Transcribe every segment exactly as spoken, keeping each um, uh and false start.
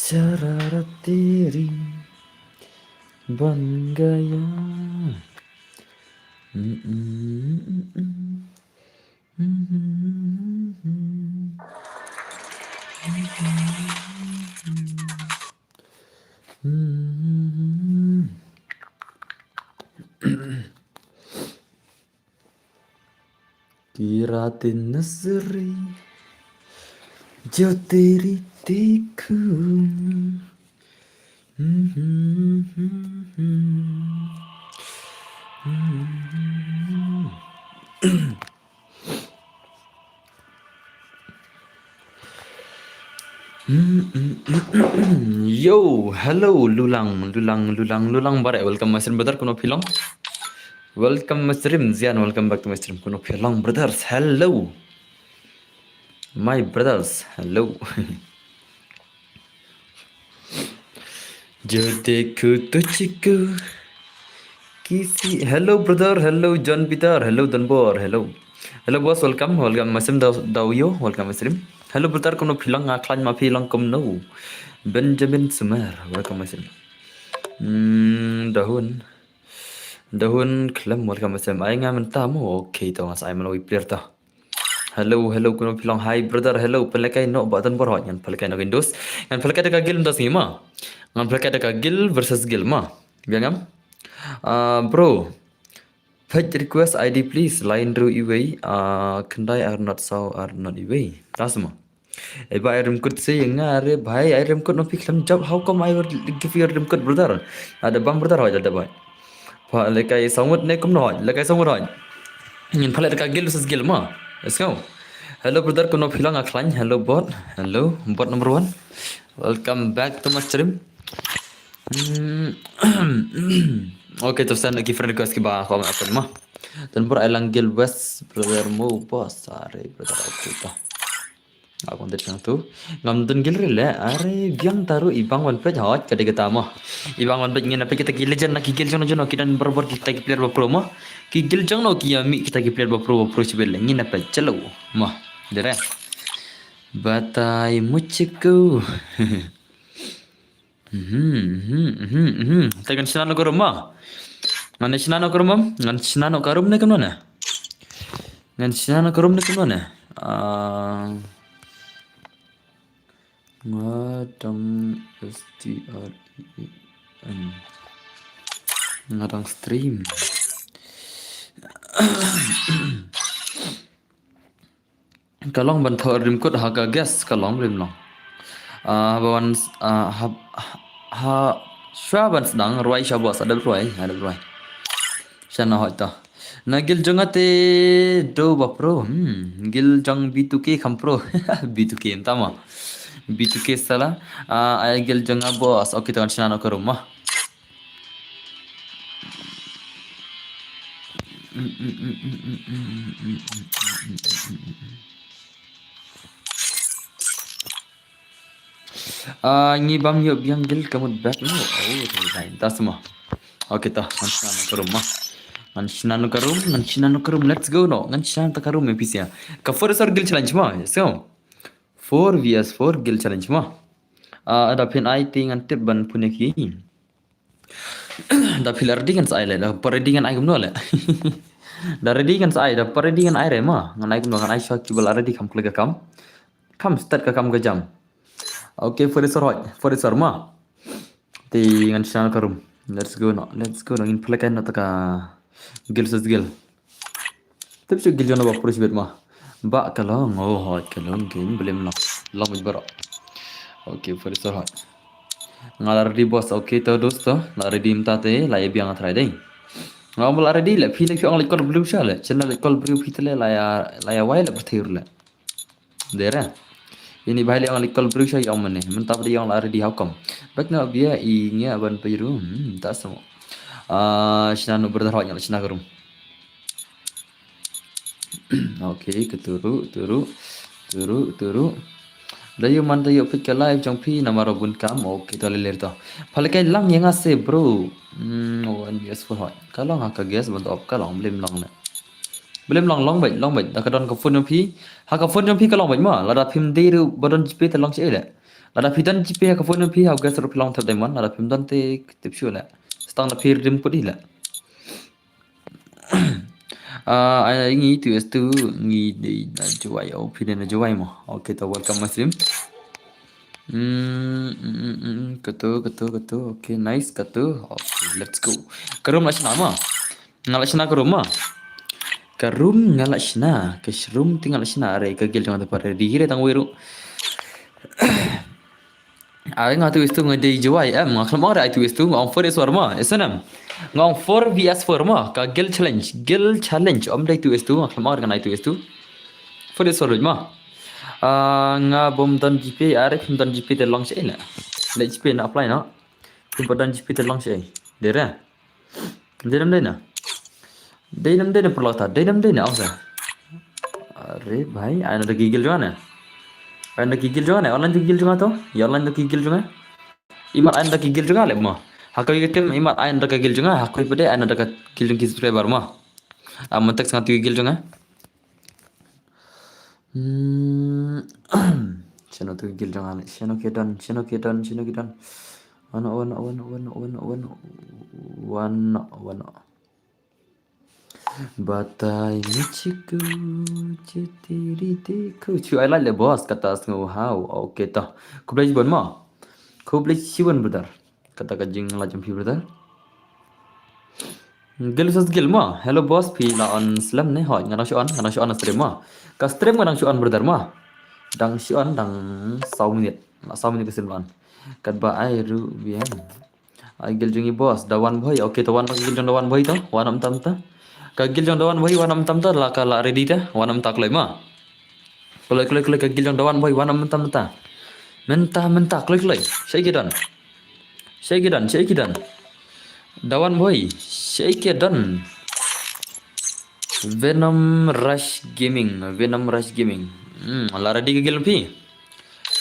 Charara teri ban gaya. Kira tin nasri jo teri tikhun. Yo, hello, Lulang, Lulang, Lulang, Lulang, bare, welcome, my stream brother, kumno phi long? Welcome, my stream, Zian, welcome back to my stream, kumno phi long, brothers, hello. My brothers, hello. Jote kutu chiku. Kisi, hello brother, hello John Peter, hello Donbor, hello. Hello boss, welcome, welcome Masim Dau-, Dauyo, welcome Masim. Hello brother, kumno phi long, nga khlaiñ ma phi long kumno. Benjamin Sumer, welcome Masim. Hmm, Dahun. Dahun Khlem, welcome Masim. Ai nga mynta mo, okay, to nga sa ai ma la wi player to. Hello, hello, kumno phi long, hi brother, hello, pynlehkai noh ba Donbor hoi, ngan pynlehkai noh Windows. Ngan pynlehkai da ka guild mynta sngi ma. Ngan pynlehkai da ka guild versus guild ma. Biang ngam? Ah, bro. Page request I D please, lain ru iwei, ah, khyndai ar not saw ar not iwei. Ta sma. Eba ai rim kut se nga re bhai, ai rim kut no phi khlem jop, how come I will give you rim kut brother? Ada bang brother hoi, ada bai. Pha lekai sangut ne kumno hoi, lekai sangut hoi. Ngin pha leh ka guild versus guild ma. Let's go. Hello brother, kumno phi long, nga khlaiñ. Hello bot. Hello bot number one. Welcome back to my stream. Hmm. Okay, to send ki friend request kiba ko ma kon ma. Donbor ai lang guild west brother mo boss, are brother, okay to. Abang det sang tu. Ngam don guild re le, are biang taru ibang wan pej hoj ka de kata mo. Ibang wan pej ngin na pej kita ki legend na ki guild jong jong ki don barabor kita ki player ba pro mo. Ki guild jong no ki ami kita ki player ba pro ba pro sibel ngin na pej chalo mo. Dere. Batai muchiku. Mhm, mhm, mhm, mhm. Te ngan shna no ka room ma. Ngan shna no ka room ma. Ngan shna no ka room ne kumno ne. Ngan shna no ka room ne kumno ne. Ah, nga dang S T R E E N. Nga dang stream. Ka long ban thoh rim kut ha ka guest ka long, rim long. Ah, ba wan, ah, ha, ha, ha, shwa ban sdang, rwai shwa bos, adab rwai, adab rwai. Shana hoi ta. Na guild jong nga te do ba pro, hmm, guild jong B two K kham pro. B two K entama. B two K sala. Ah, ai guild jong nga boss, okay, to ngan shna no ka room ma. Ah, ngi bam ïoh biang guild ka mut back no. Oh, to dai. Ta sma. Okay, ta. Ngan shna no ka room ma. Ngan shna no ka room, ngan shna no ka room. Let's go no. Ngan shna no ka room, M P C ya. Ka four versus four guild challenge ma. So, four versus four guild challenge ma. Ah, da phin ai ti ngan tip ban pun ïa ki. Da phi la ready ngan sa ai le, da pa ready ngan ai kumno le. Da ready ngan sa ai, da pa ready ngan ai re ma. Ngan ai kumno, ngan ai shwa kiba la ready kam klik ka kam. Kam start ka kam ka jam. Okay, four versus four hoi, four versus four ma. Te ngan shna no ka room. Let's go no, let's go no, ngin pynlehkai no ta ka guild versus guild. Tip shu guild jong no ba pro shibit ma. Ba ka long, oh, hoi ka long, game, blim long. Long bit bro. Okay, four versus four hoi. Nga la ready boss, okay to dosto. La ready mynta te, la ïa biang nga try dei. Nga ong ba la ready le, phi le phi ong leit call briew sha le. Chen la leit call briew phi te le, la ïa, la ïa wai le ba thir le. Dei re. Ini ba ïa ong leit call briew sha ïa ong mane. Mynta ba dei ong la ready, how come? Bek nga bia i ngia ban pyrung. Hmm, ta samo. Ah, shna no brother hoi, nga la shna ka room. Okay, ka turu, turu, turu, turu. Da ïoh man da ïoh peit ka live jong phi namar bun kam. Okay, to le ler to. Pha lehkai lang ïa nga se bro. Hmm, one versus four hoi. Ka long ha ka guest ban top ka long, blim long le. Blim long, long beit, long beit. Da ka don ka phone jong phi. Ha ka phone jong phi ka long beit ma. Lada phim dei ruh ba don G P te long shaei le. Lada phi don GPay ha ka phone phi, ha u guys ruh phi long thep diamond. Lada phim don te tip shuh leh. Stang da phi redeem code hi leh. Ah, ai ngi two S two ngi dei na Jowai. Oh, phi dei na Jowai mo. Okay, to welcome my stream. Hmm, hmm, hmm, hmm, hmm. Katu, katu, katu. Okay, nice, katu. Okay, let's go. Ka room la shna ma. Nga la shna ka room ma. Ka room nga la shna. Ka sh-, room te nga la shna. Are ka guild jong nga te pat ready hi re tang wei ruh. Are nga two S two nga dei Jowai em, nga khlem ong re ai two S two, nga ong four S four ma, S N M. Nga ong four V S four ma, ka guild challenge, guild challenge, ym dei two S two, nga khlem ong re ngan ai two S two. Four S four ma. Ah, nga bym don GPay, are phim don GPay te long shaei leh. Leh GPay na apply noh. Phim pat don GPay te long shaei. Dei re. Dei nam dei na. Dei nam dei na pyrlok ta. Dei nam dei na, ong sa. Are bhai, ai na da ki guild jong nga ne. Ai na da ki guild jong nga ne. Online to ki guild jong nga to. Ya online to ki guild jong nga. Imat ai na da ki guild jong nga leh mo. Ha kawei ka team imat ai na da ka guild jong nga. Ha kawei pat de ai na da ka guild jong ki subscriber mo. Ah, mynta sngap to ki guild jong nga. Hmm. Shano to ki guild jong nga leh. Shano ki don, shano ki don, shano ki don. Wano, wano, wano, wano, wano, wano, wano, wano. Batai ni chiku, chitiri tiku. Chu ai like leh boss, kata sngew hau. Okay to. Khublei shibun mo. Khublei shibun brother. Kata ka jinglike jong phi brother. Guild versus guild mo. Hello boss, phi la on slem ne? Hooid, nga dang shu on, nga dang shu on stream mo. Ka stream nga dang shu on brother mo. Dang shu on, dang saw minit. La saw minit ka stream la on. Katba ai ruh biang. Ai guild jong i boss, da wan bhoi. Okay, to wan ka guild jong da wan bhoi to. Wan am tam ta. Ka guild jong da wan bhoi, wan am tam ta, la ka la ready ta. Wan am ta kloi ma. Kloi, kloi, kloi, ka guild jong da wan bhoi, wan am tam ta. Mynta, mynta, kloi, kloi. Shaei ki don. Shaei ki don, shaei ki don. Da wan bhoi, shaei ki don. Venom Rush Gaming, Venom Rush Gaming. Hmm, la ready ka guild phi.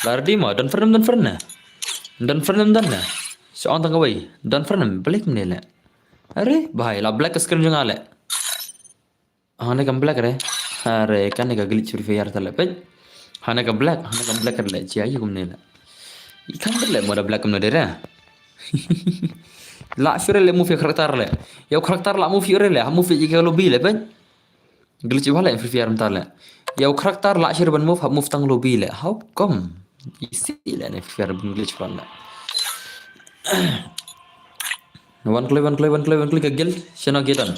La ready ma, don friend, don friend na. Don friend, don na. Shu ong tang kawei, don friend, black mne leh. Are, bhai, la black screen jong nga leh. Hane kam black re. Are, kane ka glitch Free Fire ta leh, peit. Hane ka black, hane kam black re leh, jia yu kumne leh. I kam leh mo da black kumne de re. La shu re leh move ïa character leh. Ïa u character la move ïa re leh, ha move ïa ka lobby leh, peit. Glitch bha leh Free Fire mynta leh. Ïa u character la shu re ban move, ha move tang lobby leh. How come? Isi leh ne Free Fire ban glitch bha leh. Wan kloi, wan kloi, wan kloi, wan kloi ka guild. Shano ki don.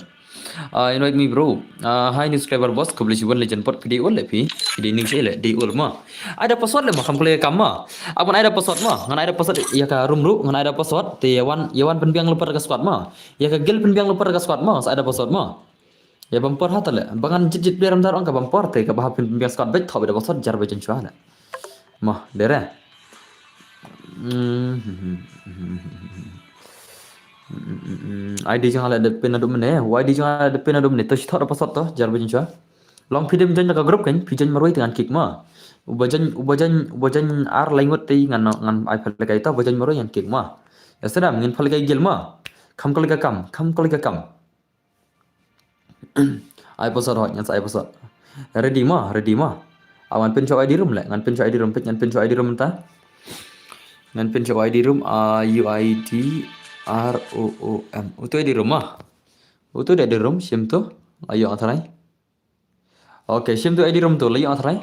Ah, invite me bro. Ah, hi new subscriber boss. Khublei shibun legend pot phi dei ul leh phi. Phi dei ning shi leh, dei ul ma. Ai da password leh ma, kam kloi kam ma. Aban ai da password ma. Ngan ai da password ïa ka room ruh, ngan ai da password. Te ïa wan, ïa wan pynbiang lypa ka squad ma. Ïa ka guild pynbiang lypa ka squad ma, sa ai da password ma. Ïa bam por ha ta leh. Ba ngan jit jit player mynta ong ka bam por te kaba hap pynbiang squad beit, thoh beit da password jar beit jin shwa leh. Mo, de re. Hmm, hmm, hmm, hmm, hmm, hmm, hmm, hmm, hmm, hmm. I D jong nga leh da pin naduh mynne, u I D jong nga leh da pin naduh mynne, to shi thoh da password to, jar beit jin shwa. Long phi dem join da ka group kan, phi join marwei te ngan kick ma. Uba join, uba join, uba join ar lai ngut te ngan, ngan ai pha lehkai to, uba join marwei ngan kick ma. Ïa sdang ngin pha lehkai guild ma. Kam kloi ka kam, kam kloi ka kam. Ai password hooid, ngan sa ai password. Ready ma, ready ma. Ah, ngan pin sha u I D room leh, ngan pin sha u I D room, peit ngan pin sha u I D room mynta. Ngan pin sha u I D room, ah, U I D R O O M. Uto I D room ma. Uto da I D room, shim to. La ïoh nga tharai. Okay, shim to I D room to, la ïoh nga tharai.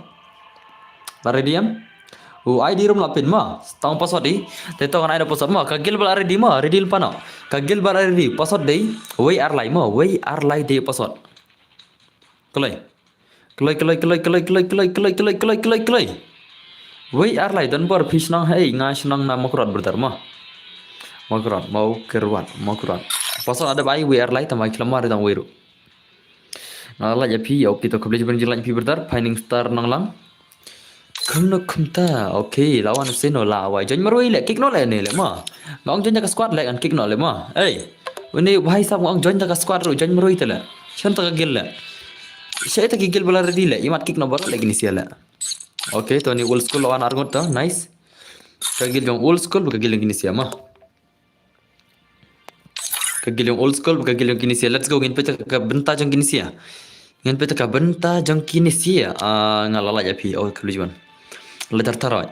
La ready em? U I D room la pin ma, tang password dei. Te to ngan ai da password ma, ka guild ba la ready ma, ready lypa noh. Ka guild ba la ready, password dei wei ar lai ma, wei ar lai dei password. Kloi. Kloi, kloi, kloi. Wei ar lai, don bor phi shnong, hei, nga shnong na Mawkyrwat brother ma. Mawkyrwat, Mawkyrwat, Mawkyrwat. Password ada bai wei ar lai, tang ba khlem mar tang wei ruh. Nga la like ïa phi, okay, to khublei shibun jingla ïa phi brother, Pining Star Nonglang. Kumno kumta, okay, la wan seno la wai join marwei leh, kick noh leh ne leh ma. Nga ong join da ka squad leh, ngan kick noh leh ma. Ei, une u bhai sab nga ong join da ka squad ruh, join marwei te leh. Shen ta ka guild leh. Shen ta ki guild ba la ready leh, imat kick noh baroh leh kine sia leh. Okay, to ni old school la wan ar ngut to, nice. Ka guild jong old school, ka guild jong kine sia ma. Ka guild jong old school, ka guild jong kine sia. Let's go, ngin peit ka bynta jong kine sia. Ngin peit ka bynta jong kine sia. Ah, nga la like ïa phi. Oh, khublei shibun. La thar thar oi.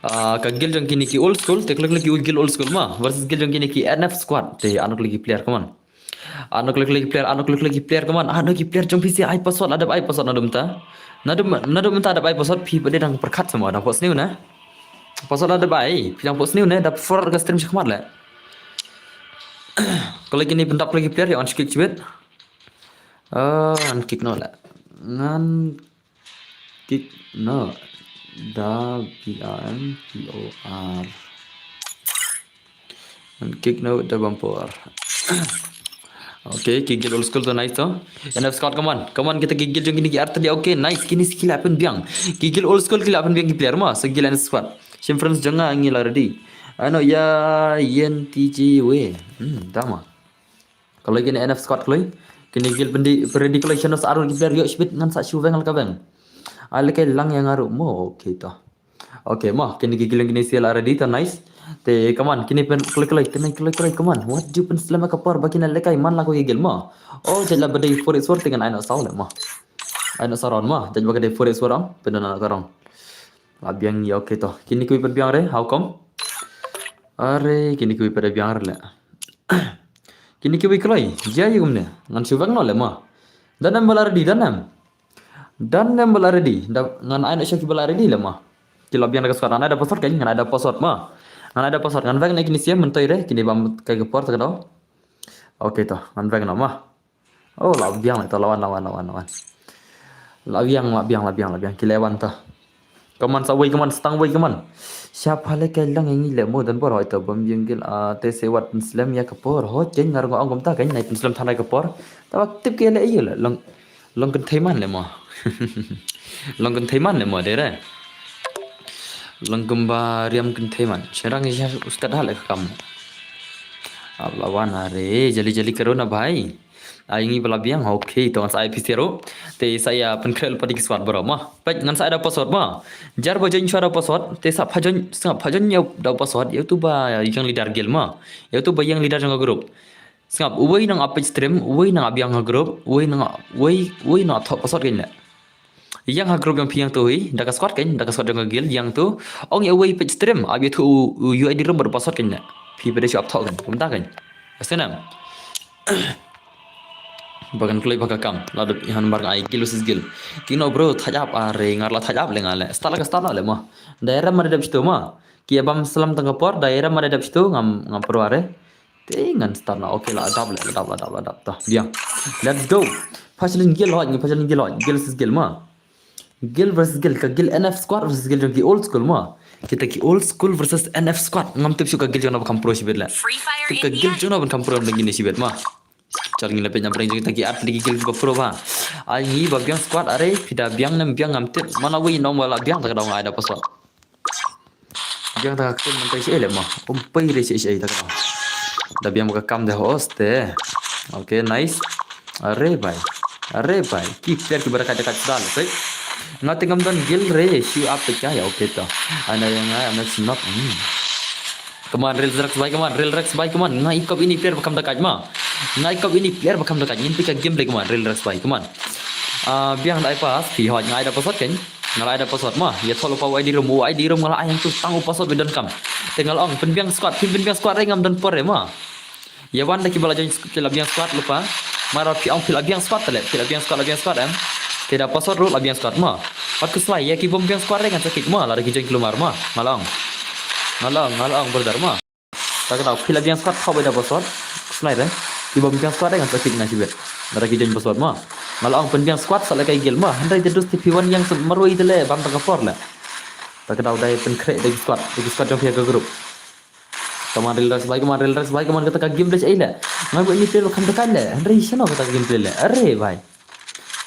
Ah, ka guild jong kine ki old school, te klik lagi guild old school ma. Versus guild jong kine ki N F squad. Te ano klik ki player, come on. Ano klik lagi player, ano klik lagi player, come on. Ano ki player jong P C ai password, la dep ai password nadum ta. Nadum, nadum ta dep ai password, phi pade dang pyrkhat sama, dang pos new na. Password la dep ai, phi dang pos new na, dap for ka stream shikmat le. Klik ini pendap lagi player, ya on kick chibit. Ah, ngan kick no le. Ngan kick no. Da B A M P O R. Ngan kick no da bumper. Okay, ki guild old school to nice to. N F squad, come on. Come on, kita ki guild jong kine ki artylli. Okay, nice. Kine ki la pynbiang. Ki guild old school ki la pynbiang ki player ma. So guild N F squad. Shim friends jong nga ngi la ready. Ano ya yen T J we. Hmm, dama. Kalau kine N F squad kloi. Kine guild pynready kloi, shano sa arwah ki player, ïoh shibit ngan sa shu weng la ka weng. Ale kai lang ïa nga ruh mo, okay to. Okay mo, kine ki guild kine sila ready to nice. Te come on, kine pynkloi kloi, kine kloi kloi, come on. Wat ju pynslem ka por ba kine lehkai man la ko ïa guild mo. Oh, jait la ba dei four eight four te ngan ai noh saw le mo. Ai noh saw round mo, jait ba ka dei four eight four am, pyndonkam ka round. La biang ïa, okay to. Kine kiwei pat biang re, how come? Are, kine kiwei pat biang re le. Kine kiwei kloi, jia ïa kumne. Ngan shu weng noh le mo. Dang em ba la ready, dang em. Dang em ba la ready. Da ngan ai noh sha ki ba la ready le mo. Ki la biang da ka squad, ngan ai da password kan, ngan ai da password mo. Ngan ai da password, ngan weng ne kine siem myntoi re, kine bam kai ka por ta ka daw. Okay to, ngan weng noh mo. Oh, la biang le to, la wan, la wan, la wan, la wan. La biang, la biang, la biang, la biang. Ki le wan to. Kaman sa wei kaman, stang wei kaman. Sha pha le kai lang ïa ngi le mo, don por hoi to bam biang guild, ah, te se wat pynslem ïa ka por hoi, ken ngar ngo ong kumta kan, nai pynslem than ïa ka por. Te ba tip ke le ïa le, long, long kynthei man le mo. Long kynthei man le mo, dei re. Long kumba riam kynthei man. Shynrang ïa ustad ha le ka kam. Ap la wan are, jali jali karo na bhai. Ai ngi ba la biang, okay, to ngan sa ai P C ruh. Te sa ïa pynkhreh lypa da ki squad baroh mo. Peit ngan sa ai da password mo. Jar ba join shuwa da password, te sa pha join, sngap pha join ïa da password, ïa utu ba ïeng leader guild mo. Ïa utu ba ïeng leader jong ka group. Sngap, uwei nang ap peit stream, uwei nang ap biang ha group, uwei nang, uwei, uwei nang ap thoh password kan le. Ïeng ha group jong phi ïeng tu hi, da ka squad kan, da ka squad jong ka guild ïeng tu. Ong ïa uwei peit stream, ap ïa tu u, u U I D room bad password kan le. Phi peit da shu ap thoh kan, kumta kan. Asenam. Ba kan kloi ba ka kam, la dep ihan bar ngai guild versus guild. Kino bro, thaj ap are, ngar la thaj ap le nga le. Start la ka start la le mo. Dai ram ma dep shitu mo. Ki bam salam tang ka por, dai ram ma dep shitu ngam, ngam pro are. Te ngan start na. Okay, la adapt le, la adapt, la adapt, la adapt. Tah, biang. Let's go. Phajan guild hoj, ngi phajan guild hoj. Guild versus guild mo. Guild versus guild, ka guild N F squad versus guild jong ki old school mo. Kita ki old school versus N F squad. Ngam tip shuh ka guild jong no ba kham pro shibit le. Tip ka guild jong no ba kham pro jong kine shibit mo. Chal ngi la peit na breng jong kita ki artylli ki guild ba pro ba. Ai ngi ba biang squad are, phi da biang nem biang ngam tip. Mana wei nong ba la biang ta ka dong ai da password. Biang ta ka khlem mynta shi ai le mo. Um pei re shi ai ta ka. Da biang ba ka kam de host te. Okay, nice. Are bhai. Are bhai. Ki player ki ba da ka da ka da le. Nga te ngam don guild re, shu ap peit ka ïa, okay to. Ana ïa nga, ana snap. Hmm. Come on, Real Rex bhai, come on, Real Rex bhai, come on. Nga i kop ini player ba kham da ka ma. Nga i kop ini player ba kham da ka. Ngin peit ka gameplay, come on, Real Rex bhai, come on. Ah, biang da ai pass, phi hoj nga ai da password kan. Nga la ai da password mo. Ïa thoh lypa u I D room, u I D room nga la ai hangtu tang u password ba donkam. Te nga la ong pynbiang squad, phin pynbiang squad re ngam don por re mo. Ïa wan da ki ba la join sk-, ki la biang squad lypa. Mar phi ong phi la biang squad te le, phi la biang squad, la biang squad em. Te da password ruh la biang squad mo. Pat khuslai ïa ki bym biang squad re ngan sa kick mo, lada ki join klumar mo. Nga la ong. Nga la ong, nga la ong brother mo. Ta ka daw phi la biang squad thoh beit da password. Khuslai re. Ki bym biang squad re ngan sa kick na shibit. Lada ki join password mo. Nga la ong pynbiang squad sa lehkai guild mo. Hynrei te dus te phi wan ïeng sa marwei te le bam ta ka por le. Ta ka daw dei pynkhreh da ki squad, da ki squad jong phi ha ka group. Come on, Real Rex bhai, come on, Real Rex bhai, come on, kata ka gameplay shi ai le. Nga ba ini player ba kham da ka le. Hynrei shano kata ka gameplay le. Are bhai.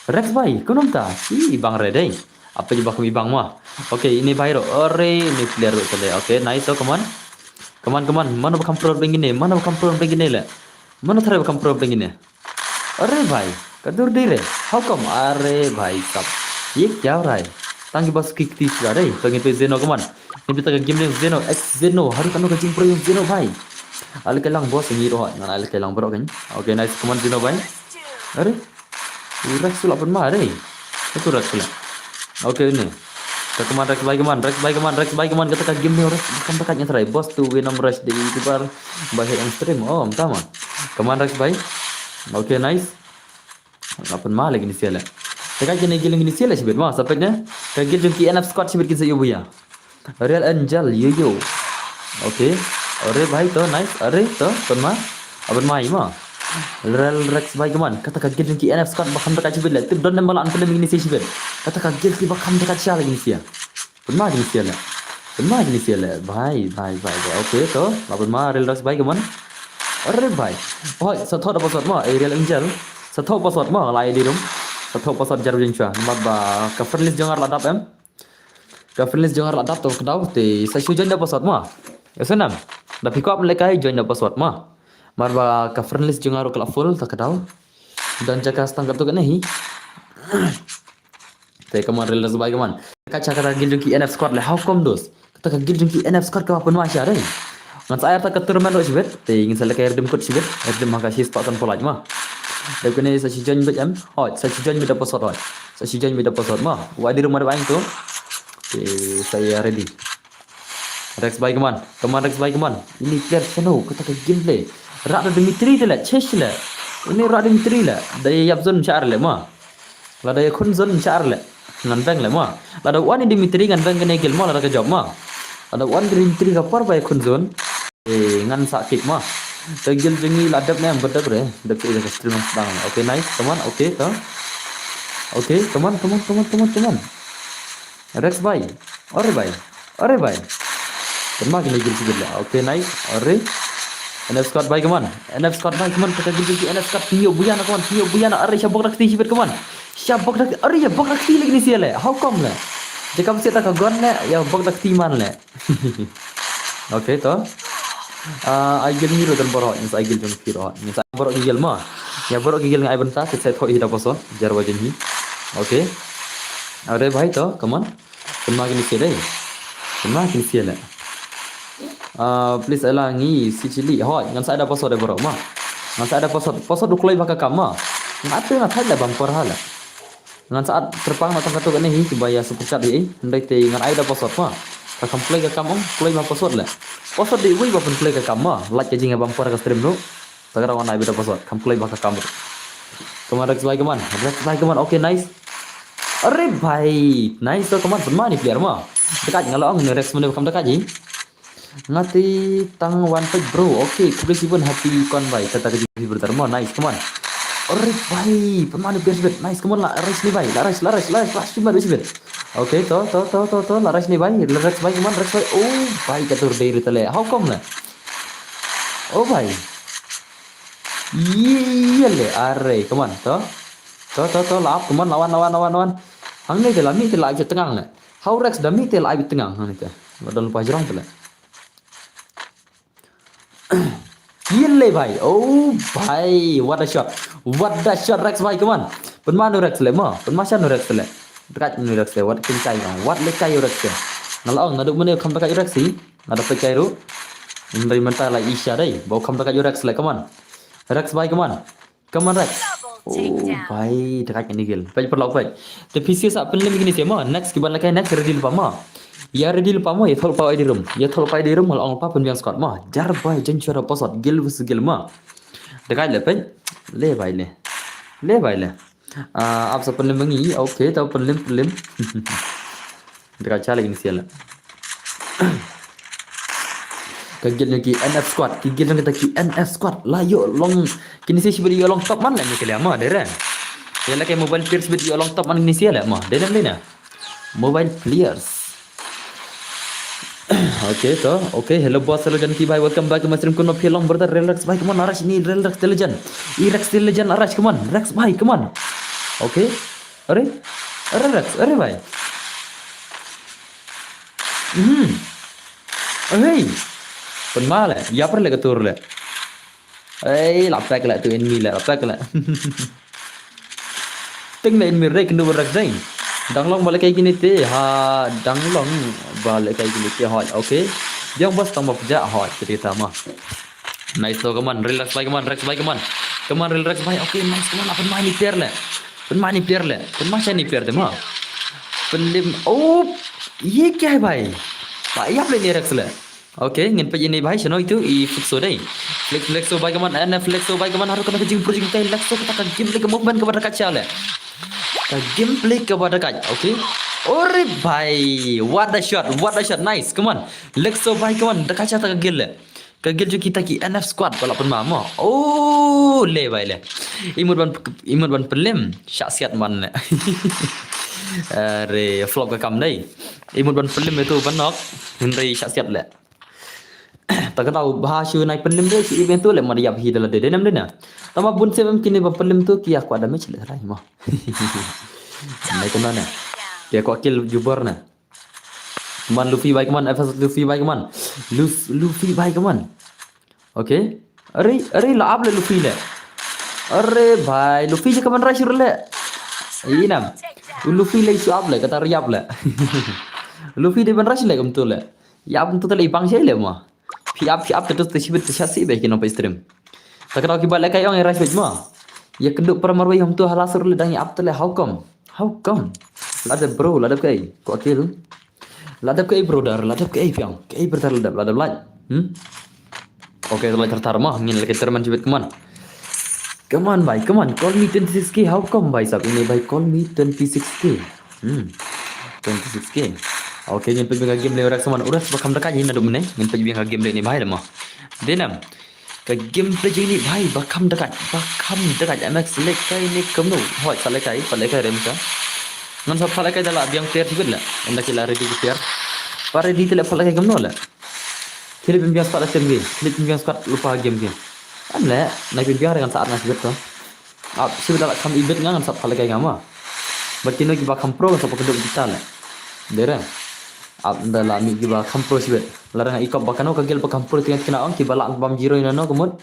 Rex bhai, kumno mynta? I bang re dei. Apa ji ba kham i bang mo. Okay, ini bhai ruh. Are, ini player ruh tale. Okay, nice, oh, come on. Come on, come on. Mano ba kham pro beng ini? Mano ba kham pro beng ini le? Mano thare ba kham pro beng ini? Are bhai, ka dur dei re. How come? Are bhai sab. Ye kya ho raha hai? Tang ki ba suki kti sila re. To ngin peit Zeno, come on. Ngin peit ta ka game jong Zeno, ex Zeno. Haduh kano ka jingpro jong Zeno bhai. Ale ka lang boss ngi roh. Ngan ale ka lang bro kan. Okay, nice, come on Zeno bhai. Are. U Rex sula pun ma re. Itu Rex sula. Okay ni. Ka, come on, Rex bhai, come on, Rex bhai, come on, Rex bhai, come on, kata ka game ne, Rex, kam ta ka nyat rai, boss, tu win, Rex, dei tu bar, ba he on stream, oh, mynta ma. Come on, Rex bhai. Okay, nice. Nga pynma leh kine sha leh. Te ka kine guild kine sha leh shibit ma, sa peit ne. Ka guild jong ki N F squad shibit kin sa ïa buya. Real Angel, yo yo. Okay. Are bhai to, nice. Are to, pynma. Aban mai ma. Real Rex bhai, come on. Kata ka guild jong ki N F squad ba kham da ka shibit leh. Tip don ne ba la an pynlem kine sha shibit. Kata ka guild ki ba kham da ka sha leh kine sha. Pynma kine sha leh. Pynma kine sha leh. Bhai, bhai, bhai, bhai. Okay to. Aban ma Real Rex bhai, come on. Are bhai. Hoi, sa thoh da password ma. Eh, Real Angel. Sa thoh password ma. La ai di rum. Sa thoh password jar jong chwa. Namar ba ka friend list jong nga la dap em. Ka friend list jong nga la dap to ka daw te sa shu join da password ma. Ya sanam. Da pick up leh kai join da password ma. Namar ba ka friend list jong nga ruh ka la full ta ka daw. Don jaka stang ka tu ka ne hi. Te come on, Real Rex bhai, come on. Ka cha kata guild jong ki N F squad leh, how come those? Kata ka guild jong ki N F squad ka ba pynma sha re. Ngan sa ai ta ka tournament ruh shibit. Te ngin sa leh ka redeem code shibit. Redeem ha ka shi spah san polaid ma. Dep kane sa shi join bit em. Hoi, sa shi join bit da password hoi. Sa shi join bit da password ma. Wa di rumah da bang tu. Te sa ïa ready. Rex bhai, come on. Come on, Rex bhai, come on. Ini player chano, kata ka gameplay. Rak da Dimitri te leh, chesh leh. Ini rak Dimitri leh. Da ïa ïap zone shah leh ma. Lada ïa khun zone shah leh. Ngan veng leh ma. Lada wan i Dimitri ngan veng kane guild ma, lada ka jop ma. Lada wan Dimitri ka por ba ïa khun zone. Eh, ngan sa kick ma. Te guild jong ngi la dep ne em, ba dep re. Dep te ka stream sdang. Okay, nice. Come on. Okay, to. Okay, come on, come on, come on, come on, come on. Rex bhai. Are bhai. Are bhai. Pynma kine guild shibit leh. Okay, nice. Are. N F squad bhai, come on. N F squad bhai, come on. Kata guild jong ki N F squad, pynïoh buya na, come on. Pynïoh buya na. Are, sha bok da kti shibit, come on. Sha bok da kti. Are, ïa bok da kti leh kine sha leh. How come leh? Jaka bsiat ta ka gun leh, ïa bok da kti man leh. Okay to. Ah, ai guild ngi ruh don baroh, ngin sa ai guild jong phi ruh. Ngin sa ai baroh ki guild ma. Ïa baroh ki guild nga ai bynta, te sa thoh hi da password, jar ba jong hi. Okay. Are bhai to, come on. Pynma kine sha dei. Pynma kine sha leh. Ah, please ai la ngi si chili. Hoi, ngan sa ai da password da baroh ma. Ngan sa ai da password, password u kloi ba ka kam ma. Nga te nga thait leh bam por ha leh. Ngan sa at kyrpang na tang katu kane hi kiba ïa super chat hi. Hynrei te ngan ai da password ma. Ka kam play ka kam ong, play ma password leh. Password dei wei ba pyn play ka kam ma. Like ka jingïabam por ka stream ruh. Ta ka daw ngan ai beit da password. Kam play ba ka kam ruh. Come on, Rex bhai, come on. Rex bhai, come on. Okay, nice. Are bhai. Nice to, come on. Pynma ni player ma. Dekat nga la ong ni Rex mane ba kam dekat hi. Nga te tang wan peit bro. Okay, khublei shibun, happy kon bhai. Kata ka jinghappy brother mo, nice, come on. Alright bhai, pynma ni best bet. Nice, come on, la rush ni bhai. La rush, la rush, la rush, la rush ni bhai, best bet. Okay, to, to, to, to, to, la rush ni bhai. La rush bhai, come on, rush bhai. Oh bhai, ka tur dei rita le. How come le? Oh bhai. Iya le, are, come on, to. To, to, to, la up, come on, lawan, lawan, lawan, lawan. Hangne te la mih te la up tngang le. How Rex da mih te la up tngang hangne te. Ba don lypa jrong te le. Yele bhai. Oh bhai, what a shot. What a shot, Rex bhai, come on. Pynma nu Rex le mo. Pynma sha nu Rex le. Dekat nu Rex le. Wat kin kai bang. Wat le kai Rex le. Nga la ong naduh mynne kham dekat Rex hi. Nga da peit kai ruh. Hynrei mynta la i sha dei. Ba kham dekat Rex le, come on. Rex bhai, come on. Come on, Rex. Oh bhai, dekat kine gel. Peit paralok peit. Te phi sa pynlem kine sha mo. Next ki ban lehkai next, ready lypa mo. Ïa ready lypa mo, ïa thoh lypa I D room. Ïa thoh lypa I D room, nga la ong lypa pynbiang squad mo. Jar bhai, jan shuwa da password, gel versus gel mo. Dekat le peit. Le bhai le. Le bhai le. Ah, ap sa pynlem ngi. Okay, ta pynlem, pynlem. Dekat sha lagi ni sial. Ka gel ki N F squad, ki gel kita ki N F squad. La ïoh long, kine sha shibit ïoh long top man le ni kali mo, dei re. Ïa lehkai mobile players bit ïoh long top man kine sha le mo, dei re, dei re. Mobile players. Okay, to. Okay, hello boss, hello Janki bhai, welcome back to my stream. Kumno phi long brother, relax bhai, come on, Arash ni, relax, Telejan. I Rex Telejan, Arash, come on, Rex bhai, come on. Okay. Are? Are Rex, are bhai. Hmm. Hey. Pynma le, ïa par le ka tur le. Ei, la pek le tu enemy le, la pek le. Ting le enemy re kynduh ba Rex dei. Dang long ba lehkai kine te, ha, dang long ba lehkai kine te, hoi, okay. Biang bas tang ba pja, hoi, kita ma. Nice to, come on, relax bhai, come on, Rex bhai, come on. Come on, relax bhai, okay, nice, come on, pynma ni player le. Pynma ni player le. Pynma sha ni player te ma. Pynlem, oh. Ye kya hai bhai? Ba ïap leh ne Rex leh. Okay, ngin peit ïa ine bhai, shano itu i Flexo dei. Flex, Flexo bhai, come on, NF Flexo bhai, come on, haduh kane ka jingpro jingkai Flexo, kata ka game leh ka movement kaba da kait sha leh. Ka gameplay kaba da kait, okay. Ore bhai, what a shot, what a shot, nice, come on. Flexo bhai, come on, da kait sha ta ka guild leh. Ka guild jong kita ki NF squad ba la pynma mo. Oh, le bhai le. I mut ban, i mut ban pynlem, shah siat man leh. Are, flop ka kam dei. I mut ban pynlem itu ban knock, hynrei shah siat leh. Ta ka dau bha shu nai pynlem de, shu i ben tu leh, mar ïap hi da lade, de nam de na. Tama bun sem em kine ba pynlem tu ki ïa kwah damage leh rai mo. Nai kena na. Ki ïa kwah kill jubor na. Come on Luffy bhai, come on, FS Luffy bhai, come on. Luf-, Luffy bhai, come on. Okay. Are, are la ap leh Luffy leh. Are bhai, Luffy je ka ban rush leh. Ïa nam. Luffy leh shu ap leh, kata ri ap leh. Luffy de ban rush leh kumtu leh. Ïa kumtu te leh i bang shai leh mo. Phi ap, phi ap te tu te shibit te shah sih beh ki nongpeit stream. Ta ka dau kiba lehkai ong ïa rush beit mo. Ïa kynduh para marwei hom tu hala sur leh dang ïa ap te leh, how come? How come? La dep bro, la dep kaei? Ko kill. La dep kaei brother, la dep kaei phi ong? Kaei brother la dep, la dep lait. Hmm? Okay, te lait thar thar mo, ngin lehkai tournament shibit, come on. Come on bhai, come on, call me twenty-six K, how come bhai sahab? Ine bhai call me twenty-six K. Hmm. Twenty-six K. Okay, ngin peit biang ka game leh Rex mo. U Rex ba kham da kait hi naduh mynne. Ngin peit biang ka game leh ine bhai leh mo. De nam. Ka game leh jong ine bhai ba kham da kait, ba kham da kait. MX lehkai ne kumno. Hoi, sa lehkai, pat lehkai rem ka. Ngan sa pat lehkai da la biang player shibit leh. Ynda ki la ready ki player. Pat ready te leh pat lehkai kumno leh. Khie leit pynbiang squad la tem ki. Khie leit pynbiang squad lypa game ki. Am leh, nai pynbiang re ngan sa at nga shibit to. Ap, shibit da la kham ibit nga ngan sa pat lehkai nga mo. Bad kino kiba kham pro ngan sa pat kynduh bad kita leh. Dei re. Ap, ynda la mih kiba kham pro shibit. Lada nga i kop ba kano ka guild ba kham pro te ngan kynnoh ong kiba lah bam zero ïa no ka mut.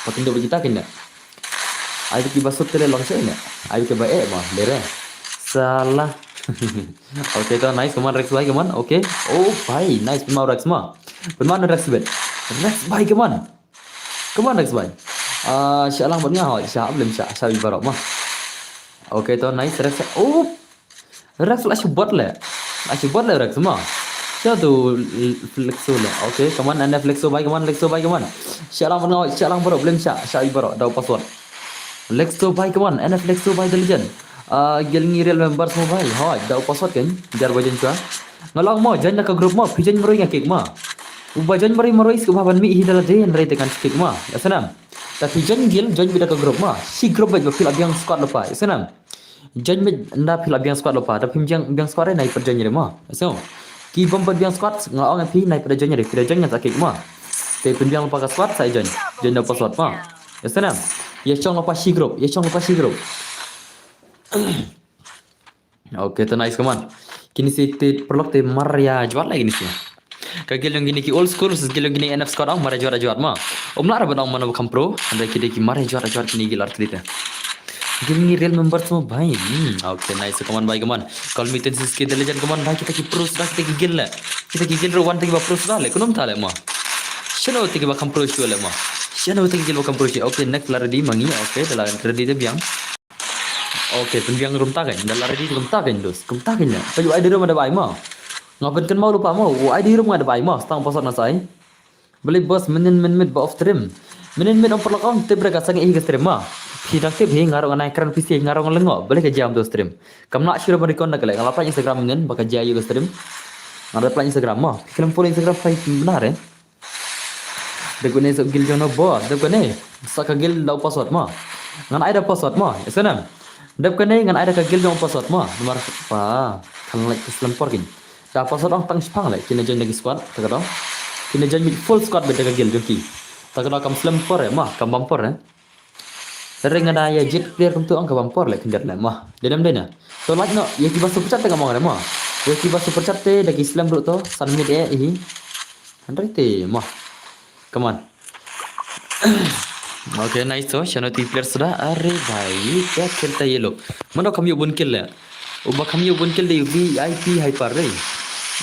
Pat kynduh bad kita kynnoh. Ai kiba suk te leh long seh ne. Ai kiba eh mo, dei re. Salah. Okay to, nice, come on Rex bhai, come on. Okay. Oh bhai, nice, pynma Rex mo. Pynma Rex bhai. Rex bhai, come on. Come on Rex bhai. Ah, shah lang bad nga hoi, shah blem shah, shah i baroh mo. Okay to, nice Rex. Oh. Rex la shu bot leh. La shu bot leh Rex mo. Shah tu Flexo leh. Okay, come on, NF Flexo bhai, come on, Flexo bhai, come on. Shah lang bad nga hoi, shah lang baroh, blem shah, shah i baroh, dau password. Flexo bhai, come on, NF Flexo bhai the legend. Ah, guild ngi real members mo bhai. Hoi, dau password kan. Jar ba join chwa. Nga long mo, join na ka group mo, phi join marwei nga kick mo. Uba join marwei marwei sku ba ban mih hi da lade, hynrei te kan kick mo. Ïa snam. Ta phi join guild, join beit da ka group mo. Shi group beit ba phi la biang squad lypa. Ïa snam. Join beit ynda phi la biang squad lypa. Ta phim biang, biang squad re nai pat join re mo. So, ki bym pat biang squad, nga ong ïa phi nai pat join re. Phi da join ngan sa kick mo. Te pynbiang lypa ka squad sa join. Join da password mo. Ïa snam. Ïa shong lypa shi group, ïa shong lypa shi group. Okay, to nice, come on. Kine shi te paralok te mar ïa jwat leh kine shi. Ka guild jong kine ki old school, guild jong kine NF squad ong mar ïa jwat, jwat mo. Ym lah re ban ong mano ba kham pro, hynrei ki dei ki mar ïa jwat, jwat kine ki lar tli te. Guild ngi real members mo bhai. Hmm, okay, nice, come on bhai, come on. Call me twenty-six K the legend, come on bhai, kita ki pro suda, kita ki guild leh. Kita ki guild ruh wan te kiba pro suda leh, kumno mynta leh mo. Shano te kiba kham pro shuh leh mo. Shano te kiba kham pro shuh. Okay, next la ready ma ngi. Okay, da la ready te biang. Okay, pynbiang rum ta kein, da la ready kum ta kein dos, kum ta kein na. Peit u ID room da bai mo. Nga pynkynmaw lypa mo, u ID room nga da bai mo, stang password na sa ai. Balei boss, mynnin mynmiet ba off stream. Mynnin miet ong paralok ong tip re ka sangeh hi ka stream mo. Phi dang tip hi nga ruh nga nai kren phi shi nga ruh nga lyngngoh. Balei ka jia mynta stream. Kam lah shuh ban recon na ka leh, nga la pynlait Instagram mynnin ba ka jia ïa ka stream. Nga da pynlait Instagram mo. Phi khlem follow Instagram phi bna re. Dep kane sa guild jong no bor, dep kane. Sa ka guild da u password mo. Ngan ai da password mo. Ïa snam. Dep kane ngan ai da ka guild jong u password mo. Namar pa kan lait ka slem por kin. Da password ong tang shipang leh kine join da ki squad, ta ka dong. Kine join mih full squad beit da ka guild jong ki. Ta ka dong kam slem por eh mo, kam bam por eh. Re nga da ïa jet player kumtu ong ka bam por leh khyndiat leh mo. Dei nam dei na. To like noh, ïa kiba super chat te ka mong re mo. Ïa kiba super chat te da ki slem ruh to, san minit eh hi. Hynrei te mo. Come on. Okay, nice to. Shano ti player suda. Are bhai, ye kya khelta ye log? Mano kham ïoh bun kill leh. Uba kham ïoh bun kill dei VIP Hyper dei.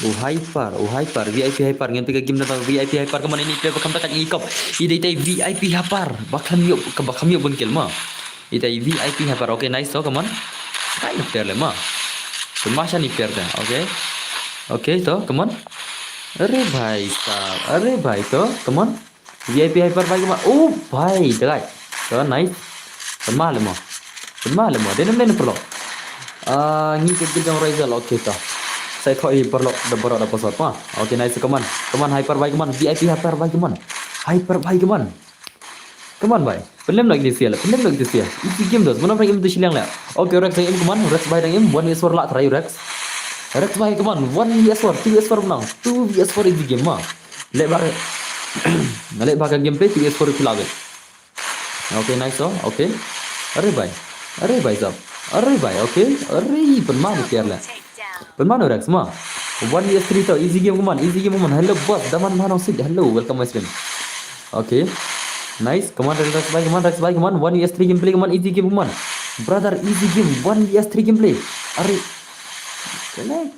U Hyper, u Hyper, VIP Hyper. Ngan peit ka game na tang VIP Hyper. Come on, ine i player ba kham da kait ngi kop. I dei tai VIP Hyper. Ba kham ïoh, ba kham ïoh bun kill mo. I dei VIP Hyper. Okay, nice to, come on. Kai na player leh mo. Pynma sha ni player te. Okay. Okay, to, come on. Are bhai sab, are bhai, to, come on. VIP Hyper bhai, come on. Oh bhai, dai. To, nice. Pynma le mo. Pynma le mo. Dei nam dei na paralok. Ah, ngi ka guild jong Raizal, okay to. Sa ïathoh ïa paralok da baroh da passport mo. Okay, nice, come on. Come on, Hyper bhai, come on. VIP Hyper bhai, come on. Hyper bhai, come on. Come on bhai. Pynlem noh kine sha le. Pynlem noh kine sha. Easy game dos. Mano bhai im tu shiliang le. Okay, Rex dang im, come on. Rex bhai dang im. One v four lah try Rex. Rex bhai, come on. One v four, two v four menang. Two v four easy game mo. Leh bha. Leh bha ka gameplay, two v four phi lah beit. Okay, nice, oh. Okay. Are bhai. Are bhai sab. Are bhai, okay. Are, pynma ni player le. Pynma no Rex mo. One v three to, easy game, come on, easy game, come on. Hello boss, Daman Manong Sid. Hello, welcome my stream. Okay. Nice, come on, Rex bhai, come on, Rex bhai, come on. One v three gameplay, come on, easy game, come on. Brother, easy game, one v three gameplay. Are. Kene.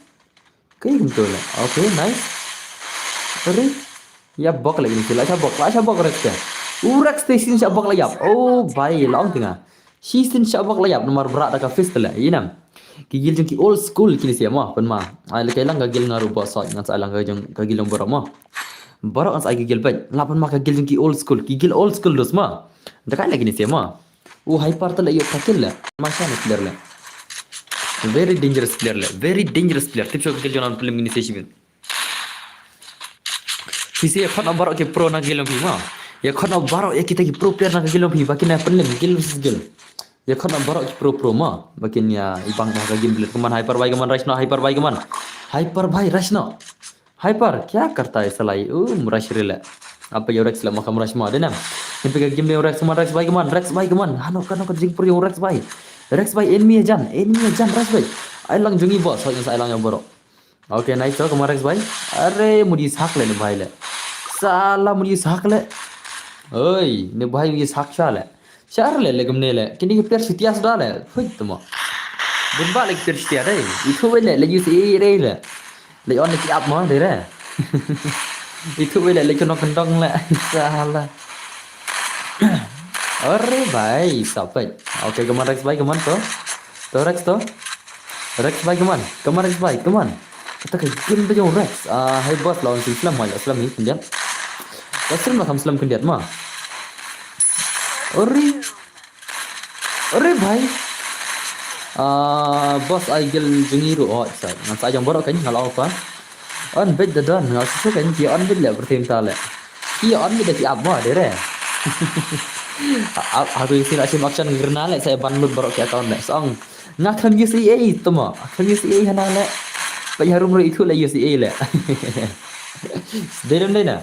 Kaei kumto le. Okay, nice. Are. Ïa bok lagi ni, la sha bok, la sha bok Rex te. U Rex te shisien sha bok la ïap. Oh bhai, la ong tinga. Shisien sha bok la ïap namar bra da ka fist le. Ïa nam. Ki guild jong ki old school kine sha mo, pynma. Ai le kai lang ka guild nga ruh bok soi, ngan sa ai lang ka jong ka guild jong baroh mo. Baroh ngan sa ai ka guild beit. La pynma ka guild jong ki old school, ki guild old school dos mo. Da kai lagi ni sha mo. U Hyper te la ïoh tackle le. Ma sha ne player le. Very dangerous player le. Very dangerous player. Tip sha ka guild jong nga pynlem kine sha shibit. Phi sa ïa khot noh baroh ki pro na ka guild jong phi mo. Ïa khot noh baroh ïa kita ki pro player na ka guild jong phi ba kin ïa pynlem guild versus guild. Ïa khot noh baroh ki pro pro mo. Ba kin ïa i bang ba ka game player. Come on Hyper bhai, come on, rush noh Hyper bhai, come on. Hyper bhai, rush noh. Hyper, kya karta hai sala ye? Um, rush re le. Apa ïa Rex le ma kham rush mo, dei nam. Ïa phi ka game de Rex, come on, Rex bhai, come on, Rex bhai, come on. Hano kano ka jingpur ïa Rex bhai. Rex bhai, enemy ïa jan, enemy ïa jan, Rex bhai. Ai lang jong i boss, hoi ngan sa ai lang ïa baroh. Okay, nice, oh, come on Rex bhai. Are, mut i sak le ne bhai le. Sala mut i sak le. Oi, ne bhai i sak sha le. Shar le, le kumne le. Kine ki player shutia suda le. Phuit tu mo. Bun ba le ki player shutia dei. Itu wei le, le use A I dei le. Le on le ki up mo dei re. Itu wei le, le kino kendong le. Salah. Are bhai, sapet. Okay, come on Rex bhai, come on to. To Rex to. Rex bhai, come on. Come on Rex bhai, come on. Kata ka game ba jong Rex. Ah, hai boss lawan sim slam, mai la slam ni khyndiat. La slam la kham slam khyndiat ma. Ori. Ori bhai. Ah, boss ai gel jong i ruh hot sa. Ngan sa jong baroh kan nga la opa. On bit da don nga su kan ki on bit le bertim ta le. Ki on bit da ki ap ma dere. Aku isi la sim action gerna le sa ban lut baroh ki account le. Song. Nga khlem use A I tuma. Khlem use A I hana le. Ba harum ro itu le use A I le. Dei dem dei na.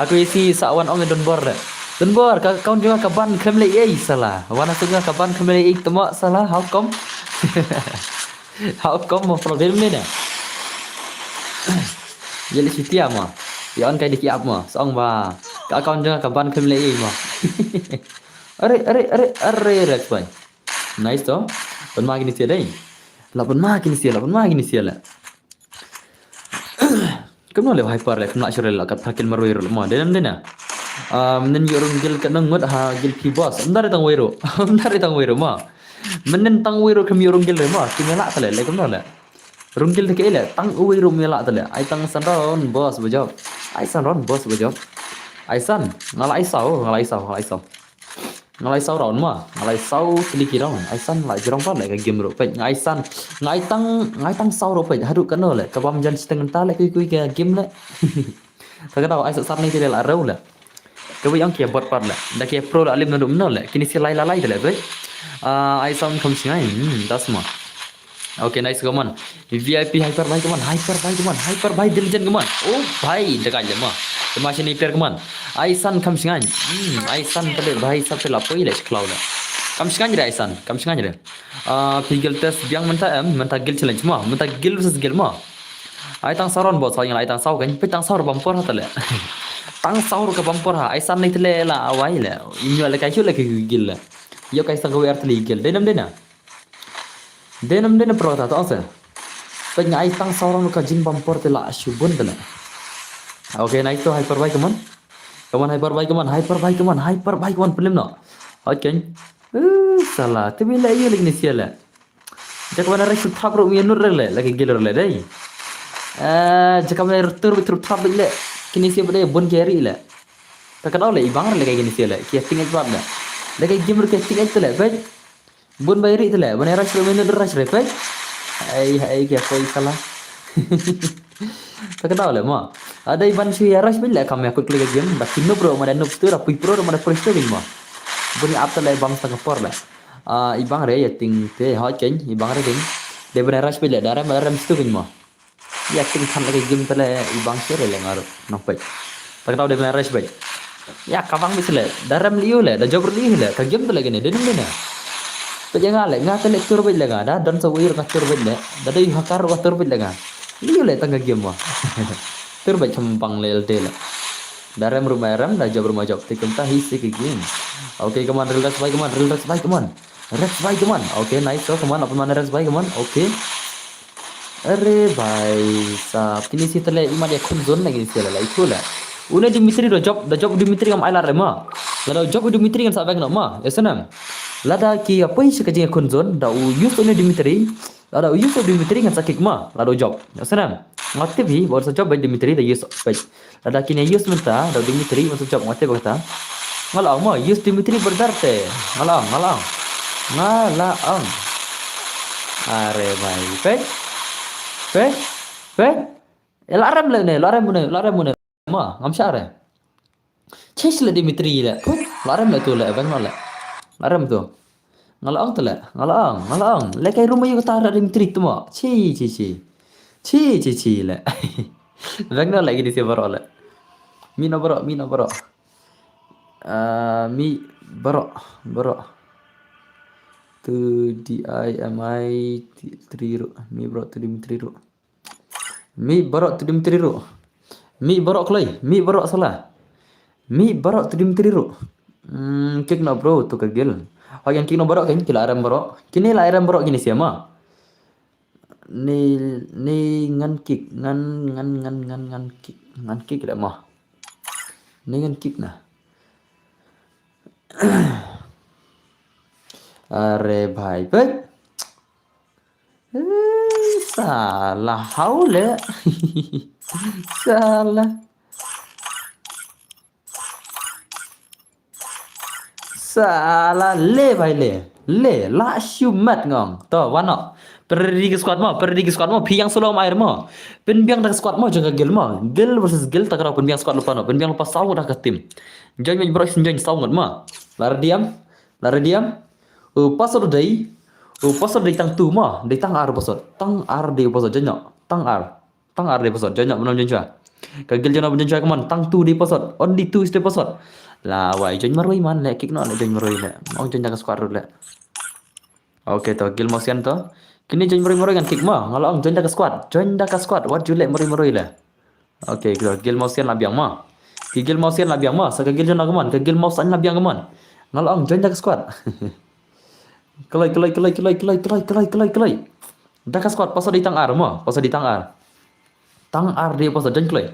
Aku isi sa wan ong don bor le. Don bor ka account jong nga ka ban khlem le A I sala. Wan aku nga ka ban khlem le A I tuma sala. How come? How come mo problem dei na. Ye le sitia ma. Ye on kai dei ki ap ma. Song ba. Ka account jong nga ka ban khlem le A I ma. Are are are are rak bai. Nice to. Pynma kini sia dei. La pynma kini sia, la pynma kini sia la. Kumno le Hyper le kumno sure la kat phakil marwei ro ma. Dei nam dei na. Um, nen yu rung gil kat nang ngut ha gil phi boss. Am dare tang wei ro. Am dare tang wei ro ma. Menen tang wei ro kem yu rung gil re ma. Kim la tale le kumno le. Rung gil te ke le tang wei ro mi la tale. Ai tang san ron boss bajop. Ai san ron boss bajop. Ai san. Ngala ai sao, ngala ai sao, ngala ai sao. Nga lai saw round ma, nga lai saw kili ki round. Ai san lai jrong pa lai ka game ro peit. Nga ai san, nga ai tang, nga ai tang saw ro peit. Haduh kano le, ka bam jan siteng ta le kui kui ka game le. Ka ka daw ai sa sar ni ti le la rau le. Ka wi ang kia bot pat le. Da kia pro la lim na dum no le. Kini si lai la lai le peit. Ah, ai sound kham singai. Hmm, das ma. Okay, nice, come on. VIP Hyper bhai, come on. Hyper bhai, come on. Hyper bhai, diligent, come on. Oh bhai, dekat je ma. Tema sini player, come on. Aisan kam shingan. Hmm, Aisan tale bhai sab tela poi le cloud. Kam shingan re Aisan, kam shingan re. Ah, phi guild test biang mynta em, mynta guild challenge ma, mynta guild versus guild ma. Ai tang saron bot sa yang ai tang saw kan, pe tang saw bam por ha tale. Tang saw ka bam por ha, Aisan ni tale la awai le. Inyo le kai chu le ke guild le. Yo kai sang ka wer tale guild. Dei nam dei na. Dei nam dei na pro ta to se. Peit nga ai tang saw rong ka jingbam por te la shu bun te la. Okay, nice to Hyper bhai, come on. Come on Hyper bhai, come on. Hyper bhai, come on. Hyper bhai, come on. Pelim no. Okay. Uh, sala. Te bi la yu lagi ni sia la. Jak wana rai su thap ro mi nur le, lagi gil le dei. Eh, jaka me tur bit rup thap bit le. Kini sia bit bun keri le. Ta ka dau le i bang le kai kini sia le. Ki ting et bab le. Le kai game ruh ki ting et le. Bit. Bun bai ri le. Bun rush le minute rush re bit. Ai ai ki koi salah. Ta ka dau le ma. Ada iban shu ya rush bit le kam ya kut klik game. Ba kinu bro ma da noob stu ra pui pro ma da pro stu bit ma. Bun ya ap le bang setengah por le. Ah, i bang re ya ting te ha ken i bang re ding. De bun rush bit le. Darem darem stu bit ma. Ya, ting than lagi game tele i bang sir le ngar nang pek. Tak tahu dia main rush back. Ya, kabang bit le. Darem liu le, da job liu le. Ka game tele gini, denum dina. Pek ya nga le, nga tele tur back le nga. Da don sa wir nga tur back le. Da dei hakar wa tur back le nga. Liu le tang ka game wa. Tur back kembang le elde le. Darem rumah rem, da job rumah job. Tikum tahi si ka game. Okay, come on, real rush bhai, come on, real rush bhai, come on. Rush bhai, come on. Okay, nice. So, come on, apa mana rush bhai, come on. Okay. Are bhai sab, kini si tele imat ya khun zone lagi si la la itu la. Une Dimitri do job, da job Dimitri ngam ai la re ma. La da job Dimitri ngan sa bang no ma. Ya sanam. Lada ki apoi si ka jing khun zone, da u use une Dimitri. Lada u use Dimitri ngan sa kick ma. La da job. Ya sanam. Ngatip hi, baru sa job bai Dimitri da use bai. Lada kine use mynta, da Dimitri, mynta job ngate ba kata. Nga la ong mo, use Dimitri berdar te. Nga la ong, nga la ong. Nga la ong. Are mai, pek. Pek. Pek. Eh, la rem le ne, la rem ne, la rem ne. Ma, ngam sha re. Chesh le Dimitri le. Pek. La rem le tu le, bang no le. La rem tu. Nga la ong tele, nga la ong, nga la ong. Le kai rumah yu kata ada Dimitri tu mo. Chi, chi, chi. Chi, chi, chi le. Bang no lagi di si baroh le. Mi no baroh, mi no baroh. Ah, mi baroh, baroh. Tu D I M I three ru. Mi baroh tu Dimitri ru. Mi baroh tu Dimitri ru. Mi baroh kloi, mi baroh salah. Mi baroh tu Dimitri ru. Hmm, kick no bro tu ka gil. Hoy yang kick no baroh kan, kila arem baroh. Kini la arem baroh kini siama. Ni, ni ngan kick, ngan, ngan, ngan, ngan, ngan kick, ngan kick dah mah. Ni ngan kick nah. Are bhai, bhai. Eh, salah hau le. Salah. Salah le bhai le. Le la shu mat ngong. To wano. Pyrdi ki squad mo, pyrdi ki squad mo. Phi yang solo mai mo. Pynbiang da ka squad mo jong ka gil mo. Gil versus gil ta ka pynbiang squad lupa no. Pynbiang lupa saw da ka team. Join join bro sin join saw ngot mo. Lar diam. Lar diam. U pasod dei. U pasod dei tang tu ma. Dei tang ar pasod. Tang ar dei pasod janyo. Tang ar. Tang ar dei pasod. Janyo menam janyo. Ka gil janyo janyo kaman. Tang tu dei pasod. Only tu is dei pasod. La wai join maroi man le kick no le join maroi le. Ong join da ka squad le. Okay to gil mosian to. Kini join maroi maroi kan kick ma. Ngala ong join da ka squad. Join da ka squad. Wat ju le maroi maroi le. Okay, gil, gil mausian la biang ma. Ki gil mausian la biang ma. Sa ka gil jona kaman, ka gil mausian la biang kaman. Ngala ong join da ka squad. Kelai, kelai, kelai, kelai. Da ka squad, pasal di tang ar ma, pasal di tang ar. Tang ar di pasal join kelai.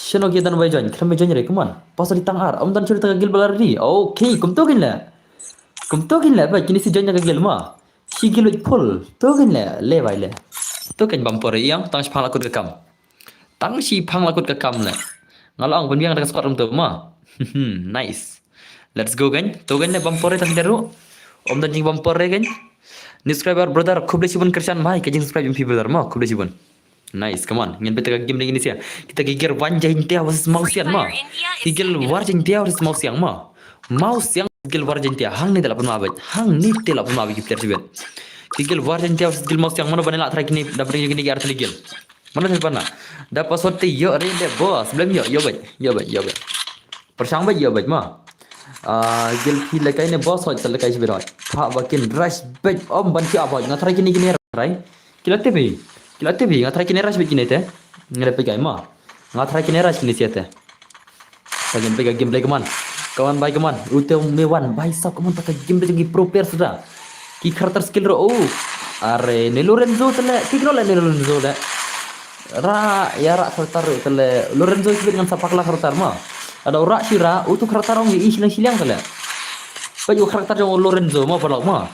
Shano ki dan bai join, kena join re kaman. Pasal di tang ar, om dan churi ta ka gil balar di. Okay, kum tu kin la. Kum tu kin la, ba kini si join da ka gil ma. Shi gil wit full. Tu kin la, le bai le. Tu kin bam pore yang, tang shipang lakut ka kam. Tang shi phang lakut ka kam le. Ngala ong pynbiang da ka squad rum tu ma. Nice. Let's go gan. To gan le bam pore tang deru. Om da jing bam pore gan. Subscriber brother khublei shibun Krishan bhai ka jing subscribe M P brother ma khublei shibun. Nice, come on. Ngan bete ka game lagi ni sia. Kita ki gil wan jain tia versus mausian ma. Ki gil war jain tia versus mausian ma. Mausian gil war jain tia. Hang ni te la pun ma bej. Hang ni te la pun ma bej ki player sibet. Ki gil war jain tia versus gil mausian ma no bane la try kini da bring kini ki ar tali gil. Mana sih pernah? Da pasal ti yo ri de boss. Belum yo yo baik. Yo baik yo baik. Persang baik yo baik ma. Ah, gil phi lekai ne boss hoj sa lekai sibir hoj. Pha bakin rush baik om ban ki ap hoj. Nga try kini kini rai. Kila T V. Kila T V nga try kini rush baik kini te. Nga da pegai ma. Nga try kini rush kini siate. Ka game pega game play kaman. Kaman bai kaman. Ute me wan bai sap kaman ta ka game play jong ki pro player suda. Ki karakter skill ro. Oh. Are ne Lorenzo tele. Ki gro le ne Lorenzo le. Ra ya ra karakter tele. Lorenzo sibit ngan sapak la karakter ma. Ada ura shira utu karakter ong i shiliang shiliang tele. Bai u karakter jong Lorenzo ma balok ma.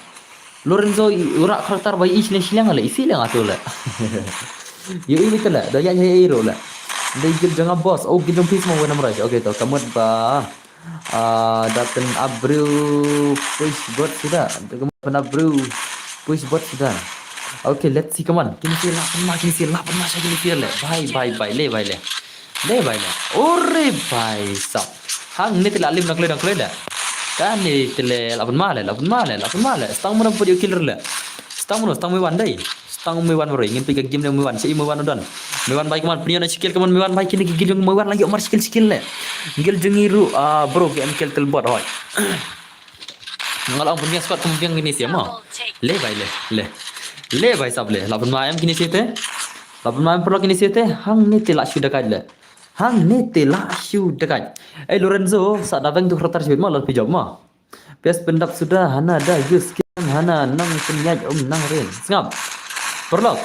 Lorenzo i ura karakter bai i shiliang shiliang le. Isi le ngatu le. Ïohi beit te leh, da ïaid ïa i ruh leh. Dei guild jong nga boss. Oh, guild jong phi sma wan namroi. Okay to, ka mut ba, ah, da pynap briew push bot suda. Da ka mut pynap briew push bot suda. Okay, let's see, come on. Kine sha lah pynma, kine sha lah pynma, sha kine sha leh. Bye, bye, bye, leh, bye, leh. Leh, bye, leh. Ore, bye, sap. Hangne te lah lim dang kloi, dang kloi leh. Kane te leh, lah pynma leh, lah pynma leh, lah pynma leh. Stang mano put ïa u killer leh. Stang mano, stang mano wan dei. Stang mano wan maroi, ngin peit ka game jong mano wan, sha i mano wan u don. Mano wan bai, come on, pynïoh na skill, come on, mano wan bai, kine ki guild jong mano wan la ïoh mar skill, skill leh. Guild jong i ruh, ah, bro, ki em kill tel bot hoi. Nga la ong pynbiang squad, pynbiang kine sha mo. Leh bai leh, leh. Leh bai sap leh, lah pynma em kine sha te. Lah pynma em pynlok kine sha te, hangne te lah shu dakai leh. Hangne te lah shu dakai. Eh, Lorenzo, sa da beng tu khratar shibit mo, lah phi jop mo. Pes pyndap suda, hana da use scam, hana nang pynïaid um nang rin. Sngap. Pynlok.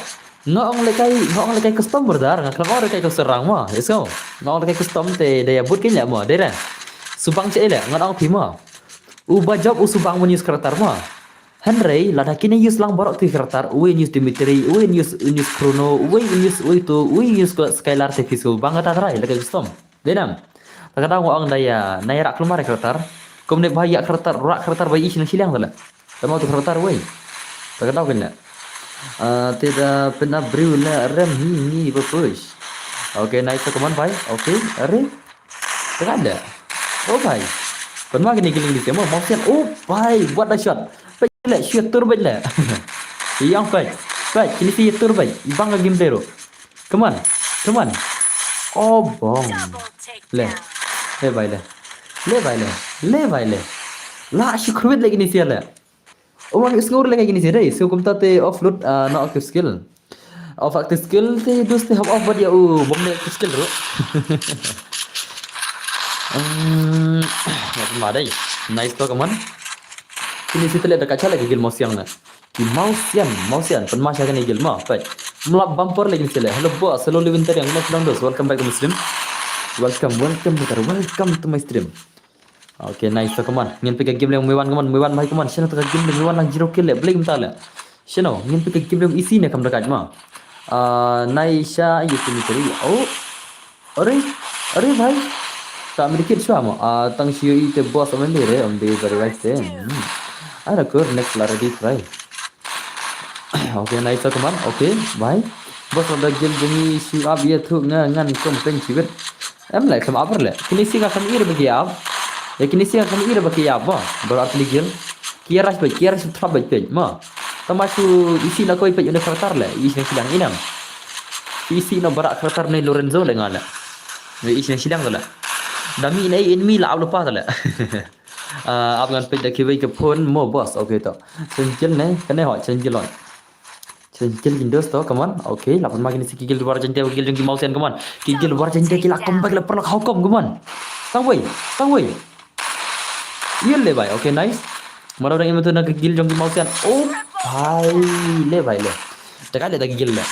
Nga ong leh kai, nga ong leh kai custom brother, nga khlem ong leh kai custom rang mo. Yes, nga. Nga ong leh kai custom te da ïa boot kein leh mo, dei re. Subang sha i leh, nga ong phi mo. Uba jop u subang ban use khratar mo. Hynrei lada kine use lang baroh ki khratar, uwei un use Dimitri, uwei un use, un use Chrono, uwei un use, uwei to, uwei un use ko Skylar te phi subang kata trai leh kai custom. Dei nam. Ta ka daw nga ong da ïa, na ïa rak klumar ïa khratar. Kumne ba ïa khratar, rak khratar ba i shnong shiliang ta leh. Tama tu khratar wei. Ta ka daw kein leh. Ah, te da pynap briew leh rem hi ngi ba push. Okay, nice, come on bai. Okay, are. Ta ka da. Oh bai. Pynma kine ki ling di semo, Mausian. Oh bai, what a shot. Peit leh, shoot tur beit leh. Ïong peit. Peit, kine sha tur beit. Bang ka game te ruh. Come on. Come on. Oh bong. Leh. Leh bai leh. Leh bai leh. Leh bai leh. Lah shu khrwit leh kine sha leh. Oh, wan sngur leh kine sha dei. So kumta te offload, ah, na active skill. Off active skill te dus te hap off bad ïa u bom ne active skill ruh. Hmm, ma dei. Nice to, come on. Kine sha te leh da ka cha leh ki guild Mausian leh. Ki Mausian, Mausian, pynma sha kane guild mo, peit. Mlap bumper leh kine sha leh. Hello boss, hello Lewin Tariang, hello Flondos, welcome back to my stream. Welcome, welcome, brother, welcome to my stream. Okay, nice to, come on. Ngin peit ka game leh Maiwan, come on, Maiwan bhai, come on. Shano to ka game leh Maiwan lang zero kill leh, blame ta leh. Shano, ngin peit ka game leh isi ne kam da ka ma. Ah, nai sha yu kini teri. Oh. Are, are bhai. Ta medikit shuwa mo. Ah, tang shu ite boss am de re, am de very right te. Hmm. Ara kur next la ready try. Okay, nice to, come on. Okay, bhai. Boss of the game jong ngi shu ap ïa thu nga ngan complain chiwit. Em leh khlem ap leh. Kini sha nga khlem ïa ba ki ap. Ïa kini sha nga khlem ïa ba ki ap mo. Ba ap li gil. Ki rush beit, ki rush trap beit beit mo. Tama shu isi na koi beit une character leh. Isi na silang inam. Isi na barak character ne Lorenzo leh nga leh. Isi na silang leh. Dami ne enemy la ap lupa leh. Ah, ap ngan peit da kiwei ki phone mo boss. Okay to. Challenge ne, kane ho, challenge lo. Challenge kin dos to, come on. Okay, la pynma kini sha ki guild war jente, ki guild jong ki Mausian, come on. Ki guild war jente ki la come back la pynlok, how come, come on. Stang wei, stang wei. Ïa leh bhai, okay, nice. Mano dang im tu na ki guild jong ki Mausian. Oh bhai, leh bhai leh. Dekat leh da ki guild leh.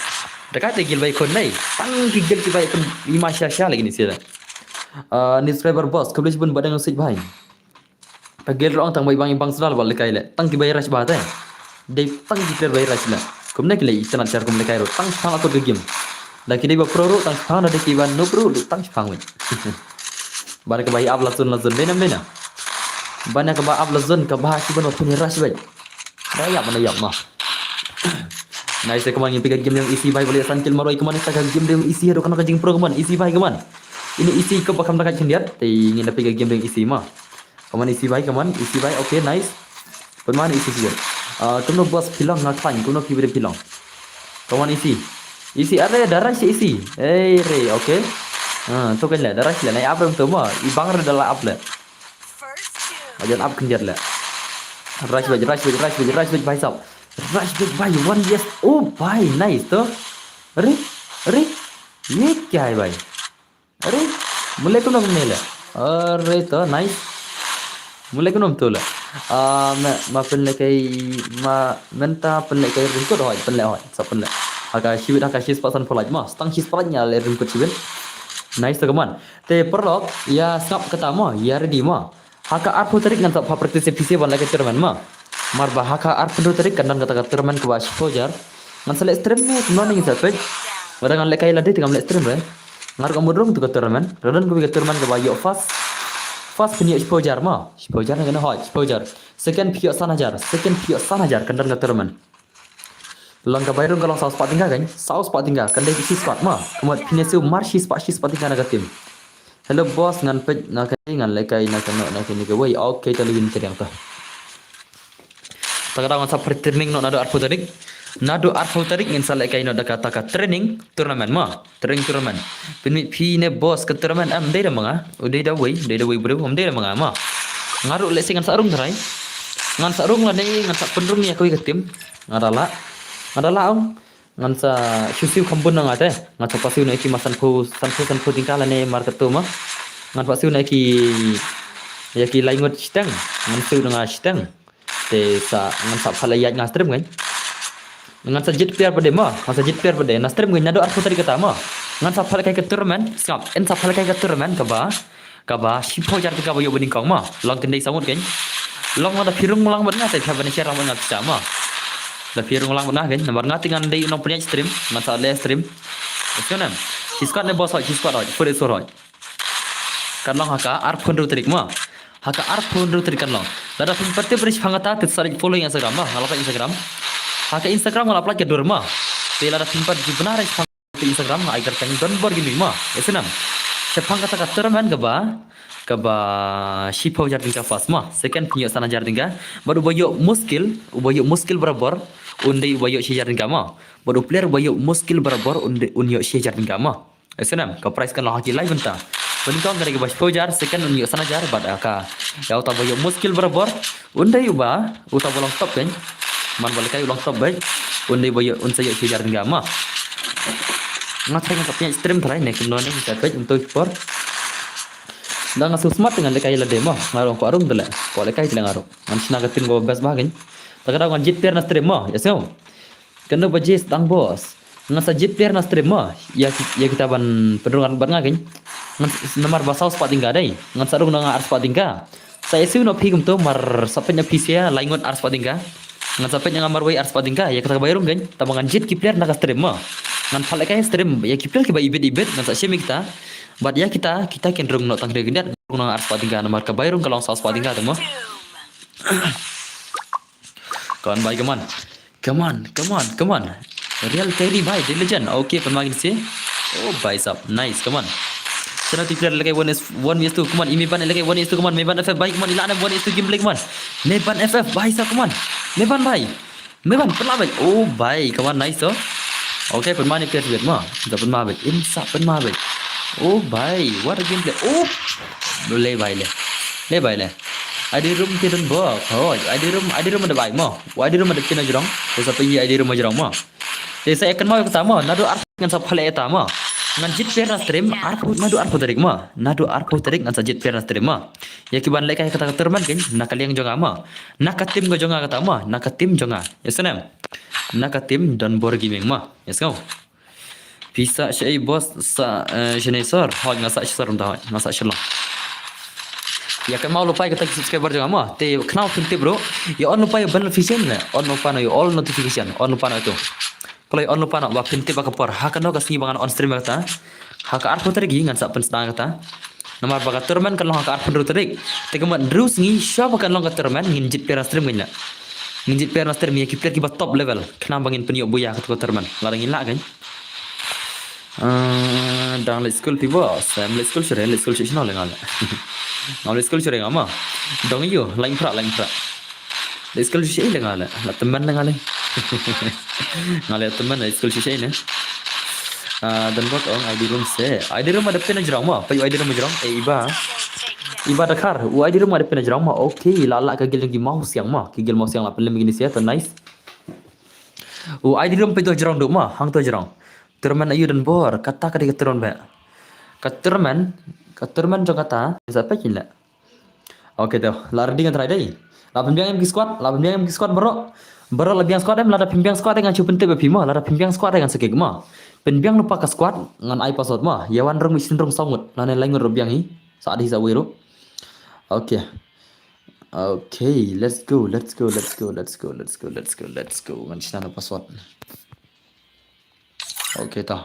Dekat da guild bhai khun nei. Tang ki guild ki bhai khun ima sha sha lagi ni sha. Ah, ni subscriber boss, khublei shibun ba dang sik bhai. Ka guild ruh tang bai bang, bang sdal bal kai leh. Tang ki bai rush ba te. Dei tang ki player bai rush leh. Kumne ki leh itynnad shar kumne kai ruh. Tang shipang akut ka game. Da ki dei ba pro ruh tang shipang, da dei ki ba noob ruh tang shipang wei. Ba na ka ba ap la zone la zone. Dei nam dei na. Ba na ka ba ap la zone ka ba ki ban wa puni rush bai. Da ïap mana ïap ma. Nice, come on, ngin peit ka game jong isi bhai, ba leh san kill marwei, come on, ita ka game jong isi, haduh kano ka jingpro, come on, isi bhai, come on. Ini isi ka ba kham da ka khyndiat, te ngin da peit ka game jong isi ma. Come on, isi bhai, come on, isi bhai, okay, nice. Pynman isi siwet. Ah, kumno boss phi long nga khlaiñ, kumno phi bri phi long. Come on, isi. Isi, are, da rush isi. Ei, re, okay. Ah, to kan leh, da rush leh, nai ap rem to ma. I bang re da la ap leh. Ajan ap khyndiat leh. Rush beit, rush beit, rush beit, rush beit, bhai sab. Rush beit, bhai, one, yes. Oh, bhai, nice to. Are, are. Ye kya hai, bhai? Are, mule kumno kumne leh. Are to, nice. Mule kumno to leh. Ah, ma, ma pynleh kai, ma, mynta pynleh kai ryngkut hoi, pynleh hoi, sa pynleh. Ha ka shiwit, ha ka shispah san pholait ma, stang shispah nya leh ryngkut shiwit. Nice to, come on. Te paralok, ïa sngap kata ma, ïa ready ma. Ha ka arphew tarik ngan sa phah practice ïa phi sha ban leh ka tournament ma. Mar ba ha ka arphew tarik kan don kata ka tournament kaba shiphew hajar. Ngan sa leh stream ne kumno ne ngin sa peit. Lada ngan lehkai lade te ngam leh stream re. Nga ruh nga mut rung tu ka tournament. Ka don kawei ka tournament kaba ïoh first. First phin ïoh shiphew hajar ma. Shiphew hajar ne kane, hooid, shiphew hajar. Second phin ïoh san hajar. Second phin ïoh san hajar, kan don ka tournament. Long ka bai rung ka long saw spah tyngka kan. Saw spah tyngka, kan dei shi squad ma. Ka mut phin ïa siew mar shi spah, shi spah tyngka na ka team. Hello boss, ngan peit na kane, ngan lehkai na kane, na kane kawei. Okay, ta leh ïa kane to. Ta ka daw ngan sa pre-training noh naduh arphew tarik. Naduh arphew tarik ngin sa lehkai noh da kata ka training tournament ma. Training tournament. Pynmih phi ne boss, ka tournament em dei da ma nga. U dei da wei, dei da wei bro, em dei da ma nga ma. Nga ruh lehse ngan sa rung trai. Ngan sa rung lane ngan sa pynrung ïa kawei ka team. Nga da lah. Nga da lah ong. Ngan sa shu siew kham bun na nga te. Ngan sa pah siew na ki ma sanphew, sanphew, sanphew tyngka lane mar katto ma. Ngan pah siew na ki, ïa ki lai ngut shiteng. Ngan siew na nga shiteng. Te sa ngan sa pha la ïaid nga stream kan. Ngan sa jied player pat de ma, ngan sa jied player pat de na stream kan naduh arphew tarik kata ma. Ngan sa pha lehkai ka tournament, sngap, yn sa pha lehkai ka tournament kaba, kaba shiphew hajar tyngka ba ïoh ba nyngkong ma. Long kyndai saw ngut kan. Long lada phi rung lang bad nga te phi hap ban share lang bad nga pisa ma. Lada phi rung lang bad nga kan, namar nga te ngan dei u nongpynïaid stream, ngan sa leh stream. Shi squad ne boss hooid, shi squad hooid, full squad hooid. Kan long ha ka arphew hynriew tarik ma. Ha ka arphew hynriew tarik kan long. Lada phim pat tip re shaphang kata, te sa leit follow ïa Instagram ma. Nga la pynlait Instagram. Ha ka Instagram nga la pynlait ka dur ma. Te lada phim pat ju bna re shaphang ka Instagram, nga ai kyrteng Don Bor Gaming ma. Ïa sngewthuh. Shaphang kata ka tournament kaba, kaba shiphew hajar tyngka first ma. Second phin ïoh san hajar tyngka. Bad uba ïoh muskil, uba ïoh muskil barabor, un dei uba ïoh shi hajar tyngka ma. Bad u player uba ïoh muskil barabor, un dei, un ïoh shi hajar tyngka ma. Ïa sngewthuh, ka prize kan long ha ki lai bynta. Ba nyngkong ka dei kaba shiphew hajar, second un ïoh san hajar, bad, ah, ka, ïa uta ba ïoh muskil barabor, un dei uba, uta ba long top kan. Man ba lehkai u long top beit, un dei ba ïoh, un sa ïoh shi hajar tyngka ma. Nga tharai ngan sa pynïaid stream tharai ne kumno ne, sa peit um to por. Da nga sngewsmat ngan lehkai lade ma, nga ruh kwah rung te leh, kwah lehkai te leh nga ruh. Ngan shna ka team kaba best bha kan. Ta ka daw ngan jied player na stream ma, ïa sngewthuh. Kano baje sdang boss. Ngan sa jied player na stream ma. Ïa ki-, ïa kita ban pynrung bad nga kan. Ngan s-, namar ba saw spah tyngka dei. Ngan sa rung na nga ar spah tyngka. Sa ïa siew noh phi kumto mar sa peit na phi sia lai ngut ar spah tyngka. Ngan sa peit na nga marwei ar spah tyngka. Ïa kata ka bai rung kan. Tangba ngan jied ki player na ka stream ma. Ngan pha lehkai stream. Ïa ki player kiba ibit ibit. Ngan sa shim ïa kita. Bad ïa kita, kita kin rung noh tang khyndiat khyndiat. Rung na nga ar spah tyngka namar ka bai rung ka long saw spah tyngka te ma. Come on, bhai, come on. Come on, come on, come on. Real carry, bhai, the legend. Okay, pynma kine se. Oh, bhai sahab, nice, come on. Chana ti player lehkai one is, one v two. Come on, i Meban lehkai one v two. Come on, Meban F F, bhai, come on, i la na one v two gameplay, come on. Meban F F, bhai sahab, come on. Meban, bhai. Meban, pynlah, bhai. Oh, bhai, come on, nice to. Okay, pynma ne player beit ma. Sa pynma beit. Im sa pynma beit. Oh, bhai, what a gameplay. Oh. Le, bhai, le. Le, bhai, le. Ai dei room te don bok. Hoi, ai dei room, ai dei room da bai mo. Ai dei room da pina jrong. Te sa pynji ai dei room jrong mo. Te sa ïa kynmaw ïa kata mo. Naduh arphew ngan sa pha leh ïa ta mo. Ngan jied player na stream arphew, naduh arphew tarik mo. Naduh arphew tarik ngan sa jied player na stream mo. Ïa ki ban lehkai kata ka tournament kan na ka liang jong nga mo. Na ka team ka jong nga kata mo. Na ka team jong nga. Ïa sngewthuh. Na ka team Don Bor Gaming mo. Ïa sngewthuh. Phi sah shaei boss, sah, eh, shane sor. Hooid, nga sah sor mynta, hooid, nga sah shalong. Ïa kynmaw lypa ïa kata ki subscriber jong nga mo. Te khnang phin tip ruh. Ïa on lypa ïa u bell notification ne. On lypa noh ïa u all notification. On lypa noh ïa uto. Kloi, on lypa noh ba phin tip ha ka por. Ha kano ka sngi ba ngan on stream ïa kata. Ha ka arphew tarik hi ngan sa pynsdang ïa kata. Namar ba ka tournament kan long ha ka arphew hynriew tarik. Te ka mut hynriew sngi shuwa ba kan long ka tournament ngin jied player na stream kan lah. Ngin jied player na stream ïa ki player kiba top level. Khnang ba ngin pynïoh buh ïa kata ka tournament. Lada ngin lah kan. Ah, dang leit skul phi boss. Em leit skul shuh re, leit skul shuh shano le nga le. Ngam leit skul shuh re nga ma. Dong ïoh, lain phra, lain phra. Leit skul shuh le nga le. La tymmen le nga le. Nga le tymmen leit skul shuh ne. Ah, Don Bor ong I D room se. I D room ada pin jrong ma. Pynjrong. Eh, iba. Iba Dakar. U I D room ada pin jrong ma. Okay, la la ka guild ki Mawsiang ma. Ki guild Mawsiang la pynlem kine sia, to nice. U I D room pynjrong duh ma. Hangto jrong. Tournament aïu Don Bor. Kata ka dei ka tournament ba. Ka tournament, ka tournament jong kata. Sa peit le. Okay, to. La ready ngan try dei. La pynbiang em ki squad, la pynbiang em ki squad baroh. Baroh la biang squad em, lada pynbiang squad ngan shu pyntip ïa phi mo, lada pynbiang squad ngan sa kick mo. Pynbiang lypa ka squad ngan ai password mo. Ïa wan rung, mih sien rung saw ngut. Lane lai ngut ruh biang hi. Sa dei sa wei ruh. Okay. Okay, let's go, let's go, let's go, let's go, let's go, let's go, let's go. Ngan shna na password. Okay, to.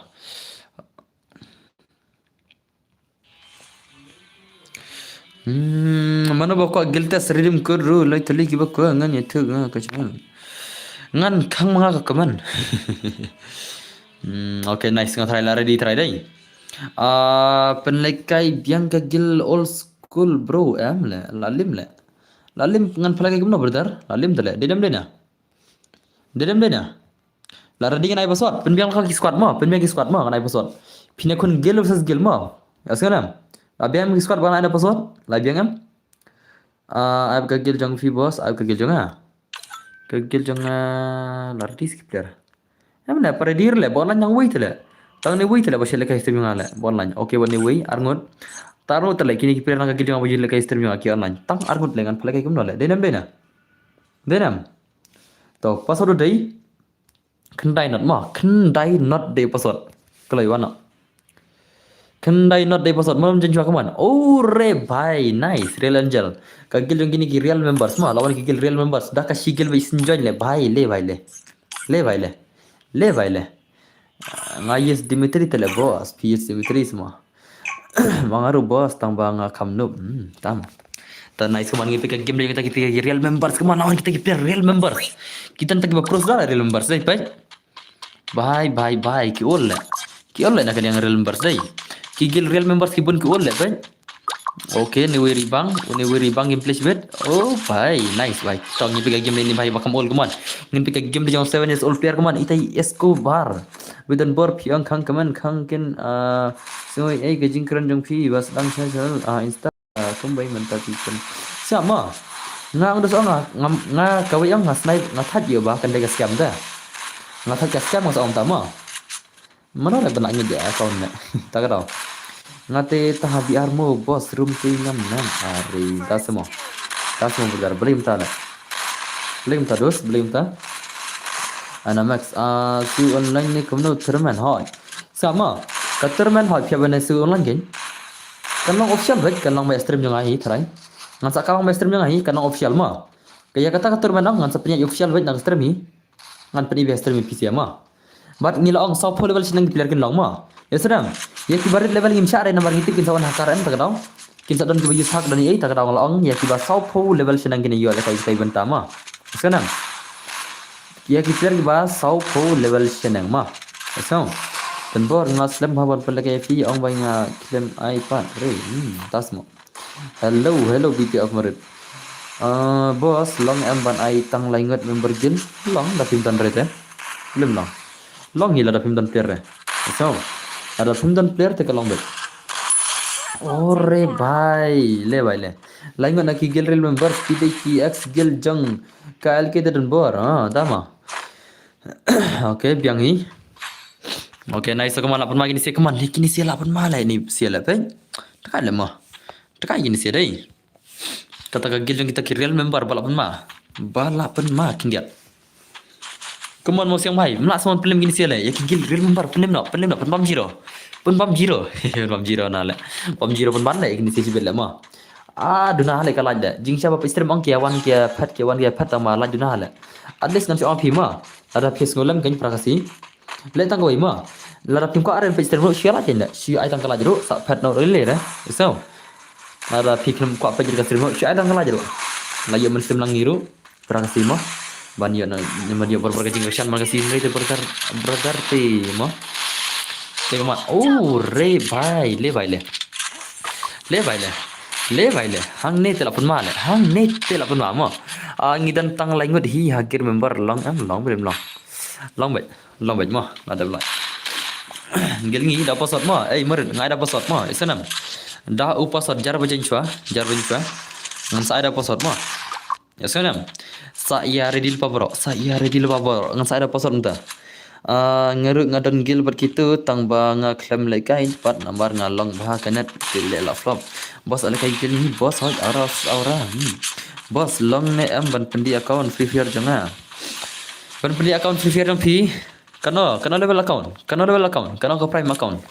Hmm, mano ba kwah guild test redeem code ruh, lai tylli kiba kwah ngan ïathuh nga ka jong. Ngan khang ma nga ka comment. Hmm, okay, nice, nga try la ready try dei. Ah, pynlehkai biang ka guild old school bro, em le, la lim le. La lim ngan pynlehkai kumno brother? La lim te le. Dei dem dei na. Dei dem dei na. La ready ngan ai password. Pynbiang ka ki squad mo, pynbiang ki squad mo ngan ai password. Phin ïakhun guild versus guild mo. Ïa sngewbha. La biang ki squad ba ngan ai password. La biang em. Ah, ai ka guild jong phi boss, ai ka guild jong nga. Ka guild jong nga la ready skip player. Em ne, para dir le, ba online nang wei te le. Tang ne wei te le, ba shu lehkai stream jong nga le, ba online. Okay, ba ne wei, arngut. Tang arngut te le, kine ki player na ka guild jong nga ba ju lehkai stream jong nga ki online. Tang arngut le ngan pynlehkai kumno le. Dei nem, dei na. Dei nem. To, password dei. Khyndai not mo, khyndai not dei password. Kloi wan no. Khyndai not dei password, mano jin jua kumno. Oh re bhai, nice, Real Angel. Ka guild jong kine ki real members mo, la wan ki guild real members. Da ka shi guild ba isynjoin le, bhai, le bhai le. Le bhai le. Le bhai le. Ah, nga yes Dimitri te le boss, phi yes Dimitri sma. Ma nga ruh boss, tang ba nga kham noob. Hmm, tam. Ta nice kumno, ngi pick a game le, kita kita ki real members kumno, la wan kita ki player real members. Kita kita ki ba pros da real members dei, pai. Bhai, bhai, bhai, ki ol le. Ki ol le na ka liang real members dei. Ki guild real members ki bun ki ol le, pai. Okay, ne wei ri bang, ne wei ri bang gameplay shibit. Oh bhai, nice bhai. Tang ngi pick a game le ni bhai, ba kham ol kumno. Ngin pick a game de jong seven years old player kumno. Itai Escobar. With an bor phi ong khang kumno khang kin, ah, sngewbha ei ka jingkren jong phi, ba sdang sha channel, ah, Insta, ah, kumbai mynta phi kin. Siap mo. Nga ong da song nga, nga, nga kawei ong nga snipe, nga thait ïa ba kan dei ka scam da. Nga thait ka scam nga sa ong ta mo. Mano le ba nang ngi de account ne. Ta ka daw. Nga te ta ha B R mo boss room te ngam nang. Are, ta se mo. Ta se mo brother, blim ta le. Blim ta dos, blim ta. Ana Max, ah, su online ne kumno tournament hoi. Sama, ka tournament hoi phi ba ne su online kin. Kan long official bek, kan long ba stream jong nga hi tharai. Ngan sa ka long ba stream jong nga hi, kan long official mo. Ka ïa kata ka tournament ngan sa pynïaid official bek na ka stream hi. Ngan pynïaid ba stream hi phi sia mo. Bad ngi la ong sawphew level shaneng ki player kin long mo. Ïa sdang. Ïa ki ba rit level ngim shah re namar ngi tip kin sa wan hacker em ta ka daw. Kin sa don ki ba use hack don ei ta ka daw nga la ong ïa ki ba sawphew level shaneng kin ïoh lehkai kai bynta mo. Ïa sdang. Ïa ki player ki ba sawphew level shaneng mo. Ïa sdang. Tynbor nga slem ha ban pynlehkai phi ong bai nga khlem ai pat re. Hmm, tas mo. Hello, hello, B T F Marit. Ah, boss, long em ban ai tang lai ngut member guild? Long, da phim don re te. Lem long. Long hi lada phim don player re. So, lada phim don player te ka long bek. Ore bhai, le bhai le. Lai ngut na ki guild real members, ki dei ki ex guild jong ka L K te don bor. Ah, da ma. Okay, biang hi. Okay, nice, kumno la pynma kine sia kumno, kine sia la pynma le ni sia le pe. Takai le mo. Takai kine sia dei. Kata ka guild jong kita ki real member ba la pynma. Ba la pynma khyndiat. Kumno mo siang bhai, mla sman pynlem kine sia le. Ïa ki guild real member pynlem no, pynlem no, pynbam zero. Pynbam zero. Pynbam zero na le. Pynbam zero pynban le kine sia shibit le mo. Ah, duna le ka lait de. Jingshaba phi stream ong ki wan ki phet ki wan ki phet tang ma lait duna le. At least ngan shu ong phi ma. Lada phi sngewlem kan pra kasi. Le tang kawei ma. Lada phi kwah re phi stream ruh shu lait kan de. Shu ai tang ka lait ruh sa phet no le re. So. Lada phi khlem kwah phi ka stream ruh shu ai tang ka lait ruh. La ïoh men stream lang ngi ruh. Pra kasi ma. Ban ïoh na, ban ïoh bor bor ka jingkyrshan ban kasi ngi te brother, brother te ma. Te ma. Oh, re bhai, le bhai le. Le bhai le. Le bhai le. Hangne te la pynma le. Hangne te la pynma mo. Ah, ngi don tang lai ngut hi ha guild member long em long brim long. Long bek. Long bek mo. Lada bla. Guild ngi da password mo. Ei, Marit, ngai da password mo. Isenam. Da u password jar ba jeng chwa, jar ba jeng chwa. Ngan sa ai da password mo. Ïa sngewbha. Sa ïa ready lypa baroh, sa ïa ready lypa baroh. Ngan sa ïa da password mynta. Ah, nga ruh nga don guild bad kito tang ba nga khlem lehkai pat namar nga long bha ka net te leh la flop. Boss, ale kai guild hi boss, hoi aura aura. Hmm. Boss, long ne em ban pyndih account Free Fire jong nga? Ban pyndih account Free Fire jong phi. Kano, kano level account? Kano level account? Kano ka prime account?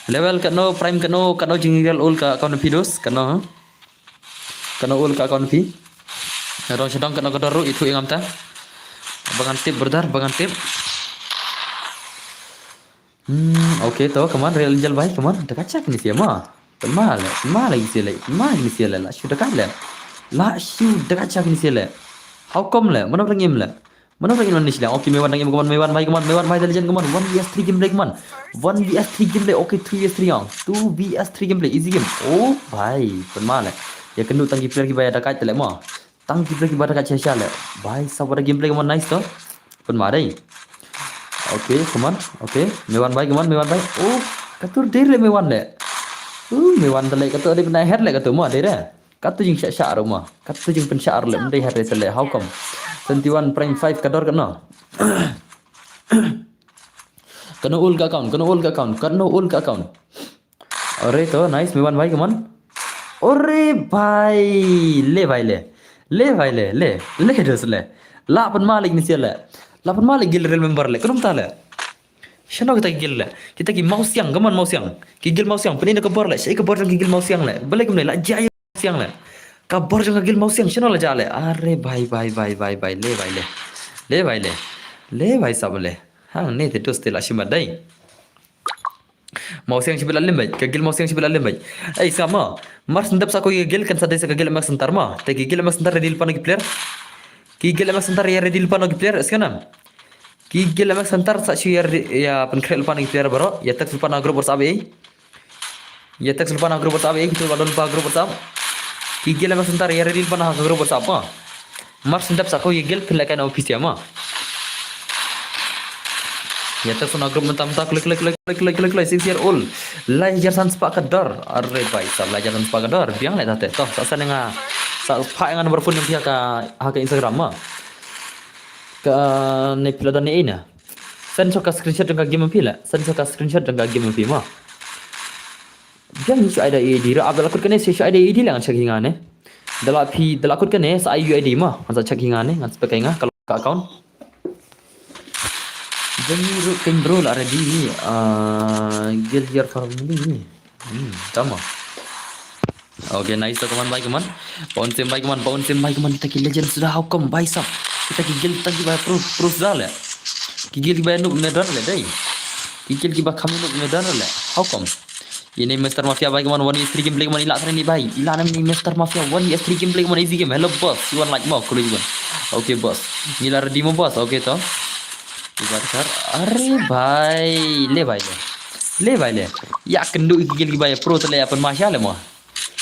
Level kano, prime kano, kano jingrial ul ka account phi dos? Kano, ha? Kano ul ka account phi? Nadong shadong kano ka dor ruh ithuh ïa ngam ta. Ba ngan tip brother, ba ngan tip. Hmm, okay to, come on, Real Angel bhai, come on. Te ka check ni sia ma. Pynma le, pynma le ki sien le, pynma kine sien le, la shu da kat le. La shu da kat sha kine sien le. How come le, mano ba dang im le. Mano ba dang im ne shleng. Okay, Mei Wan dang im, come on, Mei Wan bhai, come on, Mei Wan bhai, the legend, come on. One V S three gameplay, come on. One V S three gameplay, okay, two V S three ong. Two V S three gameplay, easy game. Oh bhai, pynma le. Ïa kynduh tang ki player kiba ïa da kat te le mo. Tang ki player kiba da kat sha sha le. Bhai, sab what a gameplay, come on, nice to. Pynma dei. Okay, come on. Okay, Mei Wan bhai, come on, Mei Wan bhai. Oh, kato dei le Mei Wan le. Uh, Mei Wan te le kato dei pynai head le kato mo, dei re. Kato jingshah shah ruh mo. Kato jingpynshah ruh le, ym dei head re te le. How come? Twenty-one prime five ka dor katno. Kano ul ka account, kano ul ka account, kano ul ka account. Ore to, nice, Mei Wan bhai, come on. Ore bhai, le bhai le. Le bhai le, le, le dos le. La pynma le kine sien le. La pynma le guild remember le, kano mynta le. Shano kita ki guild le. Kita ki Mawsiang, come on Mawsiang. Ki guild Mawsiang, pyni na ka bor le. Shaei ka bor jong ki guild Mawsiang le. Balei kumne la jia ïa Mawsiang le. Ka bor jong ka guild Mawsiang, shano la jia le. Are bhai, bhai, bhai, bhai, bhai, le bhai le. Le bhai le. Le bhai sab le. Hangne te dos te la shimat dei. Mawsiang shibit la lem beit, ka guild Mawsiang shibit la lem beit. Ei, sa mo. Mar shen dep sa ko ïa ka guild kan sa dei sa ka guild Max Center mo. Te ki guild Max Center ready lypa na ki player. Ki guild Max Center ïa ready lypa na ki player, sngewbha. Ki guild Max Center sa shu ïa re-, ïa pynkhreh lypa na ki player baroh. Ïa text lypa na group WhatsApp ei. Ïa text lypa na group WhatsApp ei, kito ba don lypa group WhatsApp. Ki guild Max Center ïa ready lypa na group WhatsApp mo. Mar shen dep sa ko ïa guild pynlehkai na office ïa mo. Ïa text na group mynta mynta klik klik klik klik klik klik klik six year old. Lai hajar san spah ka dor. Are bhai sab lai hajar san spah ka dor. Biang le tate. To sa sa nga. Sa pha nga number phone jong phi ha ka, ha ka Instagram mo. Kane phi la don ne ina. Send shuwa ka screenshot jong ka game phi la. Send shuwa ka screenshot jong ka game phi mo. Biang shu ai da U I D ruh, ap da la kut kane shu ai da U I D le ngan check hi nga ne. Da la phi, da la kut kane sa ai U I D mo. Ngan sa check hi nga ne, ngan sa pek hi nga ka account. Jong ngi ruh kein bro la ready ni, ah, guild year family ni. Hmm, tama. Okay, nice to, come on bhai, come on. Pawan Sem bhai, come on, Pawan Sem bhai, come on. Kita ki legend suda, how come bhai sab. Kita ki guild tang kiba pro, pro suda le. Ki guild kiba noob me don le dei. Ki guild kiba kham noob me don le. How come? Ine Mister Mafia bhai, come on, one V S three gameplay, come on, ila three ni bhai. Ila nam ni Mister Mafia, one V S three gameplay, come on, easy game. Hello boss, you want like mo, kulu you want. Okay boss. Ngi la ready mo boss, okay to. Ibar kar, are bhai, le bhai le. Le bhai le. Ïa kynduh ki guild kiba ïa pro te le ïa pynma sha le mo.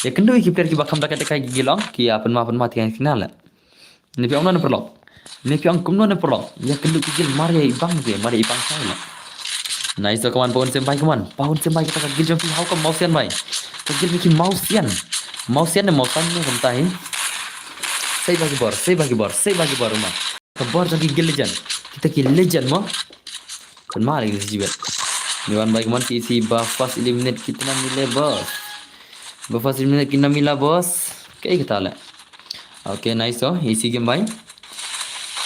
Ïa kynduh ki player kiba kham da ka te ka guild ong, ki ïa pynma pynma te ka kina le. Ne phi ong na ne paralok. Ne phi ong kumno ne paralok. Ïa kynduh ki guild mar ïa i bang te, mar ïa i bang sha le. Nice to, come on, Pawan Sem bhai, come on. Pawan Sem bhai, kata ka guild jong phi, how come Mawsian bhai. Ka guild ki Mawsian. Mawsian ne Mawsan ne kumta hi. Sei bha ki bor, sei bha ki bor, sei bha ki bor mo. Ka bor jong ki guild legend. Kita ki legend mo. Pynma lagi si jibet. Ni wan bai kman ki isi ba first eliminate kitna mile boss. Ba first eliminate kitna mila boss. Kaei kata le. Okay, nice to. Isi game bai.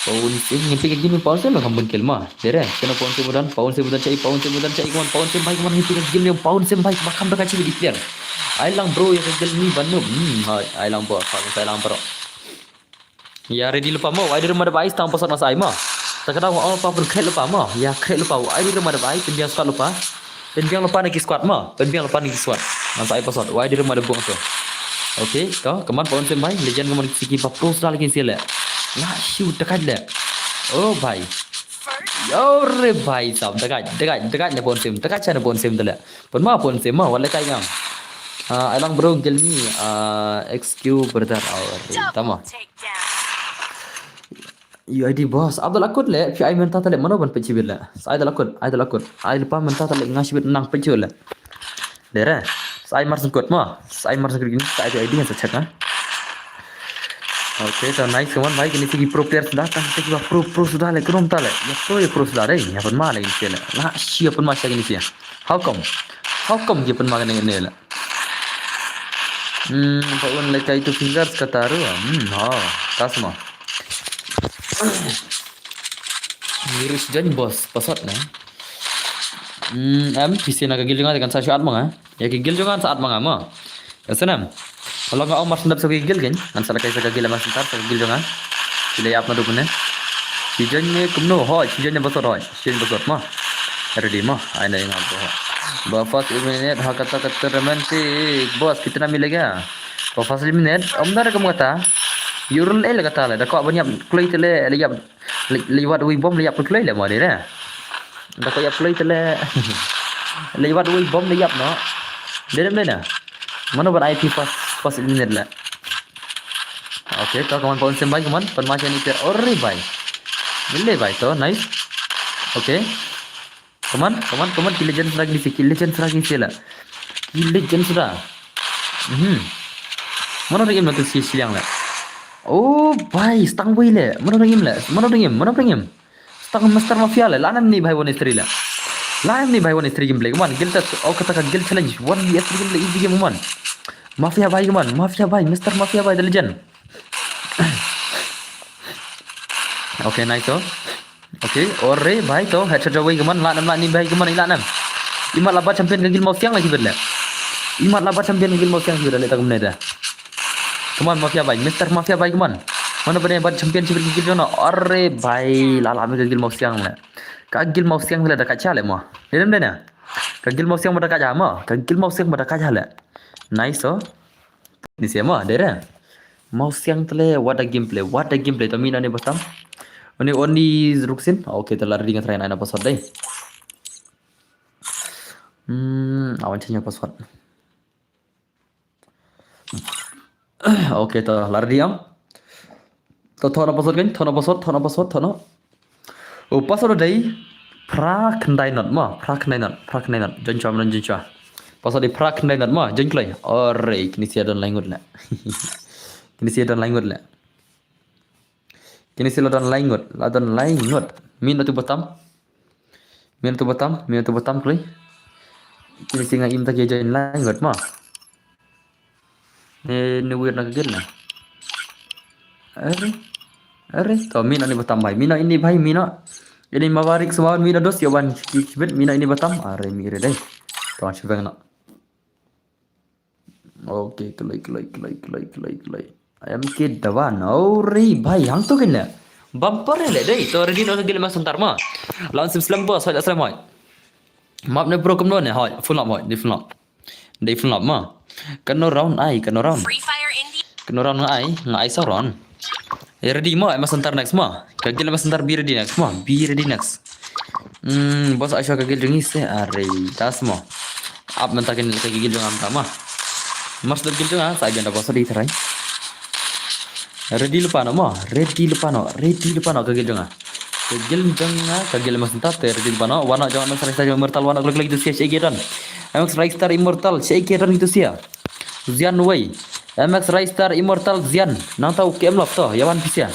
Pawan Sem, ngi pick game Pawan Sem, kam bun kill ma. Dere, kena Pawan Sem udan, Pawan Sem udan chai, Pawan Sem udan chai, kman Pawan Sem bai, kman ngi pick game Pawan Sem bai, ba kham da ka chi di player. Ai lang bro, ïa ka guild ni ban noob. Hmm, hai, ai lang bro, ai lang bro. Ïa ready lypa mo, wai dei ma da bai stang pasat na sa ai ma. Ta ka dang wa pa pun khreh lypa mo. Ïa khreh lypa, wai dei ma da bai, pynbiang squad lypa. Pynbiang lypa na ki squad mo, pynbiang lypa na ki squad. Na sa ai pasat, wai dei ma da bung to. Okay, to, kman Pawan Sem bai, legend kman ki ba pro sdal ki sile. La shu dekat le. Oh bai. Yo re bai sab, dekat, dekat, dekat ne Pawan Sem, dekat cha ne Pawan Sem tele. Pynma Pawan Sem ma, wat lehkai ngam. Ah, ai lang bro, guild ni, ah, X Q brother, ah, tama. U I D boss, Abdul Akut le, phi ai mynta tale, mano ban pynchibit le. Sa ai Abdul Akut, ai Abdul Akut. Ai lypa mynta tale, nga shibit nang pynchibit le. Dere, sa ai mar sengkut ma, sa ai mar sengkut gini, sa ai U I D ngan sa check ha. Okay, so nice, kman bai, kini sigi pro player suda, kan sigi pro, pro suda le, krum tale. Ya pro, ya pro suda dei, ya pynma le, kini le. La shi ya pynma sha kini ya. How come? How come ki pynma kane ne la? Hmm, pa un le kai two fingers kata ruh. Hmm, ha, tasma. Virus join boss, pasat ne. Hmm, em, pisi na ka guild jong nga kan sa shu at ma nga. Ya ka guild jong nga sa at ma nga ma. Ka snam. Kalau nga ong mar sendap sa ka guild kan, ngan sa lakai sa ka guild ma sentar sa ka guild jong nga. Sila ïap na duk ne. Si join ne kumno, hoi, si join ne basot, hoi. Si join basot ma. Ready ma. Ai na ïa nga to, hoi. Ba first eliminate ha kata ka tournament te, boss, kitna milega? Ba first eliminate, ym da ka mata. Yurul el kata le, da ko ban ïap kloi te le, le ïap, le, le wat wi bom le ïap kloi le mo de re. Da ko ïap kloi te le, le wat wi bom le ïap no. De re na. Mano ban I P first, first eliminate le. Okay, to kaman pon sem bai kaman, pon ma chani per ori bai. Mile bai to, nice. Okay. Kaman, kaman, kaman, ki legend sra ki si, ki legend sra ki si la. Ki legend sra. Mhm. Mano ring im na tu si siang la. Oh, bai, stang bai le. Mano ring im le. Mano ring im, mano ring im. Stang Mister Mafia le. Lanem ni bai one three le. Lanem ni bai one three gameplay. Kaman, guild test. Oh, kata ka guild challenge. One V S three gameplay easy game kaman. Mafia bai kaman, Mafia bai, Mister Mafia bai, the legend. Okay, nice to. Okay, ore bai to, headshot jawai kaman, la nam la ni bai kaman, ila nam. Imat la bat champion ka guild Mawsiang la ki bet le. Imat la bat champion ka guild Mawsiang ki bet le ta kumne da. Kaman Mafia bai, Mister Mafia bai kaman. Mano bane bat champion ki bet ki guild jong no. Ore bai, la la me ka guild Mawsiang le. Ka guild Mawsiang le da ka cha le mo. Ni dem de na. Ka guild Mawsiang ba da ka cha mo. Ka guild Mawsiang ba da ka cha le. Nice to. Ni sia mo, dere. Mawsiang tle, what a gameplay, what a gameplay. To mi na ni batam. Oni oni ruksin. Okay, to la ready nga try na na password dai. Hmm, awan change password. Okay, to la ready am. To thona password kan, thona password, thona password, thona. Oh, password dei phra khyndai not mo, phra khyndai not, phra khyndai not. Join chwa, join chwa. Password dei phra khyndai not mo, join kloi. Ore, kini sia don laingut le. Kini sia don laingut le. Kini sia la don laingut, la don laingut. Min atu batam. Min atu batam, min atu batam kloi. Kini sia nga im ta ki join laingut mo. Ni, ni wir na ka guild na. Are, are, to mi na ni batam bai. Mi na ini bai, mi na. Ini mawarik semawan mi na dos ya wan kibit mi na ini batam. Are mi re dai. To an shibang na. Okay, kloi, kloi, kloi, kloi, kloi, kloi. Ayam ke dawa no re bai yang to kena. Bumper le dai. To ready no ka guild ma santar ma. Lawan sim slam boss, hoi slam hoi. Map ne bro kumno ne hoi. Full up hoi, di full up. Dei full up ma. Kano round ai, kano round. Free Fire India. Kano round nga ai, nga ai sa round. Eh, ready ma, M S Center next ma. Ka guild M S Center be ready next ma. Be ready next. Hmm, boss ai sa ka guild jong ngi se are das ma. Up menta ken ka guild jong am ta ma. Mas da guild jong nga sa ai da boss di try. Ready lypa no ma. Ready lypa no. Ready lypa no ka guild jong nga. Ka guild jong nga, ka guild M S Center te ready lypa no. Wan no jong M S Raistar jong Immortal wan no klik klik tu sia shake don. M S Raistar Immortal shake don tu sia. Zian wei. M S Raistar Immortal Zian. Nang tau K M Love to. Yawan pisia.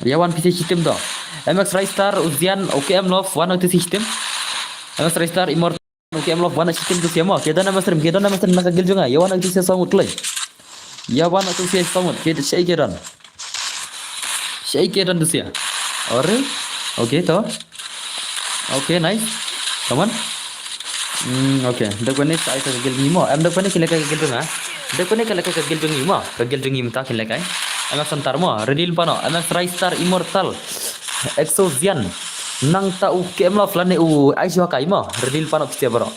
Yawan pisia shitim to. M S Raistar Zian o K M Love wan no tu sia shitim. M S Raistar Immortal K M Love wan no shitim tu sia mo. Ke don M S Rim, ke don M S Rim na ka guild jong nga. Yawan no tu sia sangut kloi. Yawan no tu sia sangut. Ke shake don. Shake don tu sia. Ore. Okay to. Okay, nice. Come on. Hmm, okay. Dak bane sa ai ka guild ngi mo. Em dak bane kile ka guild jong nga. Dak bane kile ka guild jong ngi mo. Ka guild jong ngi mta kile kai. M S Center mo. Ready lypa no. M S Raistar Immortal. Exo Zian. Nang ta u K M Love lane u Aisha kai mo. Ready lypa no pisia bro.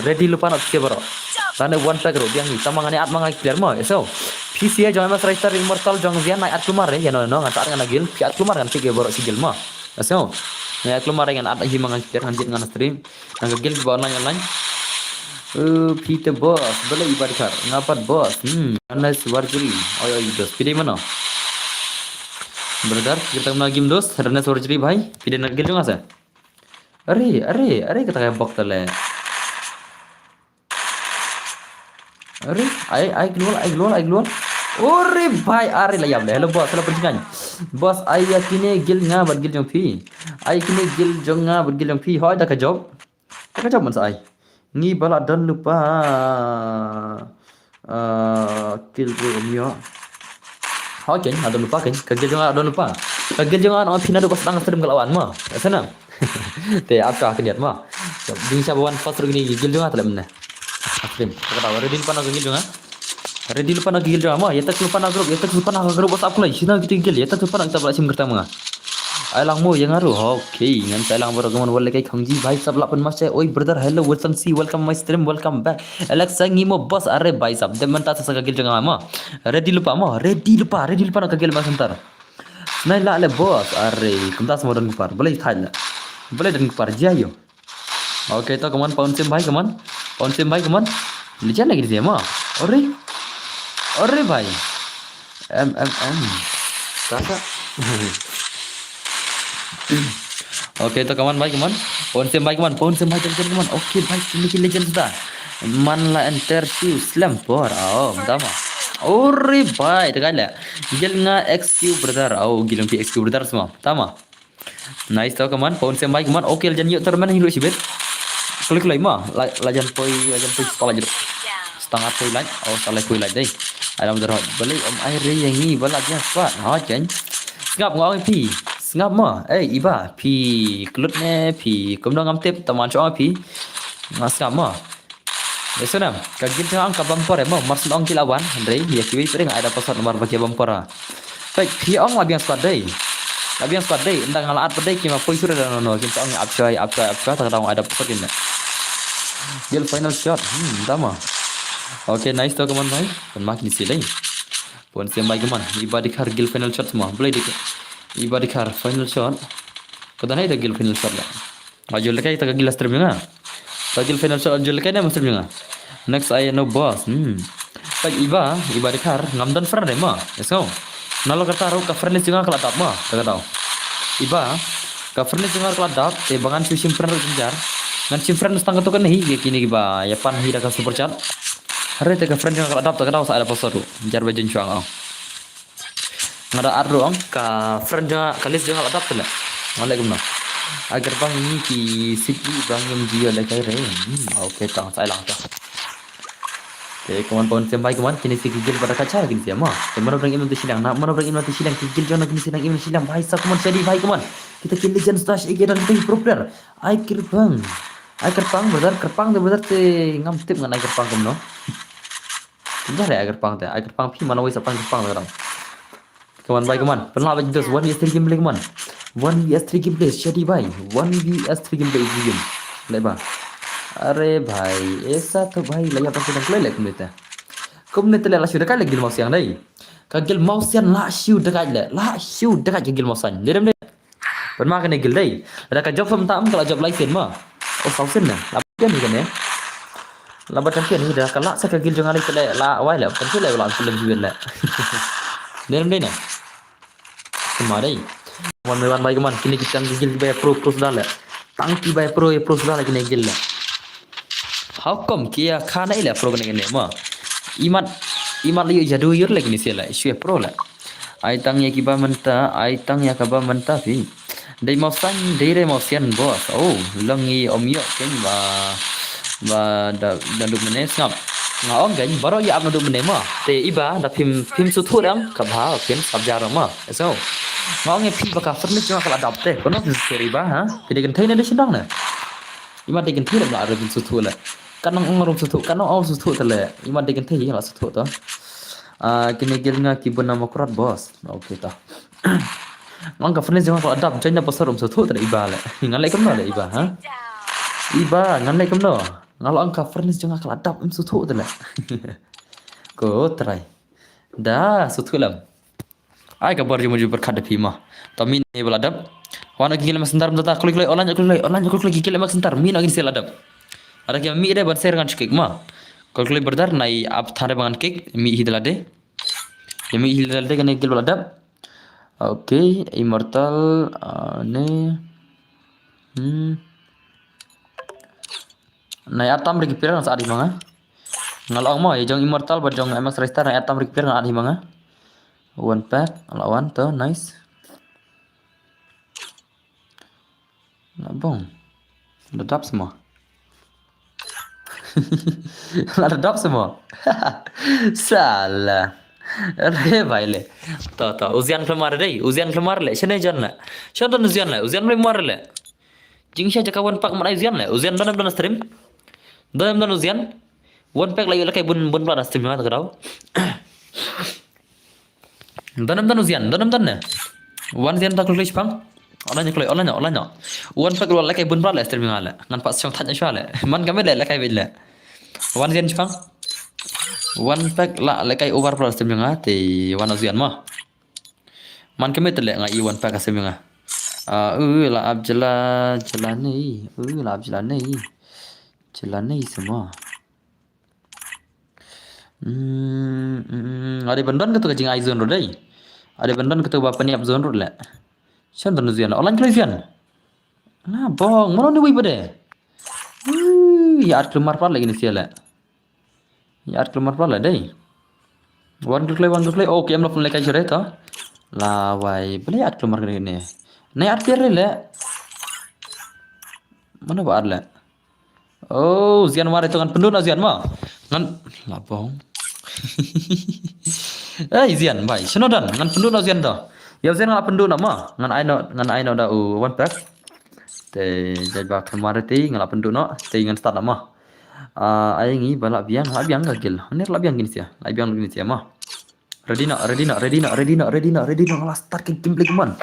Ready lypa no pisia bro. Lane one pack ro biang ni. Tamang ane at mangai player mo. So. Pisia jong M S Raistar Immortal jong Zian nai at kumar eh. Ya no no ngan ta at ngan guild. Pia at kumar ngan pik bro si guild mo. Asyo. Nga klumar ngan at hi ma ngan kir ngan jit ngan stream. Ngan ka guild ba online online. Eh, Peter boss, bela ibar kar. Ngapat boss. Hmm, Ranes Warjri. Oi oi dos. Pide mano? Brother, kita kena game dos. Ranes Warjri bhai. Pide na guild jong nga sa. Are, are, are kata ka bok tale. Are, ai, ai glol, ai glol, ai glol. Ore bhai, are la yam le. Hello boss, hello pynjngai. Boss, ai ya kine guild nga bad guild jong phi. Ai kine guild jong nga bad guild jong phi. Hoi da ka job. Da ka job man sa ai. Ngi bala don lypa. Ah, kill ro myo. Hoi ken, adon lypa ken. Ka guild jong nga adon lypa. Ka guild jong nga no phi na do bas dang stream ka lawan ma. Sana. Te ap ka kniat ma. Ding sa wan first ring ni guild jong nga tlem ne. Stream. Ka ta ready lypa na guild jong nga. Ready lypa na guild jong nga ma. Ya tak lypa na group, ya tak lypa na group WhatsApp klai. Sina kita guild, ya tak lypa na kita bala sim kerta ma nga. Ai lang mo ïa nga ruh. Okay, ngan sa ai lang baroh kumno, wat leh kai khang ji, bhai sab lah pynmasa. Oi brother, hello, welcome, see, welcome my stream, welcome back. Alex, sa ngi mo boss, are bhai sab. Dep mynta sa ka guild jong nga mo. Ready lypa mo, ready lypa, ready lypa na ka guild ma center. Snai lah leh boss, are kumta sa mo don kpar. Balei thai leh. Balei don kpar jia ïo. Okay, to, come on, Pawn Sim bhai, come on. Pawn Sim bhai, come on. Legend lagi dia mo. Ore. Ore bhai. M M M. Sasa. Okay, to, come on bhai, come on. Pawn Sim bhai, come on. Pawn Sim bhai, come on. Okay bhai, kine ki legend suda. Man la enter shu slam por. Oh, mta mo. Ore bhai, te kai leh. Guild nga X Q brother. Oh, guild phi X Q brother sa mo. Mta mo. Nice to, come on. Pawn Sim bhai, come on. Okay, la jan ïoh tournament hi ruh shibit. Klik klik mo. La, la jan poi, la jan poi spot la jan. Stang at poi like. Oh, sa lai poi like dei. Ai lam darot. Balei ym ai re ïa ngi ba la jan spot. Ha, chen. Sngap nga ong phi. Sngap mo. Eh, Iba. Phi klut ne, phi kumno ngam tip, tang man shu ong phi. Nga sngap mo. Ïa sngewsih, ka guild jong nga ka bam por em mo, mar shu ong ki la wan, hynrei ïa kiwei pat nga ai da password namar ba ki bam por. Peit, phi ong la biang squad dei. La biang squad dei, ynda nga la add pat dei ki ma poi shuh da no no, kim sa ong ap shwa, ap shwa, ap shwa, ta ka daw ai da password kin. Guild final shot, hmm, da ma. Okay, nice to, come on bhai. Pynma kine shi dei. Pawn Sim bhai, come on. Iba Dkhar guild final shot mo. Balei Dkhar. Iba Dkhar final shot. Ka dang ai da guild final shot la. Aju lekai ta ka guild la stream nga. Ta guild final shot aju lekai ne ma stream nga. Next ai no boss. Hmm. Ta Iba, Iba Dkhar, ngam don friend re mo. Let's go. Nalor kata ruh ka friend list jong nga ka la dap mo. Ta ka daw. Iba, ka friend list jong nga ka la dap, te ba ngan shu shim friend ruh jynjar. Ngan shim friend tang katto katne hi, ïa kine kiba ïa pan hi da ka super chat. Hare te ka friend jong nga ka la dap, ta ka daw sa ai da password ruh. Jynjar ba jin shuwa nga ong. Nga da add ruh ong, ka friend jong nga, ka list jong nga la dap te leh. Nga leh kumno. Ai kyrpang ngi ki sik i ba ngim ji ïoh leh kai re. Hmm, okay, tang sa ai lang ta. Okay, come on, Pawn Sim bhai, come on, kine shi ki guild ba da ka cha kine shi mo. Te mano ba dang im na tu shiliang, na mano ba dang im na tu shiliang, ki guild jong nga kine shi dang im na shiliang, bhai sa, come on, Shadi bhai, come on. Kita ki legend stash ïa ki dang dei pro player. Ai kyrpang. Ai kyrpang, brother, kyrpang te brother te ngam tip ngan ai kyrpang kumno. Kumta re ai kyrpang te, ai kyrpang phi mano wei sa pan kyrpang te ka daw. Come on bhai, come on. Pynlah bha dos, one v three gameplay, come on. One v three gameplay, Shadi bhai. One v three gameplay, easy game. Leh ba. Are bhai, aisa to bhai, la ïa pa kudang play leh kumne te. Kumne te leh la shu da kai leh guild Mawsiang dei. Ka guild Mawsiang la shu da kai leh, la shu da kai ka guild Mawsiang. Dei dem dei. Pynma kane guild dei. Lada ka jop sa mynta em ka la jop lai sien mo. Oh, saw sien ne. La champion hi kane. La ba champion hi da ka la sa ka guild jong nga lei pynleh la wai leh. Pynleh la pynleh jiwen leh. Dei dei ne. Pynma dei. Wan me wan bai ka man kine ki tang ki guild ba pro pro suda leh. Tang ki ba pro pro suda leh kine guild leh. How come ki ïa kha na ila pro kane kane mo. Imat, imat la ïoh jadu ïoh leh kine sia leh. Shu ïa pro leh. Ai tang ïa kiba mynta, ai tang ïa kaba mynta phi. Dei Mawsiang, dei re Mawsiang boss. Oh, long i om ïoh ken ba, ba da, da duk mene sngap. Nga ong ken, baroh ïa ap na duk mene mo. Te Iba, da phim, phim suthu dang, ka bha, phim sab jar mo. So, nga ong ïa phi ba ka furnace jong nga ka la dap te. Kono phi suthu Iba, ha? Phi dei kynthei ne dei shindang ne? Imat dei kynthei leh la rum suthu leh. Kan nang ong rum suthu, kan nang ong suthu te leh. Imat dei kynthei la suthu to. Ah, kine guild nga ki bun na Mawkyrwat boss. Okay to. Ngan ka furnace jong nga ka la dap, join na pasar rum suthu te leh Iba leh. Ngan leh kumno leh Iba, ha? Iba, ngan leh kumno. Nga la ong ka furnace jong nga ka la dap, ym suthu te leh. Ko trai. Da, suthu lem. Ai ka bor jumur jumur khat da phi mo. To mih ne ba la dap. Wan ki gil ma sentar mynta, kloi kloi online, kloi kloi online, kloi kloi ki gil ma sentar. Mih no gin sia la dap. Ada ki mih de ban ser ngan shkik mo. Kloi kloi berdar nai ap thare ba ngan kik, mih hi da la de. Ya mih hi da la de kane gil ba la dap. Okay, Immortal, ah, ne. Hmm. Nai atam ri ki pira ngan sa adi manga. Nga la ong mo, ïa jong Immortal bad jong M X Raystar nai atam ri ki pira ngan adi manga. One pack, la one to, nice. La bong. La dap semua. La dap semua. Salah. Re bai le. To, to, uzian keluar dei, uzian keluar le. Sene jan le. Sene uzian le, uzian keluar le. Jing sha jaka wan pak man ai uzian le. Uzian don em don stream. Don em don uzian. Wan pak la yu la kai bun bun bla stream ma ta ka daw. Don em don uzian, don em don ne. Wan zian ta kul kul shipang. Online kloi, online, online. One pack la lehkai bun bra le stream nga le. Ngan pat shong thait na shwa le. Man ka me le lehkai bit le. One yen shpang. One pack la lehkai over bra le stream nga te one of yen ma. Man ka me te le nga i one pack stream nga. Ah, uh, la ab jela, jela ni. Uh, la ab jela ni. Jela ni semua. Hmm, hmm, hmm. Ade ban don katu ka jingai zone ruh dei. Ade ban don katu ba pynïap zone ruh le. Shan don zian. Online kloi zian. Na bong, mano ni wei bade. Hmm, ya at klumar pala gini sia le. Ya at klumar pala dei. One kloi, one kloi. Okay, em lo pun le kai jure to. La wai, bale at klumar gini. Nai at pier le. Mano ba at le. Oh, zian ware to ngan pynduh na zian ma. Ngan labong. Eh, zian bai. Shano dan ngan pynduh na zian to. Ya zian ngan pynduh na ma. Ngan ai no, ngan ai no da u one pack. Te jai ba kan ware te ngan pynduh no. Te ngan start na ma. Ah, ai ngi ba la biang, la biang ka gil. Nir la biang gini sia. La biang gini sia ma. Ready na, ready na, ready na, ready na, ready na, ready na. Ngan start ka gameplay, come on.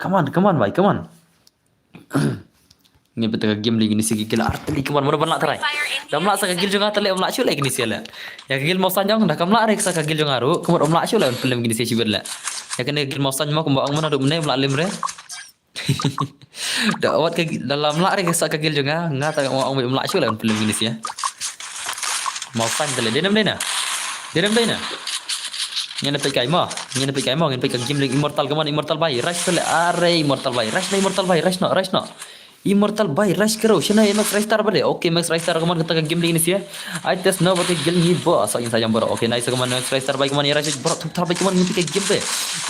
Come on, come on bai, come on. Ngi bete ka game lagi ni sigi gila arteli, come on, mano ban lah try. Dam lah sa ka gil jong nga tele, um lah shu lagi ni sigi le. Ya ka gil mau sanjong dah kam lah rek sa ka gil jong nga ru, come on, um lah shu lagi film gini sigi sibet le. Ya kene gil mau sanjong mau kumba ang mana duk mene um lah lim re. Dah awat ka dalam lah rek sa ka gil jong nga, nga ta mau ang um lah shu lagi film gini sigi. Mau sanj tele, denem dena. Denem dena. Ngin peit kai mo, ngin peit kai mo, ngin peit ka game lagi immortal, come on, immortal bai, rush tele, are immortal bai, rush na immortal bai, rush no, rush no. Immortal bai, rush kero, shana ya Max Rush Star bade. Okay, Max Rush Star, come on, kata ka game ding ni sia. Ai test no bate gil ni bo, sa in sa jam bro. Okay, nice, come on, Max Rush Star bai, come on, ya rush bro, thup thap bai, come on, ngi ka game be.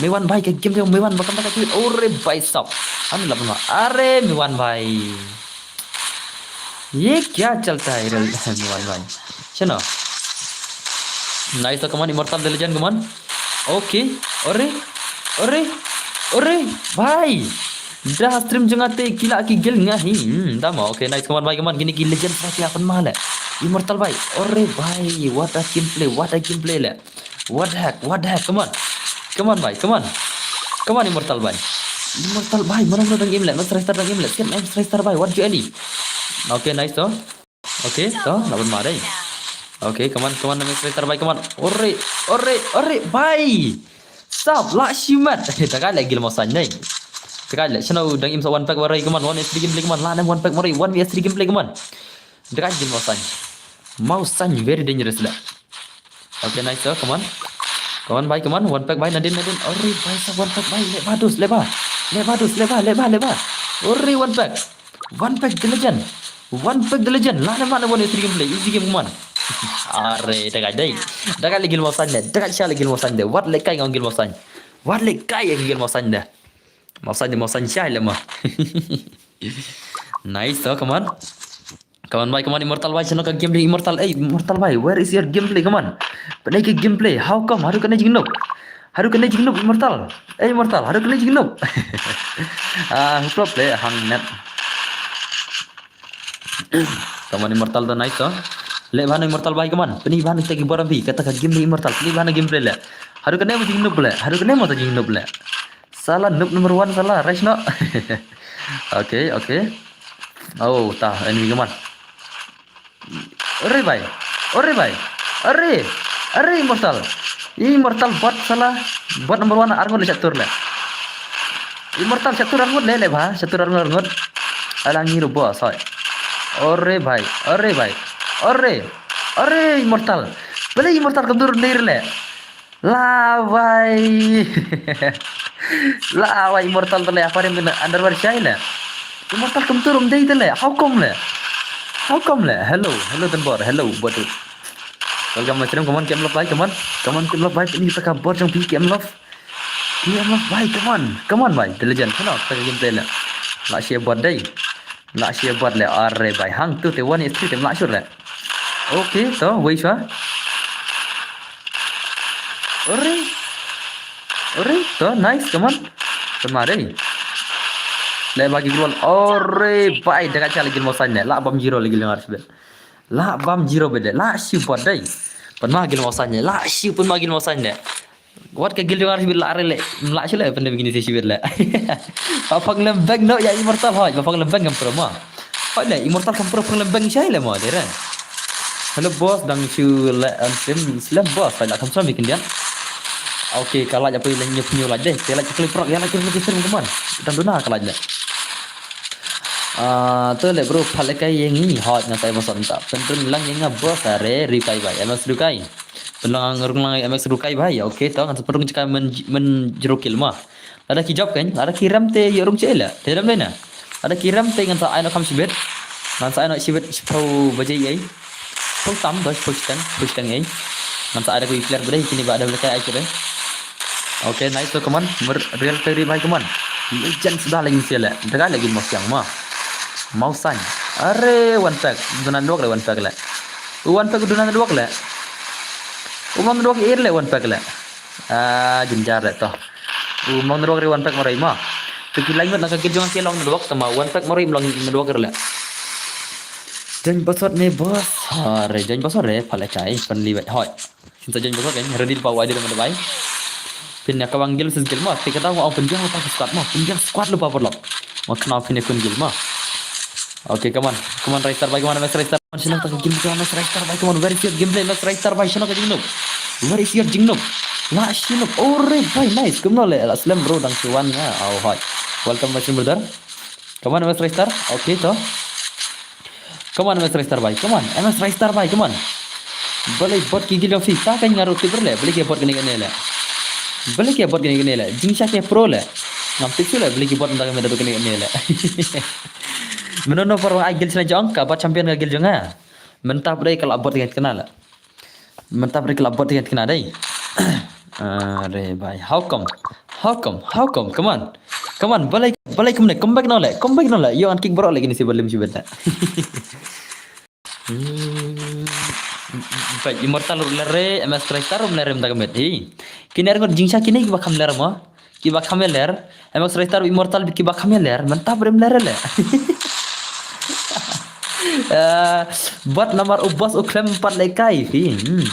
Mewan bai, ka game be, mewan ba kam ka tweet. Ore bai sap. Ani la bana. Are mewan bai. Ye kya chalta hai re mewan bai. Shana. Nice, come on, immortal the legend, come on. Okay, ore, ore, ore, bai. Dah stream jong nga te kila ki gil nga hi. Hmm, dama. Okay, nice, come on, bai, come on. Gini ki legend sa ki apan male. Immortal bai. Ore bai, what a gameplay, what a gameplay le. What the heck, what the heck, come on. Come on bai, come on. Come on immortal bai. Immortal bai, mana mana dang game le. Max Rush Star dang game le. Siap Max Rush Star bai, what you ali. Okay, nice to. Okay, to, laban ma dai. Okay, come on, come on, Max Rush Star bai, come on. Ore, ore, ore, bai. Stop, la shimat. Takai le gil mau sanj nei. Takai le, shana dang im sa one pack warai, come on, one S three gameplay, come on, la nem one pack warai, one S three gameplay, come on. Takai gil mau sanj. Mau sanj, very dangerous le. Okay, nice, oh, come on. Come on, bai, come on. One pack bai, nadin, nadin. Ore bai sa one pack bai, le badus, le ba. Le badus, le ba, le ba, le ba. Ore one pack. One pack the legend. One pack the legend. Lana mana one three gameplay. Easy game man. Are, daga dai. Daga lagi mau sanj de. Daga sha lagi mau sanj de. What le kai ngong gil mau sanj. What le kai ngong gil mau sanj de. Mau sanj de, mau sanj sha le ma. Nice, oh, come on. Come on bai, come on immortal bai, shano ka gameplay immortal. Hey immortal bai, where is your gameplay? Come on. Penai ke gameplay. How come? Haru kena jingnop. Haru kena jingnop immortal. Hey immortal, haru kena jingnop. Ah, huplop le hang net. Come on immortal to nice to. Le bana immortal bai, come on. Penai bana tegi boram bi kata ka gameplay immortal. Penai bana gameplay le. Haru kena mo jingnop le. Haru kena mo jingnop le. Sala noob number one sala, rush no. Okay, okay. Oh, ta enemy come on. Ore bai. Ore bai. Ore. Ore immortal. Immortal bot sala. Bot number one arngut le chatur le. Immortal chatur arngut le le ba. Chatur arngut arngut. Alangi rubo soi. Ore bai. Ore bai. Ore. Ore immortal. Bale immortal kendur nir le. Lawai. Lawai immortal tele apa yang kena underwear shai le. Immortal kem turum dei tele. How come le? How come le? Hello, hello Tanbor. Hello buat tu. Welcome my stream. Come on, Kem Love bhai, come on. Come on, Kem Love bhai. Ini kita kabor jong pi Kem Love. Kem Love bhai, come on. Come on bhai. The legend. Hello, kita gameplay le. La share buat dei. Lah share buat le are bai hang tu te one is three te lah shur le. Okay to wei shwa. Ore. Ore to nice come on. Come on re. Le bagi gol ore bai dekat cha lagi mau sanj le. Lah bam zero lagi lengar sibet. Lah bam zero bede. Lah shi buat dai. Pun ma gil mau sanj le. Lah shi pun ma gil mau sanj le. Wat ka guild jong nga shibit la re le. Mla shi le pyndem kine shi shibit le. Ba pang lem bank no ïa Immortal hoi. Ba pang lem bank kam pro ma. Hoi le Immortal kam pro pang lem bank shai le ma dei re. Hello boss, dang shu le an sim slem boss, hoi la kam sami kindian. Okay, ka laj apa leng nyup nyu laj dei. Ka laj klik prok ïa laj klik klik klik man. Dang duna ka laj le. Ah, to le bro, pale kai ïa ngi hoi nga sai boss anta. Pynrung lang ïa nga boss are ri kai bai. Emas ri kai. Pynlang rung lang M X Rukai bhai. Okay, to ngan sa pynrung jaka men men jrukil ma. Lada ki jop kan, lada ki rem te ïa rung che la. Te rem dei na. Lada ki rem te ngan sa ai no kham shibit. Ngan sa ai no shibit shiphew baje ei. Shiphew tam do shiphew shiteng, shiphew shiteng ei. Ngan sa ai da ku player bdei kini ba da lekai ai kire. Okay, nice to come on. Mer real player bhai come on. Legend sudah lagi sia le. Daga lagi mau siang ma. Mau san. Are one pack. Duna dok le one pack le. One pack duna dok le. Umang dok ir le one pack le. Ah, jinjar le to. Umang dok re one pack marai ma. Tu ki lain na ka guild jong ki long dok sama one pack marai long dok le. Join boss ne boss. Are join boss re pale kai pan liwet hoi. Sinta join boss kan ready pa wadi dama bai. Pin ya kawang guild versus guild ma. Te kata wa pynjang pa squad ma. Pynjang squad lu pa parlok. Ma kena pin kun guild ma. Okay, come on. Come on, Raystar bhai, come on, Max Raystar. Come on, shino ka game, come on, Max Raystar bhai, come on. Where is your gameplay, Max Raystar bhai? Shino ka jingnop? Where is your jingnop? La shinop. Ore bhai, nice. Kumno le la slem bro dang chuan nga. Oh, hi. Welcome, my brother. Come on, Max Raystar. Okay, to. Come on, Max Raystar bhai. Come on, Max Raystar bhai, come on. Balei bot ki gil jong phi ta kan nga ruh tip le. Balei ki bot kane kane le. Balei ki bot kane kane le. Jingshisha ki pro le. Ngam tip shuh le balei ki bot nda kane kane le. Mano no por ai gil sna jong ka bot champion ka gil jong nga. Mynta pdei ka la bot kane kane le. Mynta pdei ka la bot kane kane dei. Are bhai, how come? How come? How come? Come on. Come on, balei balei kumne, come back now le. Come back now le. Yo an kick bro le kini si balim si benda. Hmm. Bai Immortal ruh lere, M X Raystar ruh lere mynta ka met. Hi. Kine ruh jingshisha kine kiba kham lere mo. Kiba kham lere. M X Raystar Immortal kiba kham lere. Mynta brim lere le. Eh, bot namar u boss u khlem pat le kai. Hi. Hmm.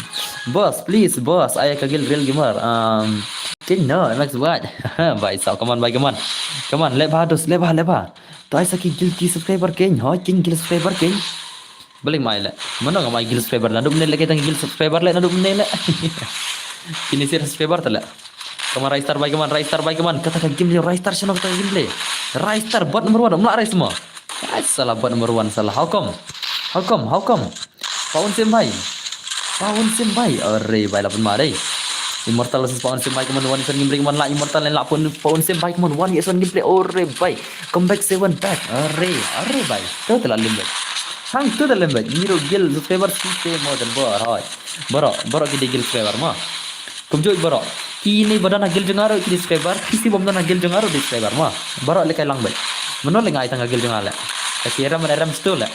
Boss, please boss, ai ka gil real gamer. Um, kin no, M X what? Bai sao, come on bai, come on. Come on, le bha dos, le bha, le bha. To ai sa ki gil ki subscriber kin, ho kin gil subscriber kin. Balei mai le. Mano nga mai gil subscriber. Nadu mene le kita gil subscriber le nadu mene le. Kini sir subscriber tala. Kaman Raystar bai kaman, Raystar bai kaman. Kata ka game le Raystar shano kata ka game le. Raystar bot number one. Mla Rays mo. Ai sala bot number one sala. How come? How come? How come? Paun sim bai. Paun sim bai. Are bai la pun ma dei. Immortal versus Paun sim bai kaman one ison gameplay kaman la Immortal la pun Paun sim bai kaman one ison gameplay. Are bai. Come back seven back. Are, are bai. Tu telah lembek. Hang tu telah lembek. Nyiru gil subscriber site mo dan bor hoi. Boro, boro ki dei gil subscriber ma. Kumjuh boro. Kini ba don ha gil jong nga ruh ki dei subscriber. Kisi bom don ha gil jong nga ruh dei subscriber ma. Boro le kai lang bai. Mano le ngai tang ha gil jong nga le. Ka kira mana ram stu le.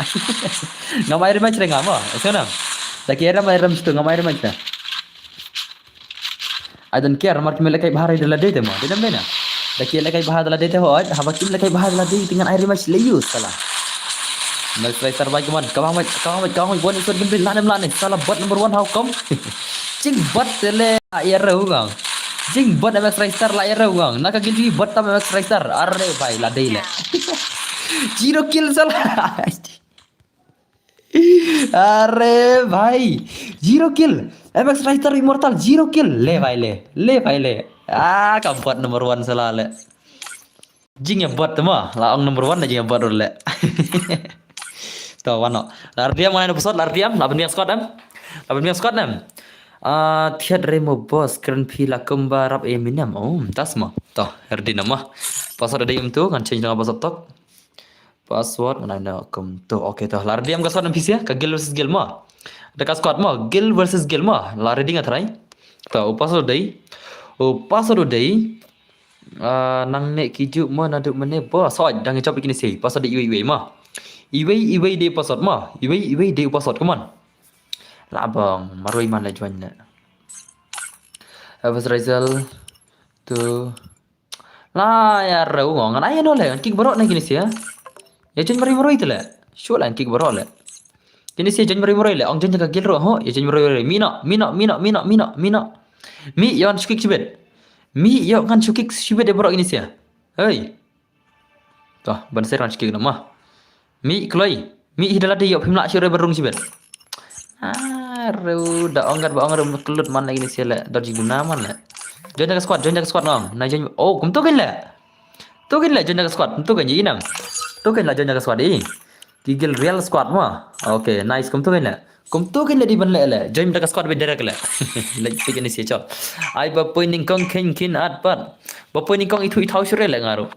Nga mai rim ach le nga ma. Sana. Da kira mana ram stu nga mai rim ach le. I don't care, mar kim le kai bahar de la dei te ma. Dei nam dei na. Da ki le kai bahar de la dei te hoi, haba kim le kai bahar de la dei te ngan ai rematch le yu sala. Mal Raystar bai kaman, kamang bai, kamang bai, kamang bai, one ison gameplay la nem la ne. Sala bot number one how come? Jing bot te le la ïa reu gang. Jing bot M X Raystar la ïa reu gang. Na ka gil ji bot tam M X Raystar. Are bai la dei le. Zero kill sala. Are bhai, zero kill. M X Raystar Immortal zero kill. Le bhai le. Le bhai le. Ah, ka bot number one sala le. Jing ïa bot ma. La ong number one na jing ïa bot le. To wano. La R D M mana pasot, la R D M, la pynbiang squad em. La pynbiang squad em. Ah, thiat remo boss, kren phi la kumba rap Eminem. Oh, tas ma. To, R D M ma. Pasot ada em tu, ngan change dengan pasot tok. Password mana na kum tu. Okay to. La ready am ka squad M P C ka guild versus guild ma. Da ka squad ma, guild versus guild ma. La ready nga try. To, u password dei. U password dei. Ah, nang ne kiju ma nadu mene ba. So, dang chop kini si. Password dei iwei iwei ma. Iwei iwei dei password ma. Iwei iwei dei u password. Come on. La bang, marui man la join ne. Average result tu. La ïa reu ngong ngan ai no le ngan kick baroh na kini sia. Ïa jen mari mari tu le. Shu la ngan kick baroh le. Kini sia jen mari mari le ong jen ka guild roh ho ïa jen mari mari mino mino mino mino mino mino. Mi ïoh ngan shu kick shibit. Mi ïoh ngan shu kick shibit ïa baroh kine sha. Hei. To, ban ser ngan shu kick noh mo. Mi kloi. Mi hi da lade ïoh phim lah shuh re ba rung shibit. Ah, reu da ong kat ba ong reu klut man lagi kine sha le. Dor jingduna man le. Join da ka squad, join da ka squad nong. Na join. Oh, kumto kein le. To kein le join da ka squad. Kumto kein i nam. To kein la join da ka squad i. Ki gil real squad mo. Okay, nice, kumto kein le. Kumto kein le dei ban leh le. Join da ka squad beit direct le. Leh peit kine sha chop. Ai ba poi nyngkong khein khein at pat. Ba poi nyngkong ithuh ithaw shuh re le nga ruh.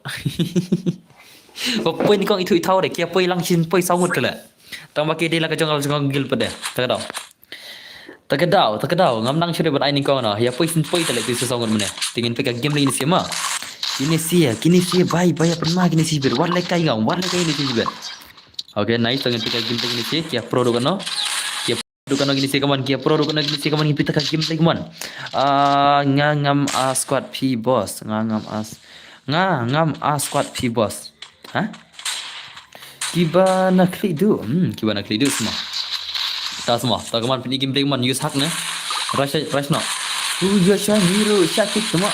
Ba poi nyngkong ithuh ithaw re. Ki ïa poi lang shisien poi saw ngut te le. Tang ba ki dei la ka jong ka jong ka gil pat de. Ta ka daw. Ta ka daw, ta ka daw. Ngam nang shuh re ban ai nyngkong noh. Ïa poi shisien poi te le ki saw ngut mynne. Te ngin peit ka game lei kine sha mo. Kine sha, kine sha bai, bai ïa pynma kine sha beit. Wat leh kai ngam, wat leh kai kine sha beit. Okay, nice. Tang ngin peit ka game lei kine sha. Ki ïa pro ruh kano. Ki ïa pro ruh kano kine sha kaman, ki ïa pro ruh kano kine sha kaman, ngin peit ka game lei kaman. Ah, nga ngam a squad phi boss. Nga ngam a s-, nga ngam a squad phi boss. Ha? Kiba na khlieh duh. Hmm, kiba na khlieh duh sma. Ta sma, ta kaman pyn i game lei kaman, use hack ne. Rush, rush noh. U ïoh sha hero, sha kick sma.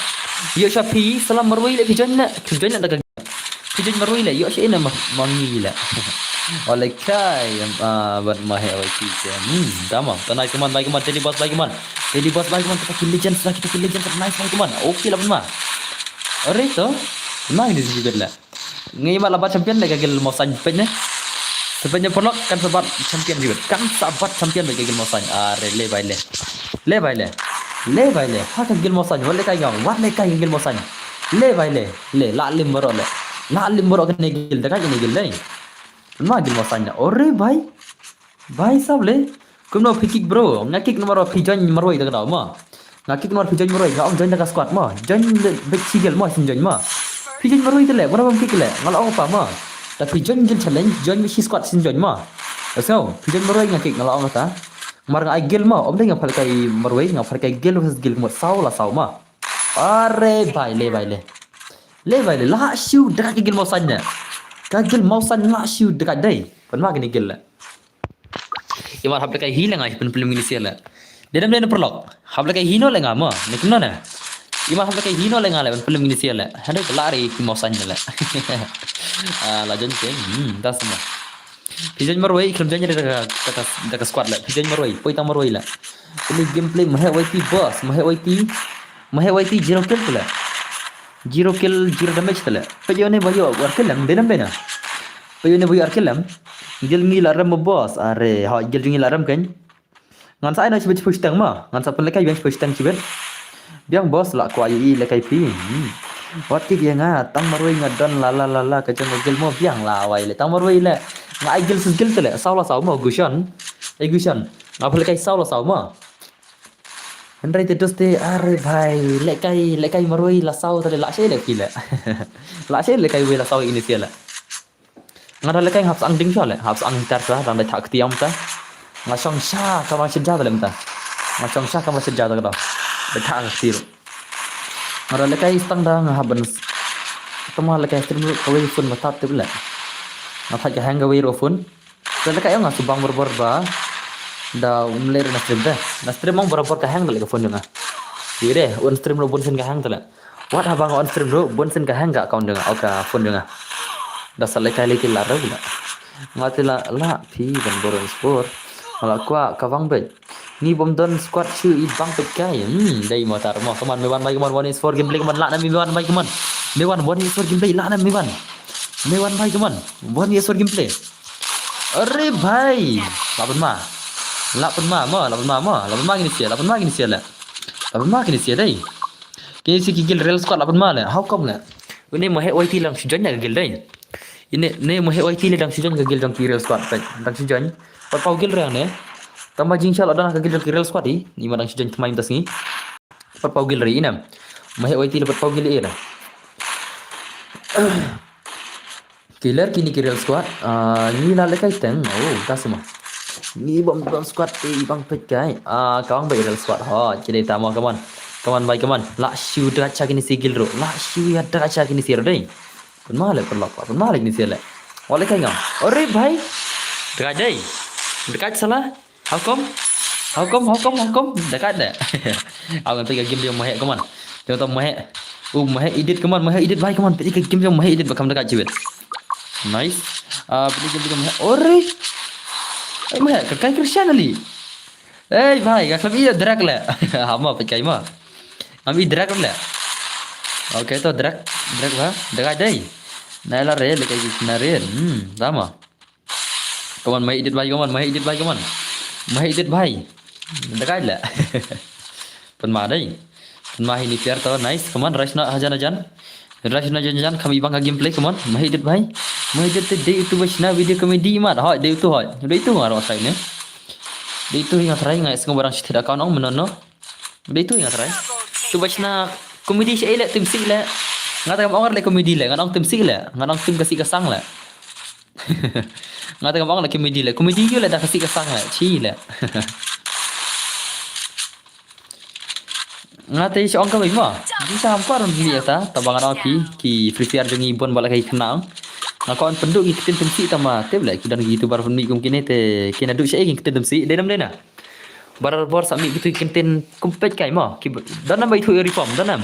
Ïoh sha phi, salam marwei le phi join le. Phi join le ta ka. Phi join marwei le, ïoh sha ine ma, ma ngi le. Ole kai, em, ah, bad ma he wai ki te. Hmm, ta ma, ta nai kaman, bai kaman, Teddy Boss bai kaman. Teddy Boss bai kaman, kita ki legends la, kita ki legends, nice bai kaman. Okay la pynma. Ore to, ma ini sigi bet le. Ngi ma la bat champion le ka gil mawsain peit ne. Sa peit ne paralok kan sa bat champion jiwet. Kan sa bat champion le ka gil mawsain. Are le bai le. Le bai le. Le bai le. Ha ka gil mawsain. Wat le kai ngam. Wat le kai ka gil mawsain. Le bai le. Le la lim baroh le. La lim baroh kane gil. Da kai kane gil le. Ma gil mawsain na. Ore bai. Bai sab le. Kumno phi kick bro. Nga kick namar phi join marwei ta ka daw ma. Nga kick namar phi join marwei, nga ong join da ka squad ma. Join le beit shi gil ma shisien join ma. Phi join marwei te le, mano bym kick le. Nga la ong pa ma. Ta phi join gil challenge, join beit shi squad shisien join ma. Let's go. Phi join marwei nga kick nga la ong ta. Mar nga ai gil ma, ym dei nga pha lehkai marwei, nga pha lehkai gil versus gil mo saw la saw ma. Are bai le bai le. Le bai le, la shu da ka gil mawsain ne. Ka gil mawsain la shu da ka dei. Pynma kine gil le. Imat hap lehkai hi le nga pynpylem kine sha le. Dei nam dei na paralok. Hap lehkai hi noh le nga mo. Ne kumno ne. Imat hap lehkai hi noh le nga le pynpylem kine sha le. Hynrei ka la re ki mawsain le. Ah, la join ke. Hmm, da sma. Phi join marwei, khlem join da ka, da ka, da ka squad le. Phi join marwei, poi tang marwei le. Ini gameplay ma he wai ti boss, ma he wai ti. Ma he wai ti zero kill le. Zero kill, zero damage te le. Peit ïa une ba ïoh ar kill em, dei nam dei na. Peit ïa une ba ïoh ar kill em. Gil ngi la rem mo boss. Are, ha gil jong ngi la rem kein. Ngan sa ai noh shibit shibit shiteng ma. Ngan sa pynlehkai biang shibit shiteng shibit. Biang boss la kwah ïa i lehkai phi. Hmm. Wat kick ïa nga, tang marwei nga don la la la la ka jong ka gil mo biang la wai le. Tang marwei le. Nga ai gil sus gil te le. Saw la saw mo gushon. Ai gushon. Nga pynlehkai saw la saw mo. Hynrei te dos te are bhai, lehkai, lehkai marwei la saw te le la shei le phi le. La shei lehkai wei la saw ini sha le. Nga da lehkai nga hap sa ang ding sha le, hap sa ang tar sa, dang dei thak kti ong ta. Nga shong sha ka ma shit ja le mynta. Nga shong sha ka ma shit ja ta ka da. Dei thak kti ruh. Nga da lehkai stang da nga hap ban s-, tama lehkai stream ruh ka wei phone ma tat tip le. Nga thak ka hang ka wei ruh phone. Te lehkai ong nga subang barabor ba da um leh na stream te. Na stream ong barabor ka hang da leh ka phone jong nga. Ire, un stream ruh bun sien ka hang te le. Wat haba nga on stream ruh bun sien ka hang ka account jong nga, o ka phone jong nga. Da sa lehkai lehkai la ruh la. Nga te la la phi ban bor sport. Nga la kwah ka bang beit. Ngi bym don squad shu i bang peit kai. Hmm, dei mo tar mo. Come on, me wan bai, come on, one is four gameplay, come on, la na me wan bai, come on. Me wan, one is four gameplay, la na me wan. Me wan bai, come on. One is four gameplay. Are bhai. La pynma. La pynma mo, la pynma mo. La pynma kine sha, la pynma kine sha le. La pynma kine sha dei. Kine sha ki gil real squad la pynma le. How come le? Une mo he wai ti lang shu join ka gil dei. Ine, ne mo he wai ti le dang shu join ka gil jong ki real squad peit. Dang shu join. Pat pau gil re ne. Tama jingshah la don ka gil jong ki real squad i. Ni ma dang shu join tmai mynta sngi. Pat pau gil re inem. Mo he wai ti le pat pau gil i re. Killer kini ki real squad. Ah, ngi la lehkai teng. Oh, ta sma. Ngi bym don squad i bang peit kai. Ah, ka bang bai real squad. Ho, ki dei tama, come on. Come on bai, come on. La shu da cha kini sha gil ruh. La shu ïa da cha kini sha ruh dei. Pynma le paralok, pynma le kine sha le. Wa lehkai ngam. Ore bhai. Dkai dei. Dkai sala. How come? How come, how come, how come? Dekat de. Aw, ngan peit ka game jong Mahek, come on. Jong to Mahek. Uh, Mahek edit, come on, Mahek edit bhai, come on. Peit ka game jong Mahek edit ba kham dekat jiwit. Nice. Ah, peit ka game jong Mahek. Ore. Ai Mahek, ka kai Christian ali. Ei bhai, ka khlem i drag le. Hama peit kai ma. Ngam i drag le. Okay, to drag, drag ba. Dekat dei. Nai la re, le kai na re. Hmm, tama. Come on, Mahek edit bhai, come on, Mahek edit bhai, come on. Mahek edit bhai. Dekat le. Pynma dei. Pynma hi ni piar to, nice, come on, rush na hajan hajan. Rush na hajan hajan, kham i bang ka gameplay, come on. Mahek edit bhai. Mahek edit te dei utu ba shna video comedy mat, hoi, dei utu hoi. Dei utu nga ro sai ne. Dei utu nga try nga sngew barang shi thied account ong mynno no. Dei tu nga try. Tu ba shna comedy sha ei le, tim sih le. Nga ta kam ong le comedy le, ngan ong tim sih le. Ngan ong tim ka sih ka sang le. Nga ta kam ong le comedy le. Comedy ïoh le da ka sih ka sang le. Chi le. Nga te sha ong ka bai ma. Di sa hampar ni ta. Ta ba ngan ong ki, ki Free Fire jong ngi bun ba la ki khynnah. Nga kwah pynduh ki ktien tim sih ta ma. Tip le ki don ki YouTuber pynmih kum kine te ki naduh sha ei ki ktien tim sih. Dei nam dei na. Barabor sa mih kitu ki ktien kum peit kai mo. Ki don nam ba ithuh reform, don nam.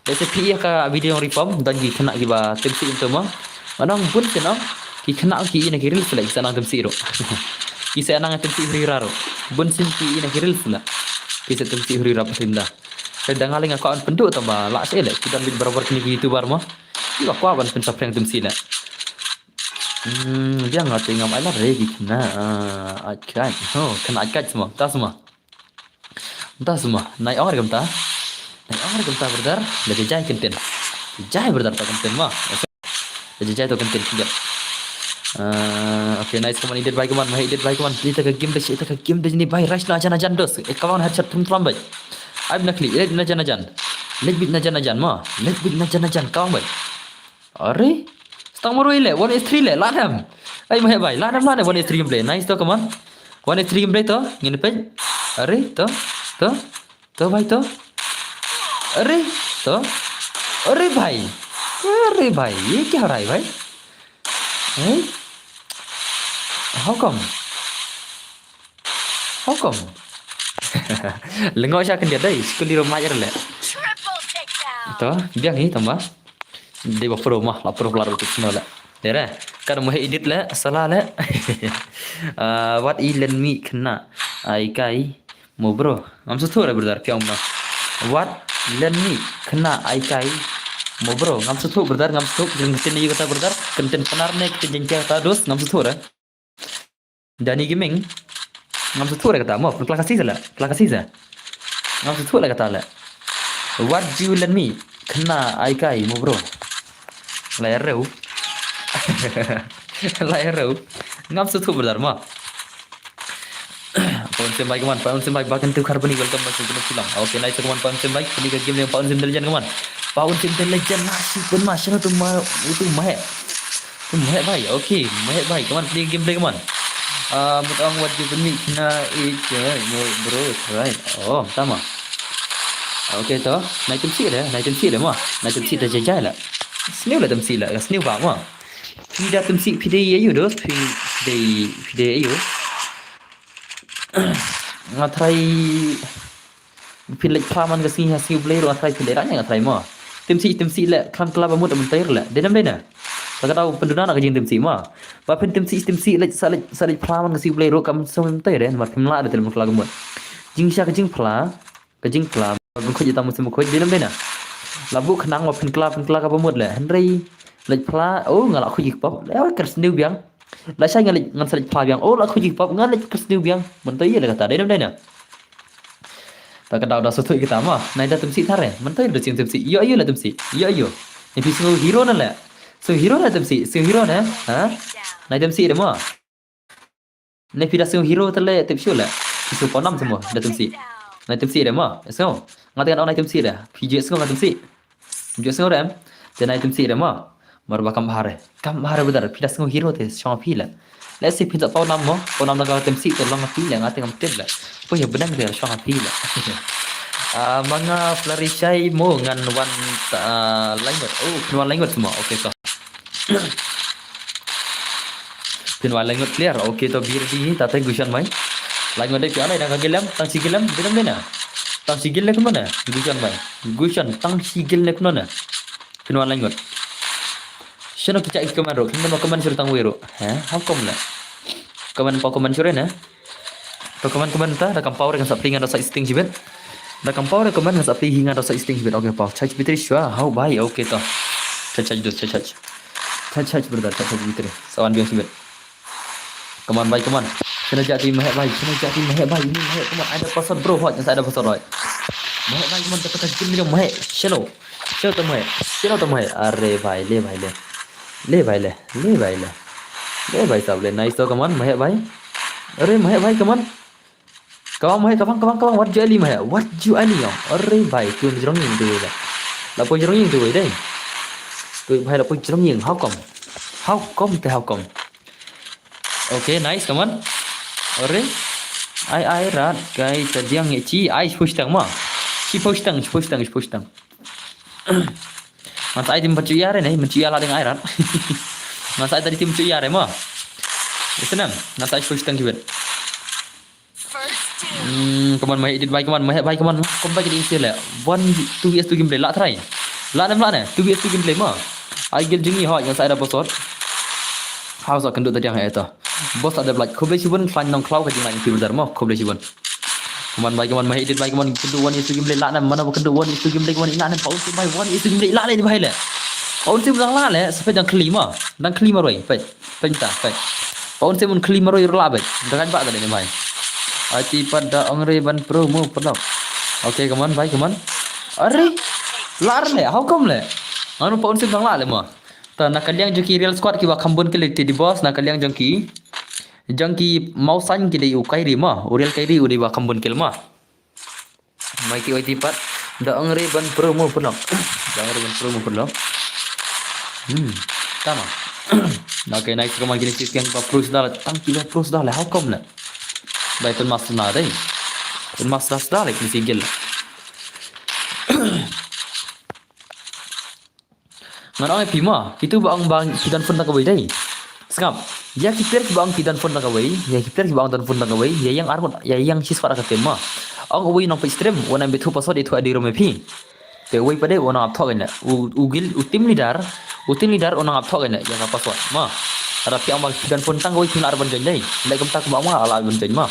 Let's say phi ïa ka video reform, don ki khynnah kiba tim sih kum tu mo. Ngan ong bun sien ong ki khynnah ki ïa na ki reels le ki sa nang tim sih ruh. Ki sa nang tim sih huri hura ruh. Bun sien ki ïa na ki reels le ki sa tim sih huri hura pasim da. Te da nga lei nga kwah ban pynduh tang ba lah seh le ki don beit barabor kine ki YouTuber mo. Kiba kwah ban pynsaphriang tim sih le. Hmm, biang nga te ngam ai la re ki khynnah, ah, ai kai. Oh, khynnah ai kai sma, ta sma. Ta sma, nai ong re kumta. Nai ong re kumta, brother. La jai ktien. Jai, brother, ta ktien ma. La jai to ktien ki. Ah, okay, nice, come on, edit bhai, come on, Mahek edit bhai, come on. Ita ka game da, ita ka game da ni bhai, rush na jan na jan dos. Eh, ka bang headshot thum thlam bhai. Ai na klik, lej na jan na jan. Lej bit na jan na jan ma. Lej bit na jan na jan, ka bang bhai. Are? Stang marwei le, one is three le, la nam. Ai Mahek bhai, la nam, la nam, one is three gameplay. Nice to, come on. One is three gameplay to, ngin peit. Are, to, to, to bhai to. Are, to. Are bhai. Are bhai, ye kya ho raha hai bhai? Eh? How come? How come? Lyngngoh sha khyndiat dei, skul di ruh maj re le. Triple takedown. To, biang hi tang ba. Dei ba pro ma, la pro pla ruh tu sno le. Dei re, kan mo he edit le, salah le. Ah, wat i len mi khynnah ai kai mo bro. Ngam sngewthuh re brother, phi ong ma. Wat len mi khynnah ai kai mo bro. Ngam sngewthuh brother, ngam sngewthuh. Jing ktien ïa kata brother, ktien Pnar ne ktien Jaiñtia kata dos, ngam sngewthuh re. Dani Gaming. Ngam sngewthuh re kata mo, pynkylla Khasi sa le. Pynkylla Khasi sa. Ngam sngewthuh re kata le. What do you let me? Khynnah ai kai mo bro. La ïa rew. La ïa rew. Ngam sngewthuh brother mo. Paun Sem bhai, come on, Paun Sem bhai, ba kan tu khar bani, welcome back to the film. Okay, nice, come on, Paun Sem bhai, bani ka game le Paun Sem Intelligent, come on. Paun Sem Intelligent, na shi pun ma, shano tu ma, tu Mahek. Mahek bhai, okay, Mahek bhai, come on, play game, play, come on. Ah, mut ong wat ju pynmih khynnah, eh, eh, bro, right. Oh, tama. Okay to, nai tim sih de, nai tim sih de mo, nai tim sih de jai jai la. Sniew la tim sih la, sniew ba mo. Phi da tim sih, phi dei ïa u dos, phi dei, phi dei ïa u. Nga try Phin leit phla man ka sngi ha sngi U Blei ruh nga try, phin leit rah nga try mo. Tim sih tim sih leh khlem kylla ba mut mynta ruh leh. Dei nam dei na. Ba ka dei pynduna na ka jingtim sih mo. Ba phin tim sih tim sih leit sa leit sa leit phla man ka sngi U Blei ruh kam sngewthuh mynta re, namar phim lah da te mynkylla ka mut. Jingshisha ka jingphla, ka jingphla. Ban khuid ïa ta mynsiem khuid, dei nam dei na. La buh khnang ba phin kylla phin kylla ka ba mut leh. Hynrei leit phla, oh nga la khuid ïa ka pop. Leh ka sniew biang. Lashai ngan leit, ngan sa leit phla biang. Oh, la khuid ïa ka pop, ngan leit kyrsniew biang. Mynta ïa la kata, dei nam dei na. Ta ka daw da sngewthuh ïa kata mo. Nai da tim sih tare. Mynta ïa da tim sih. Ïoh ïoh la tim sih. Ïoh ïoh. Ni phi sngew hero na leh. Sngew hero na tim sih. Sngew hero na. Ha? Nai tim sih de mo. Ni phi da sngew hero te leh tip shuh leh. Phi sngew pawnam te mo da tim sih. Nai tim sih de mo. Sngew. Nga te ngan ong nai tim sih de. Phi ju sngew ngan tim sih. Ju sngew re em. Te nai tim sih re mo. Mar ba kam bha re. Kam bha re brother. Phi da sngew hero te shong phi leh. Leh si phi da pawnam mo. Pawnam da ka tim sih te long phi leh, nga te ngam tip leh. Poi ha bneng te shong phi leh. Ah, ma nga Flurry Shai mo ngan wan, ah, laingut. Oh, phin wan laingut mo. Okay to. Phin wan laingut clear. Okay to, be ready. Ta te gusan mai. Lai ngot dei phi wan ai, dang ka gil em, tang shi gil em, dei dang dei na. Tang shi gil ne kumno na. Gusion bai. Gusion, tang shi gil ne kumno na. Phin wan lai ngot. Shano ki cha ki comment ruh, kin da ma comment shuh tang wei ruh. Ha, how come la. Comment pa comment shuh re na. To comment comment ta, da kam pau re kan sa pli ngan da sa sting shibit. Da kam pau re comment ngan sa pli hi ngan da sa sting shibit. Okay pau, charge battery shuwa, how bai, okay to. Charge charge dus, charge charge. Charge charge brother, charge charge battery. Sa wan biang shibit. Come on bai, come on. Shano jati mahek bai, shano jati mahek bai, ini mahek, come on. Ai da password bro, hot, ai da password hot. Mahek bai, come on, kata kata jin dia mahek. Shano. Shano ta mahek. Shano ta mahek. Are bai, le bai le. Le bai le, le bai le. Le bai sab le, nice to, come on, mahek bai. Are mahek bai, come on. Kabang mahek, kabang, kabang, kabang, wat ju ali mahek. Wat ju ali yong. Are bai, tu jrong ying tu le. La poi jrong ying tu dei. Tu bai la poi jrong ying, how come? How come te, how come? Okay, nice, come on. Are. Ai, ai, rat, kai, ta diang ye chi, ai, push tang ma. Chi push tang, chi push tang, chi push tang. Ngan sa ai tim pat chu ya re ne, men chu ya la ding ai rat. Ngan sa ai ta di tim chu ya re ma. Isnam, ngan sa ai push tang kibet. Hmm, come on, mahek edit bai, come on, mahek bai, come on. Come bai ki ding sila. One, two V S two gameplay, la try. La nem la ne, two V S two gameplay ma. Ai gil jing i hoi, ngan sa ai da password. Hau sa kynduh ta diang ha eta. Boss la dep like, khublei shibun, khlaiñ nongkhlaw ka jinglaiñ phi brother mo, khublei shibun. Come on bai, come on, mahek edit bai, come on, kynduh one V S two gameplay, la nem, mana ba kynduh one V S two gameplay, come on, la nem, pa un sim bai, one V S two gameplay, la le ni bai le. Pa un sim dang la le, sa peit dang khli ma, dang khli marwei, peit, peit ta, peit. Pa un sim un khli marwei ruh la peit, dang kan ba da le ni bai. Ai ti pat da ong re ban promo paralok. Okay, come on bai, come on. Are, la re le, how come le? Ngano pa un sim dang la le ma. Ta na ka liang jong ki Real Squad kiba kham bun kill te di boss, na ka liang jong ki. Jong ki Mawsain ki dei u Kairi ma, u Real Kairi u dei ba kham bun kill ma. Mai ki oi ti pat. Da ong re ban promo paralok. Da ong re ban promo paralok. Hmm. Tama. Okay, nice, come on, kini ki kiang ba pro sda le, tang ki ba pro sda le, how come le? Bai pynmaster na dei. Pynmaster sda le kini ki gil. Ngan ong ïa phi ma, kitu ba ong ba ki don phone tang kawei dei. Sngap. Ïa ki player kiba ong ki don phone tang kawei, ïa ki player kiba ong don phone tang kawei, ïa ïeng ar ngut, ïa ïeng shi squad ha ka team ma. Ong uwei u nongpeit stream, u nang bit thu password, ithuh ïa di room ïa phi. Te uwei pat de u nang ap thoh kane. U, u guild, u team leader, u team leader u nang ap thoh kane ïa ka password ma. Lada phi ong ba ki don phone tang kawei phi lah ban join dei. Leh kumta kumba ong ma lah ban join ma.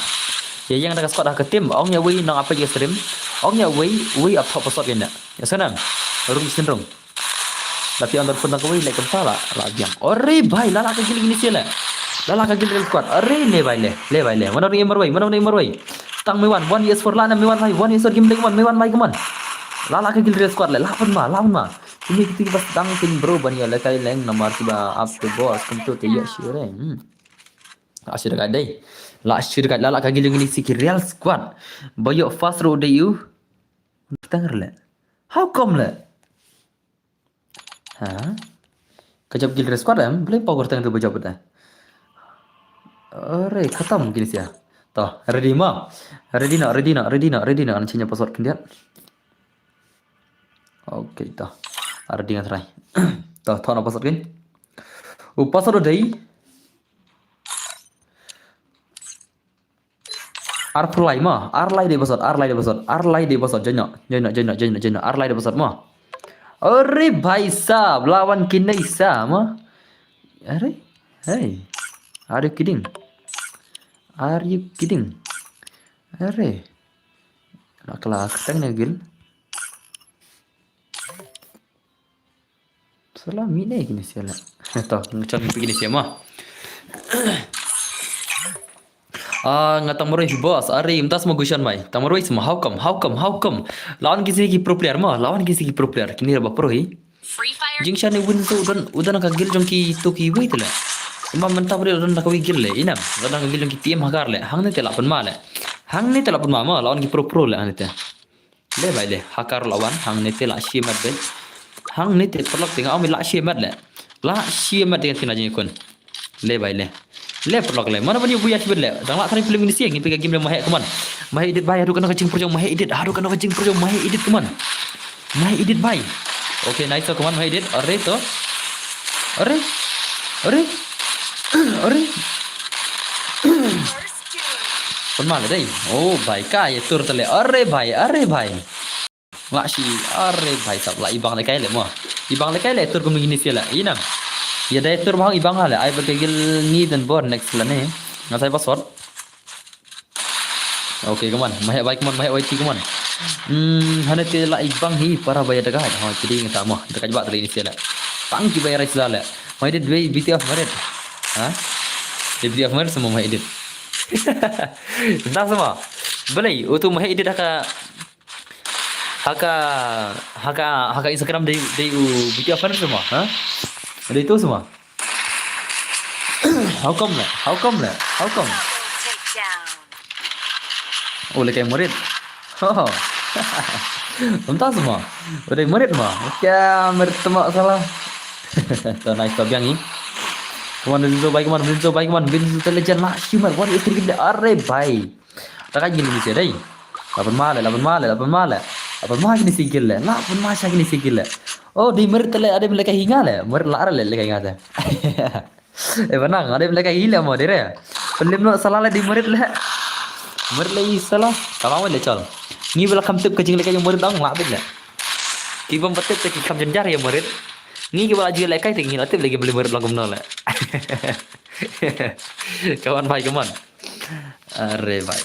Ïa ïeng da ka squad ha ka team, ong ïa uwei u nang ap ïa ka stream. Ong ïa uwei, uwei ap thoh password kane. Ïa sngap. Rung sngap rung. La phi ong don phone tang kawei, leh kumta la, la biang. Ore bai, la la ka guild kine sila. La la ka guild Real Squad. Ore le bai le, le bai le. Mano ni marwei, mano ni marwei. Tang me wan, one V S four la na me wan bai, one V S four game leh man, me wan bai man. La la ka guild Real Squad le, la pun ma, la pun ma. Kine kiti ba dang tin bro ban ïa le kai leng namar kiba up to boss, kum to te ïa sure. Hmm. La sure ka dei. La sure ka la la ka guild kine si ki Real Squad. Ba ïoh fast road dei u. Tang le. How come le? Ha? Ka jop guild Real Squad em, blei pau kyrteng tu ba jop ta. Ore, khatam kine sia. To, ready ma? Ready na, ready na, ready na, ready na. An chinya password khyndiat. Okay, to. Ready nga try. To, to na password kin. U password dei. Ar phlai ma, ar lai dei password, ar lai dei password, ar lai dei password, join no, join no, join no, join no, join no, ar lai dei password ma. Are bhai sahab, lawan kinai sa ma. Are, hey, are you kidding? Are you kidding? Are, nakala kyrteng ne guild. Sala mine kine sila. To, ngchang pi kine sila ma. Ah, nga tang marwei boss, are mynta sma gusion mai. Tang marwei sma, how come, how come, how come? Lawan kisi ki pro player ma, lawan kisi ki pro player. Kini raba pro hi. Jingshan ni win so udan, udan ka guild jong ki to kiwei tele. Ma mynta bari udan ka wei guild le, inam. Udan ka guild jong ki team hakar le. Hangne te la pynma le. Hangne te la pynma ma, lawan ki pro pro le hangne te. Le bai le, hakar la wan, hangne te la shi mat be. Hangne te paralok te nga ong la shi mat le. La shi mat te kina jingkun. Le bai le. Le paralok le. Mana bani buya shi mat le. Dang la tari film ini siang, ngi pika game le mahek keman. Mahek edit bai, haduh kano ka jingpyrjong, mahek edit, haduh kano ka jingpyrjong, mahek edit keman. Mahek edit bai. Okay, nice to keman, mahek edit. Are to. Are. Are. Are. Pynma le dei. Oh, bhai, ka ïa tur te le. Are bhai, are bhai. Lah shi, are bhai sab, lah i bang le kai le mo. I bang le kai le tur kum ngi ni sia le. Ina. Ïa dei tur bang i bang ha le. Ai ba ka gil ngi den bor next la ne. Nga sai password. Okay, come on. Mahek bhai, come on, mahek bhai, come on. Hmm, hane te lah i bang hi para bhai da kai. Ha, jadi ngata mo. Da kai ba te ni sia le. Pang ki bhai rai sila le. Mahek dei dwei B T F Merit. Ha? Dei B T F Merit sama mahek dei. Dah sama. Belai, utu mahek dei dah ka Haka, haka, haka Instagram dei, dei u B T F Merit sama, ha? Dei tu sama. How come le? How come le? How come? Oh, le kai Merit. Ho, ho. Entah sama. Udah Merit ma. Kya Merit tema salah. To nice to biang ni. Come on, Vinzo bhai, come on, Vinzo bhai, come on, Vinzo te legend lah, shi Merit, one is three game le, are bhai. Takai gil ni sia dei. Lapan male, lapan male, lapan male. Lapan male ni sigil le. Lapan male ni sigil le. Oh, dei Merit le, ada bela kai hinga le. Merit la le le kai hinga te. Eh, banang, ada bela kai hile mo dei re. Pelim no salah le dei Merit le. Merit le i salah. Kamang le chol. Ngi bela kam tip ka jing le kai Merit dang la bit le. Ki bom patip te ki kam jenjar ïa Merit. Ngi ki bela ju le kai te ngi la tip lagi beli Merit la kumno le. Kawan bhai kaman. Are bhai.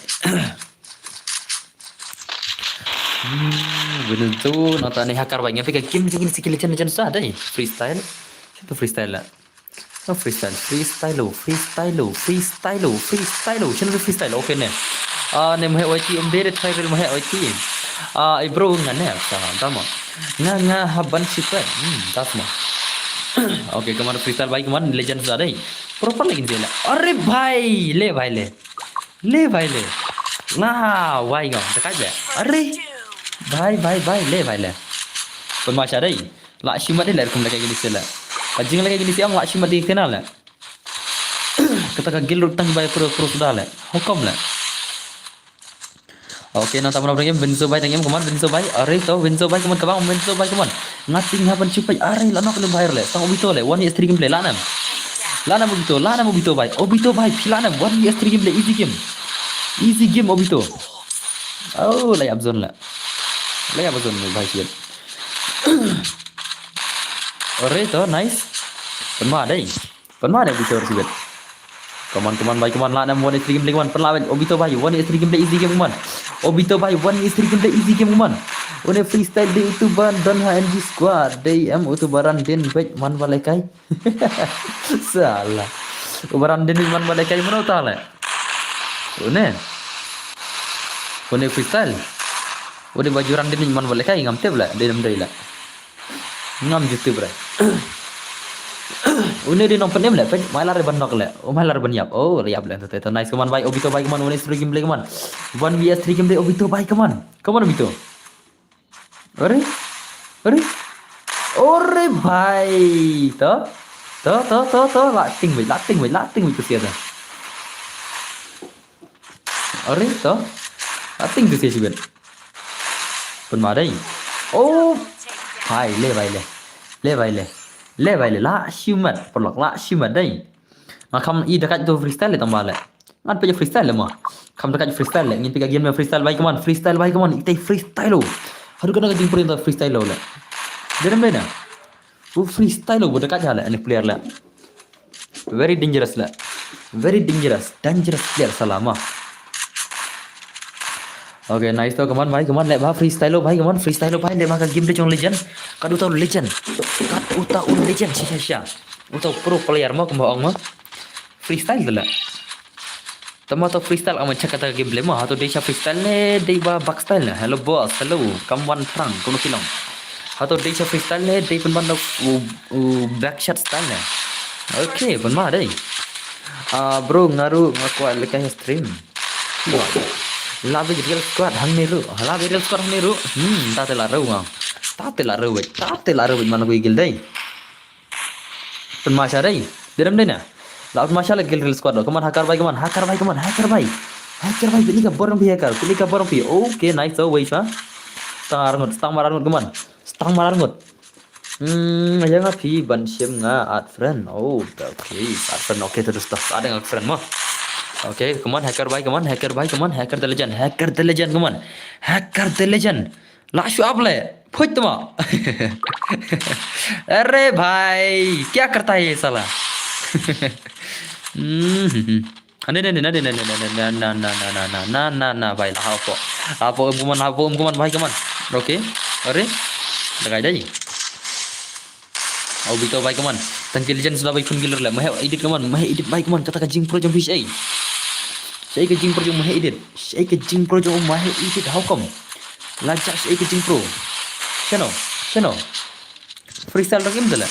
Hmm, bener tu nota ni hakar bhai. Ngapi ka game jingin sikil chen chen sa dai. Freestyle. Siapa freestyle lah? Oh, freestyle, freestyle lo, freestyle lo, freestyle lo, freestyle lo. Siapa freestyle? Okay ne. Ah, ne mahek Y T, um dere try ril mahek Y T. Ah, i bro ngan ne sa tama. Nga nga haban sipai. Hmm, tasma. Okay, kaman freestyle bhai, kaman legend sa dai. Proper lagi dia lah. Are bhai, le bhai le. Le bhai le. Nga wai ngam dekat je. Are. Bhai bhai bhai le bhai le. Pun ma sha dei. La shi mat dei le kum lagi gini sila. Ka jing lagi gini siang la shi mat dei tena le. Kata ka gil rut tang bai pro pro sudah le. Hukum le. Okay, nang tamu nang game Vinzo bai tang game kaman Vinzo bai. Are to Vinzo bai kaman kabang Vinzo bai kaman. Ngating haban sipai are la nok le bai le. Tang Obito le. One is three game play la nam. Lanam Obito, lanam Obito bai. Obito bai, phi lanam. One V S three game play, easy game. Easy game Obito. Oh, lay up zone la. Lay up zone bai sian. Ore to, nice. Pynma dei. Pynma dei Obito sian. Come on, come on, bai, come on, lanam one V S three game play, come on, pynla bai, Obito bai, one V S three game play, easy game, come on. Obito bai, one V S three game play, easy game, come on. One freestyle dei utu ban don ha N G squad, dei em utu baran din bai, man ba le kai. Salah. U baran din man ba le kai mano ta le. Une. Une freestyle. Une bajuran din man ba le kai ngam tip le, din dei le. Ngam ju tip re. Une din nong penem le, pen mai lar ban nok le. Oh, mai lar ban yap. Oh, yap le te. Nice kaman bai, Obito bai kaman, one is three game play kaman. One V S three game play, Obito bai kaman. Kaman Obito. Ore? Ore? Ore bhai. To? To, to, to, to. La ting bhai, la ting bhai, la ting bhai tu sia to. Ore, to? La ting tu sia sibet. Pun ma dei. Oh. Bhai, le bhai le. Le bhai le. Le bhai le. La shimat, pelok la shimat dei. Nga kham i dekat tu freestyle le tang ba le. Ngan pynjah freestyle le ma. Kham dekat freestyle le. Ngin pynjah game le freestyle bai kaman. Freestyle bai kaman. Itai freestyle lo. Haduh kana ka jingpyrintah freestyle lo le. Derem dei na. Bu freestyle lo bu dekat ha le. Ani player le. Very dangerous le. Very dangerous. Dangerous player salah ma. Okay, nice to kaman bai kaman le ba freestyle lo bai kaman freestyle lo bai le ma ka game de jong legend. Kat uta u legend. Kat uta u legend shisha shisha. Uta u pro player ma kumba ong ma. Freestyle de la. Tama to freestyle ama check kata gameplay ma. Hato dei sha freestyle ne dei ba back style ne. Hello boss, hello. Kam wan phrang kono kilong. Hato dei sha freestyle ne dei pynban u, u back shot style ne. Okay, pynma dei. Ah, bro, nga ruh nga kwah lehkai stream. Lah beit real squad hangne ruh. Lah beit real squad hangne ruh. Hmm, ta te la ruh nga. Ta te la ruh beit. Ta te la ruh beit man ko igil dei. Pynma sha dei. Derem dei na. Lah pynma sha le gil real squad. Kaman hacker bai kaman. Hacker bai kaman. Hacker bai. Hacker bai. Pynlika bor phi hacker. Pynlika bor phi. Okay, nice to wei sha. Stang arngut. Stang mar arngut kaman. Stang mar arngut. Hmm, aya nga phi ban shim nga add friend. Oh, okay. Add friend. Okay, terus dah. Ada nga friend mo. Okay, come on, hacker bhai, come on, hacker bhai, come on, hacker the legend, hacker the legend, come on. Hacker the legend. Lah shu ap le. Phuit tama. Arey bhai, kya karta hai ye sala? Hmm. Ande, ande, ande, ande, ande, ande, na, na, na, na, na, na, na, na, na, bhai, lah hapo. Hapo, um, come on, hapo, um, come on, bhai, come on. Okay. Arey. Dakai dai. Au bito bhai, come on. Tang ki legend suda bhai, khun gilor le. Mahe edit, come on. Mahe edit bhai, come on. Kata ka jingpro jong phi shaei. Shaei ka jingpro jong mahe edit. Shaei ka jingpro jong mahe edit, how come? Lajak shaei ka jingpro. Shano? Shano? Freestyle dang im dala.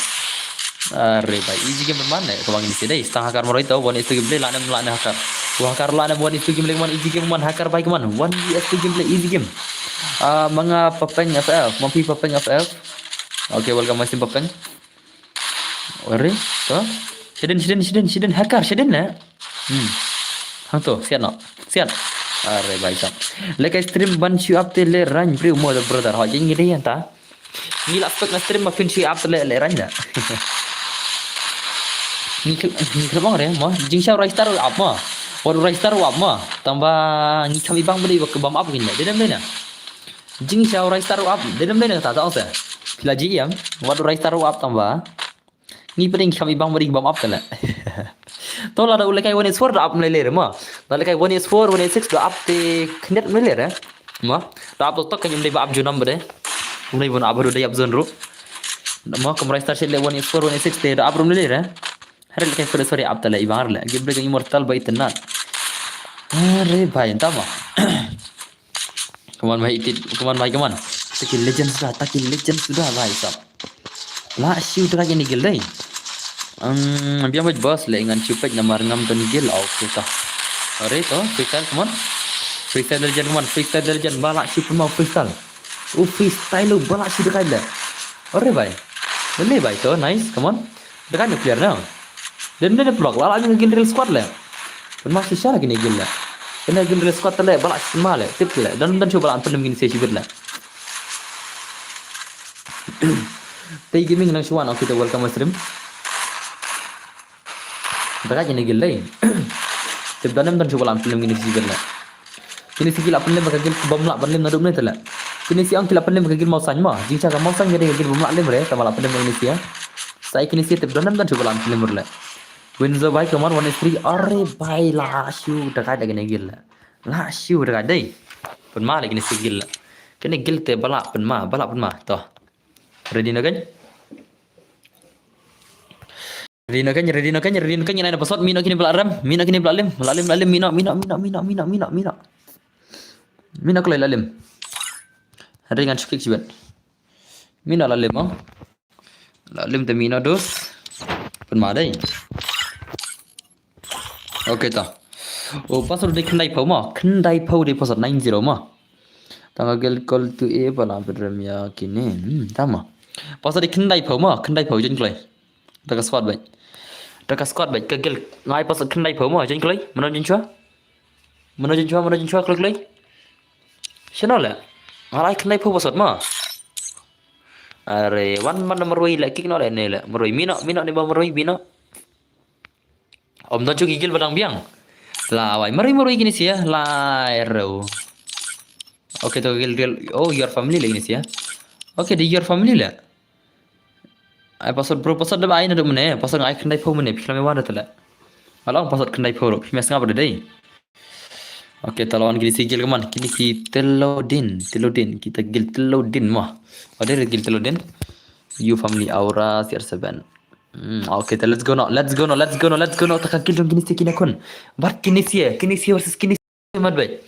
Arey bhai, easy game man ne. Ka bang ini sih dai. Stang hacker maroi to, one is two gameplay, lah nem, lah nem hacker. Wah, hacker lah nem, one is two gameplay, man, easy game man, hacker bhai, man. One V S two gameplay, easy game. Ah, manga papeng F F, mampi papeng F F. Okay, welcome, masih papeng. Arey, to. Shadin, shadin, shadin, shadin, hacker, shadin ne. Hmm. Hangto, siat noh. Siat. Arey bhai sab. Leh ka stream ban shu ap te leh rang briew mo da brother. Ho jing ngi dei anta. Ngi la spek na stream ma phin shu ap te leh, leh rang da. Ngi khlem, ngi khlem ong re mo. Jingshisha u Ristar u ap mo. Wat u Ristar u ap mo. Tang ba ngi kham ibang ba dei ba bam ap ngin leh. Dei dem dei na. Jingshisha u Ristar u ap. Dei dem dei na kata ta ong se. Phi la ji ïam. Wat u Ristar u ap tang ba. Ngi pdeng kham ibang bari bam ap tala. To lada u lehkai one is four da ap mlei ler ma. Da lehkai one is four, one is six da ap te khyndiat mlei ler eh. Ma. Da ap tok kan ym dei ba ap junam bade. Ym dei ban ap ruh dei ap zone ruh. Ma kam Ristar shet le one is four, one is six te da ap ruh mlei ler eh. Hare lehkai four is four ap tala ibang le. Game break immortal ba itenat. Arey bhai enta ma. Come on bhai, itit, come on bhai, come on. Taki legend suda, taki legend suda bhai sab. Lah shu taka kini gil dai. Um, biang bhai boss le ngan shu pek namar ngam don gil. Okay ta. Arey to, freestyle, come on. Freestyle legend, come on. Freestyle legend, ba lah shu pun mau freestyle. Oh, freestyle lu, ba lah shu taka le. Arey bhai. Boleh bhai to, nice, come on. Dekat nuclear na. Dan dan block la la ngi gil real squad le. Pynma shisha la kini gil le. Kini gil real squad le ba la shisha le. Tip le. Dan dan shu ba la pynlem kini shisha bit le. Tei gaming nang shuan, okay, welcome stream. Dekat kini gil le. Tip dan dan shu ba la pynlem kini shisha bit le. Kini shisha ki la pynlem ka gil bym lah pynlem naduh mynne tele. Kini shisha ong ki la pynlem ka gil mawsaiñ ma. Jingshisha ka mawsaiñ ka dei ka gil bym lah lem re, tama la pynlem kini shisha. Sai kini shisha tip don nam don shu ba la pynlem re le. Winzo bhai, come on, one is three. Arey bhai, lah shu dekat da kini gil le. Lah shu dekat dei. Pynma le kini shisha gil le. Kini gil te ba la pynma, ba la pynma. To. Ready na kan? Ready na kan, ready na kan, ready na kan, ina ina pasot, mino kini ba la rem, mino kini ba la lem, la lem, la lem, mino, mino, mino, mino, mino, mino, mino. Mino kloi la lem. Hari ngan shu klik sibet. Mino la lem, oh. La lem te mino dos. Pynma dei. Okay ta. Oh, pasot dei khyndai phew ma, khyndai phew dei pasot nine zero ma. Tang ka gel call to A ba la bedrem ïa kine. Hmm, tama. Pasot dei khyndai phew ma, khyndai phew jin kloi. Taka squad bait. Taka squad bait ka gel ngai pasot khyndai phew ma, jin kloi. Mano jin chwa? Mano jin chwa, mano jin chwa kloi kloi. Shano le? Ngalai khyndai phew pasot ma. Arey, wan man marwei le kik no le ne le. Marwei mino, mino ne ba marwei mino. Om don chu ki gil ba dang biang. La wai, marwei marwei kini shisha, la ero. Okay, to gil gil. Oh, your family le kini shisha. Okay, di your family le. Ai pasot bro, pasot da ai naduh mynne, pasot ngai khyndai phew mynne, phi la me wan da tele. Alang pasot khyndai phew ruh, phi me sngap da dei. Okay, ta la wan kini shisha gil kaman, kini ki Telodin, Telodin, kita gil Telodin ma. Ada gil Telodin. You family aura C R seven. Hmm, okay, ta let's go now, let's go now, let's go now, let's go now. Taka gil jong kini shisha kini khun. Bat kini shisha, kini shisha versus kini shisha mat bait.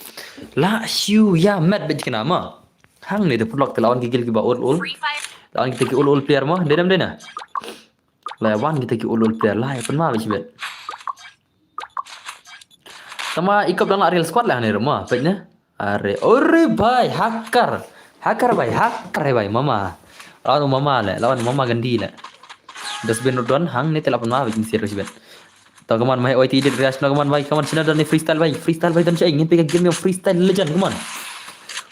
La shu ya mat bait kina ma. Hang ni de pulak ta la wan ki gil ki ba ul ul. La wan kita ki ul ul player ma, dei dem dei na. La wan kita ki ul ul player, la ya pynma bait sibet. Tama ikop dang la real squad la ne ruma, pek ne. Are, ore bhai, hacker. Hacker bhai, hacker bhai, mama. Lawan mama le, lawan mama gandi le. Dustbin don hang ne te la pynma bait sibet. To kaman mai oi ti edit reaction kaman mai, kaman sina don ni freestyle bhai, freestyle bhai don chai, ngin pika game freestyle legend kaman.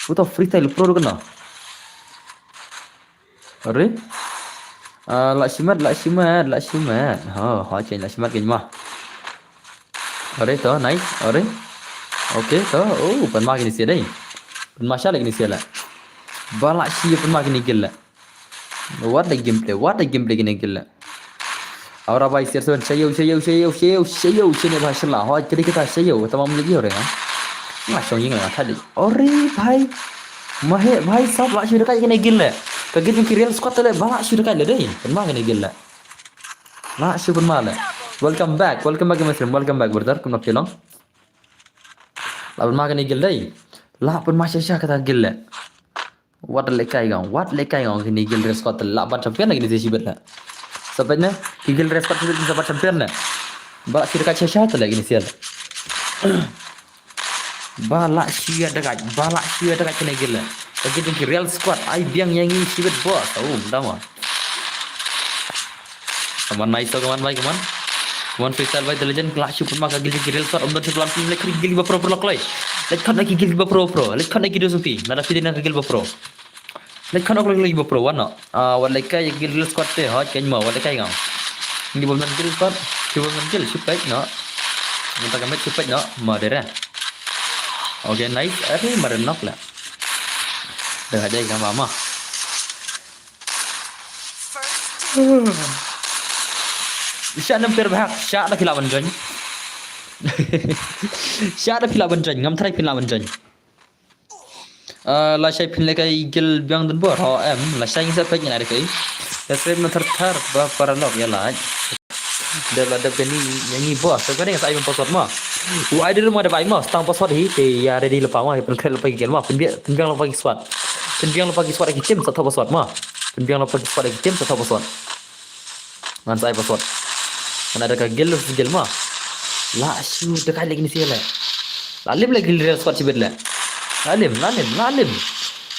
Puto freestyle pro kena. Are? Ah, la shimat, la shimat, la shimat. Ha, ha, chen la shimat kin ma. Are to, nice, are. Okay to, oh, pynma kine sha dei. Pynma sha la kine sha la. Ba la shi pynma kine guild la. What the gameplay, what the gameplay kine guild la. Aura bai sir seven, shayo, shayo, shayo, shayo, shayo, shine ba shila. Hoi, kiri kita shayo, tamam lagi orang. Nga shong ying la thadi. Ore bhai. Mahe bhai sab la shi dekat kine guild la. Ka guild ki real squad la ba la shi dekat la dei. Pynma kine guild la. La shi pynma la. Welcome back, welcome back my friend, welcome back brother. Kumno phi long? La pynma kine guild dei. La pynma sha sha kata guild la. Wat le kai gong, wat le kai gong kine guild real squad la ban champion la kine shibit la. Sa peit ne, ki guild real squad shibit sa ban champion la. Ba la shi dekat sha sha ta la kine sial. Ba la shi dekat, ba la shi dekat kine guild la. Ka guild ki real squad ai biang ïa ngi shibit boss. Oh, dama. Kaman nice to, kaman bhai, kaman. Kaman freestyle bhai, The Legend, la shu pynma ka guild ki real squad, um don shu plan, leit khot ki guild ba pro pro lok lei. Leit khot ki guild ba pro pro, leit khot ki do supi, nada phi dei na ka guild ba pro. Leit khot ki guild ba pro, wan no. Ah, wat leit kai guild real squad te, hot, kaiñ mo, wat leit kai ngam. Ngi bym don guild squad, ki bym don guild, shu peit no. Mynta ka match shu peit no, ma dere. Okay, nice, are, ma dere nok la. Dah ada yang ma. Shah nam per bhak, shah da phi lah ban join. Shah da phi lah ban join, ngam tharai phi lah ban join. Ah, lashai phin lehkai guild biang dun bor, ho em, lashai ngin sa peit ngin ai da kai. Ya srep na thar thar ba paralok ya lai. Dep la dep kani ïa ngi boss, sa kani sa ai password ma. U ai dei ma dep ai ma, stang password hi, te ïa ready lypa ma, phin create lypa ki guild ma, phin biang, phin biang lypa ki squad. Phin biang lypa ki squad ki team sa thoh password ma. Phin biang lypa ki squad ki team sa thoh password. Ngan sa ai password. Ngan ai da ka guild versus guild ma. La shu da kai lek ni sile. La lim lek guild re squad shibit le. La lim, la lim, la lim.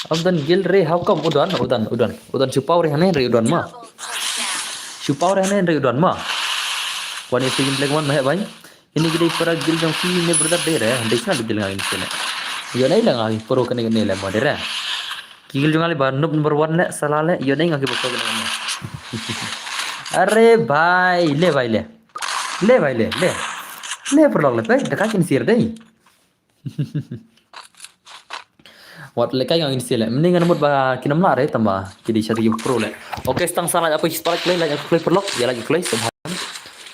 Am don guild re, how come? U don, u don, u don. U don shu paw re hane re u don ma. Shu paw re hane re u don ma. Wan ïa phi guild lek wan ma heh bhai. Ini ki dei para guild jong phi ne brother, dei re. Dei sna guild nga ini sile. Ïoh nei la nga pro kane kane le mo, dei re. Ki guild jong nga le ba noob number one le, sala le, ïoh nei nga ki ba pro kane kane. Are bhai, le bhai le. Le bhai le, le. Le paralok le, bhai, da ka kin sir dei. Wat le kai ngin sile. Mending ngan mut ba kin ym lah re tang ba ki dei sha ki pro le. Okay, stang sa like, apa ki spark le, like, apa play paralok, ïa like, play, sub.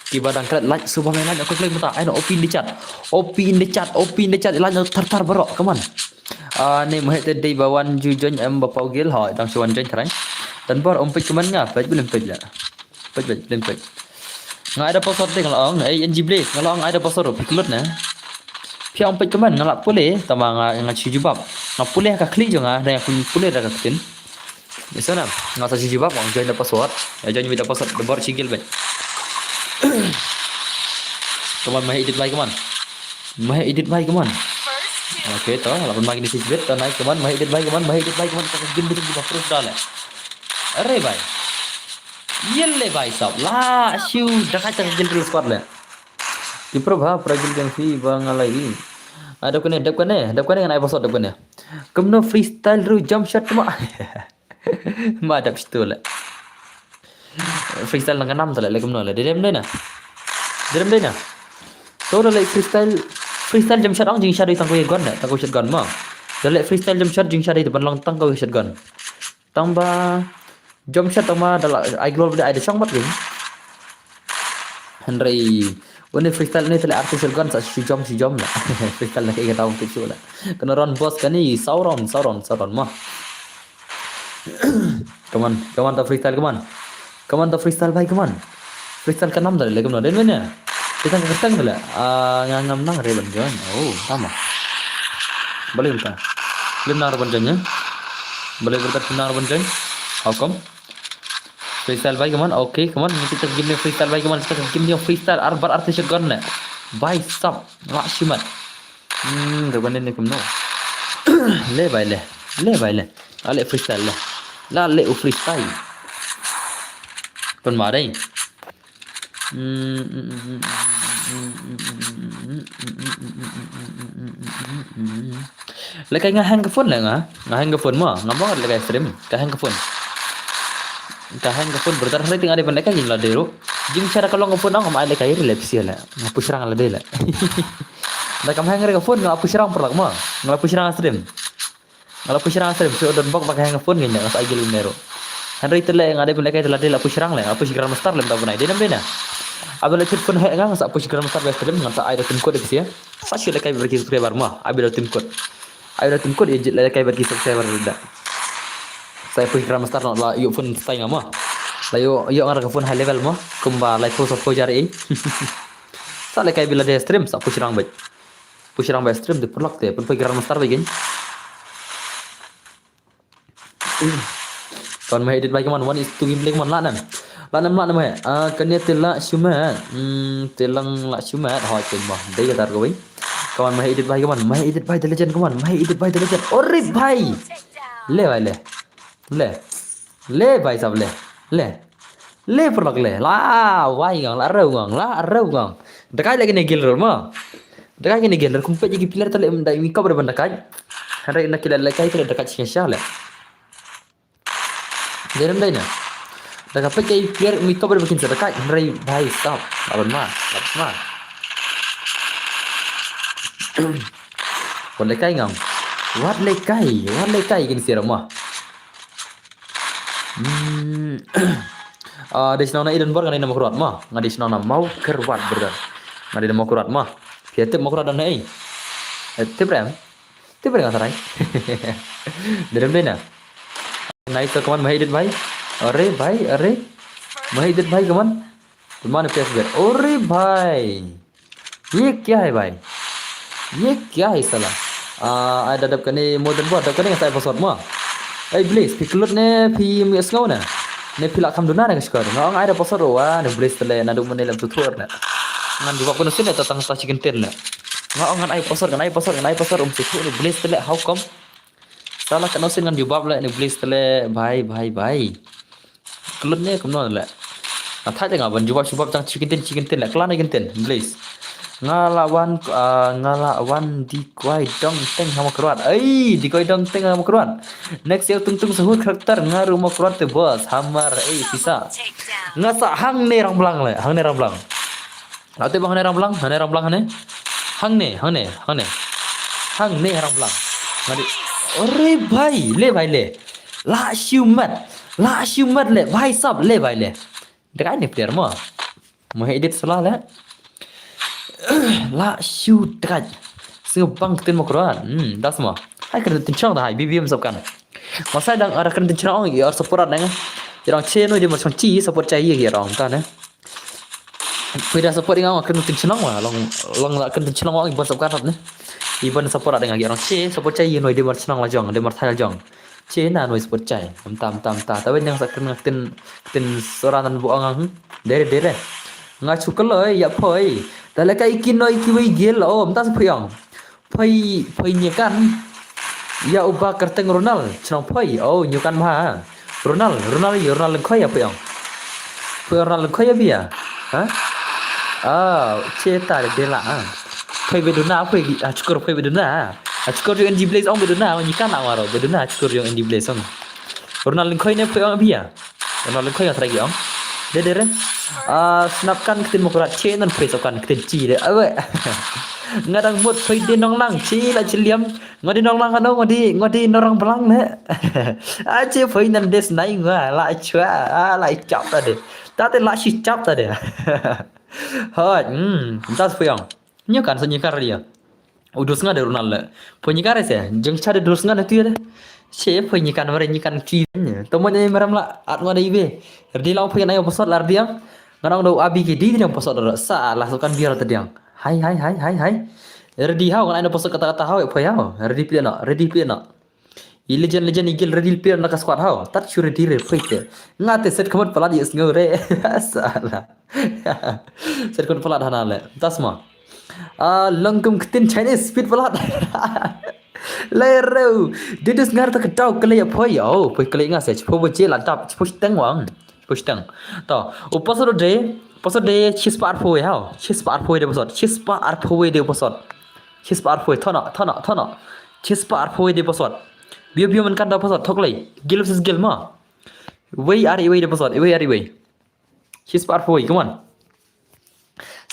Ki ba dang klet like, sub, like, apa play mynta. Ai no, O P in the chat. O P in the chat, O P in the chat, like thar thar baroh. Come on. Ah, ne mo heh te dei ba wan ju join em ba paw guild, ho, dang shu wan join tharai. Don bor, ym peit comment nga, peit bym peit la. Peit, peit, peit, peit. Nga ai da password te nga la ong, ei, N G Blaze, nga la ong ai da password ruh, phi klut ne. Phi ong peit comment, nga la pule, tang ba nga, nga shu jubab. Nga pule ha ka khlieh jong nga, da nga pule da ka ktien. Ïa sona, nga sa shu jubab, nga join da password. Ïa join with da password, da bor shi guild beit. Come on, ma heh edit bhai, come on. Ma heh edit bhai, come on. Okay, to, la pynma kine shi bit, to, nice, come on, ma heh edit bhai, come on, ma heh edit bhai, come on, ka guild beit ki ba proof da le. Are bhai. Ïa le bhai sab. La shu da ka ta guild squad le. Ki pro bha, pra guild jong phi ba nga lai. Ah, dep kane, dep kane, dep kane ngan ai password dep kane. Kumno freestyle ruh jump shot ma. Ma dep shitu le. Freestyle nang ka nam ta le, le kumno le. Dei dem dei na. Dei dem dei na. To da le freestyle, freestyle jump shot ong jingshah dei tang ko ïa gun le, tang ko shotgun ma. Da le freestyle jump shot jingshah dei ban long tang ko ïa shotgun. Tang ba jump shot tang ma da la ai global da ai da shong mat ring. Hynrei une freestyle ne te le artificial gun sa shi jump shi jump la. Freestyle na ke ga tau ke chu la. Kano run boss kani saw round, saw round, saw round ma. Come on, come on to freestyle, come on. Come on to freestyle bhai, come on. Freestyle ka nam da le, come on. Den mene. Kita ka tang da le. Ah, nga ngam nang re ban join. Oh, tama. Balik ta. Lim nang re ban join ya. Balik ta, lim nang re ban join. How come? Freestyle bhai, come on. Okay, come on. Kita game ni freestyle bhai, come on. Kita game ni freestyle. Ar bar ar shotgun le. Bhai sab. La shimat. Hmm, da kane ne kumno. Le bhai le. Le bhai le. Ale freestyle le. La le u freestyle. Pynma dei. Lehkai nga hang ka phone le nga. Nga hang ka phone mo. Nga mo lehkai stream. Ka hang ka phone. Ka hang ka phone brother, hynrei te nga dei ban lehkai, ïa nga la dei ruh. Jingshah da ka long ka phone, nga ma ai lehkai re leh pisa leh. Nga push rang la dei leh. Da kam hang re ka phone nga la push rang paralok mo. Nga la push rang stream. Nga la push rang stream, shu don bok ba ka hang ka phone ngi nga sa ai gil ne ruh. Hynrei te leh nga dei ban lehkai te la dei la push rang leh, nga push Grandmaster leh mynta bnai. Dei nam dei na. Aba leh chit phone heh nga, nga sa push Grandmaster ba stream, nga sa ai da tim kot pisa. Sa shu lehkai bad ki subscriber mo, ai bad da tim kot. Ai da tim kot ïa jit lehkai bad ki subscriber da. Sa push Grandmaster noh la ïoh phone style nga mo. La ïoh, ïoh nga da ka phone high level mo, kumba lai phew saw phew hajar i. Sa lehkai bad la dei stream, sa push rang bad. Push rang bad stream te paralok te, pynpoi Grandmaster bad kin. Kawan, mah edit bhai kawan, one is to gameplay kawan, lah nam. Lah nam, lah nam eh. Ah, kane te lah shumat. Hmm, te lang lah shumat. Hoi, te mah. Dei kata kawei. Kawan, mah edit bhai kawan, mah edit bhai the legend kawan, mah edit bhai the legend. Ore bhai. Le bhai le. Le. Le bhai sab le. Le. Le paralok le. La wai ngang, la rew ngang, la rew ngang. Dakai lagi ne gilrer ma. Dakai lagi ne gilrer, kum peit ïa ki player te le, ym dei mi kop re ban dakai. Hynrei na ki lehkai te le dakai shisha le. Dei rim dei na. Dakai peit ïa ki player mi kop re ban kin sa dakai. Hynrei bhai sab. Laban ma, laban ma. Wat lehkai ngang. Wat lehkai, wat lehkai kin sirama. Hmm. Ah, dei shnong na Eden Bor, nga dei na Mawkyrwat ma. Nga dei shnong na Mawkyrwat, brother. Nga dei na Mawkyrwat ma. Phi tip Mawkyrwat don ei? Eh, tip rem? Tip rem nga sarai. Dei rem dei na. Nice, come on, mah edit bhai. Are bhai, are. Mah edit bhai, come on. Come on, P S bet. Are bhai. Ye kya hai bhai? Ye kya hai sala? Ah, ai da dap kane modern bot, dap kane ngai sa ai password ma. Ai Blaze, phi klut ne phi ym ïohsngew ne? Ne phi lah kham duna ne ka shkor? Nga ong ai da password wa ne Blaze te le, naduh mynne lem tu thur ne. Ngan jubab kano sien ne, ta tang ta chicken tin ne. Nga ong ngan ai password, ngan ai password, ngan ai password, um tu thur ne Blaze te le, how come? Sala kano sien ngan jubab le ne Blaze te le, bhai, bhai, bhai. Klut ne kumno le. Nga thait nga ban jubab, jubab tang chicken tin, chicken tin le. Klan ne chicken tin, Blaze. Nga la wan, ah, nga la wan dikoi dong teng ha Mawkyrwat. Ai, dikoi dong teng ha Mawkyrwat. Next year tung tung sahut karakter nga ruh Mawkyrwat te boss. Hamar, ai, pisa. Nga sa hangne Rangblang le, hangne Rangblang. Ate bang hangne Rangblang, hangne Rangblang hangne. Hangne, hangne, hangne. Hangne Rangblang. Ngadi. Ore bhai, le bhai le. La shumat. La shumat le, bhai sab le bhai le. Dakai ne player mo. Mo edit sala le. La shu dakai. Singa bang ktien Mawkyrwat. Hmm, das mo. Hai kren tin chong da hai, B B M sab kan. Masai dang ara kren tin chong ong, ïa support dang. Ïa dang che no je mo chong chi support chai ïa dang ta ne. Phi da support ïa nga, kren tin chnong wa, long, long la kren tin chnong wa, i ban support kat ne. I ban support ïa nga, ïa rong che support chai, i noi de mar chnong la jong, de mar thai la jong. Che na noi support chai, am tam tam ta. Tawen yang sa kren nga tin, tin sora nan bu ang ang. Dere dere. Nga chu kloi ïa phoi. Ta le ka i ki noi ki wei gel, oh, am ta sa phoi ang. Phoi, phoi Nyiakan. Ïa uba kyrteng Ronald, chnong phoi. Oh, Nyiakan ma. Ronald, Ronald, ïa Ronald Lyngkhoi ïa phoi ong. Phoi Ronald Lyngkhoi ïa bia. Ha? Ah, che ta de la, ah. Phoi beduna, phoi, ah, chukur phoi beduna. Ah, chukur jong N G Blaze ong beduna, ong Nyiakan na waro, beduna, chukur jong N G Blaze ong. Ronald Lyngkhoi ne phoi ong bia. Ronald Lyngkhoi nga trai ong. De de re. Ah, snap kan ktien Mawkyrwat che nan phoi sap kan ktien chi de. Awe. Nga dang mut phoi de nong lang chi la chi liam. Nga di nong lang ano, nga di, nga di norang blang ne. A che phoi nan des nai nga la chwa, a la chap ta de. Ta te la shi chap ta de. Hot, hmm, das phoi ong. Nyo kan sa nyo kar dia. Udus nga de Ronald le. Phoi nyi kare se, jeng cha de dus nga ne tu de. Che phoi nyi kan mare nyi kan ki ne. To mo ne meram la at nga de ibe. Rdi la phoi na yo posot la rdi ang. Nga nang do abi ki di di posot do sa la so kan biar ta diang. Hai hai hai hai hai. Rdi hau kan ai posot kata kata hau phoi hau. Rdi pli no, rdi pli no. I legend legend i gil rdi pli no ka squad hau. Tat shu rdi re phoi te. Nga te set khamot palat yes ngau re. Sala. Set khamot palat hana le. Tas ma. Ah, long kum ktin Chinese speed palat. Le reu. Didus ngar ta ka dau kle ya phoi. Oh, phoi kle nga se. Phoi bo je la dap. Phoi teng wang. Phoi teng. To. U pasal de. Pasal de chis par phoi hau. Chis par phoi de pasal. Chis par phoi de pasal. Chis par phoi. Thona, thona, thona. Chis par phoi de pasal. Bio bio man kan da pasal. Thok le. Gil versus gil ma. Iwei ar iwei da pasot, iwei ar iwei. Shi spah arphew wei, come on.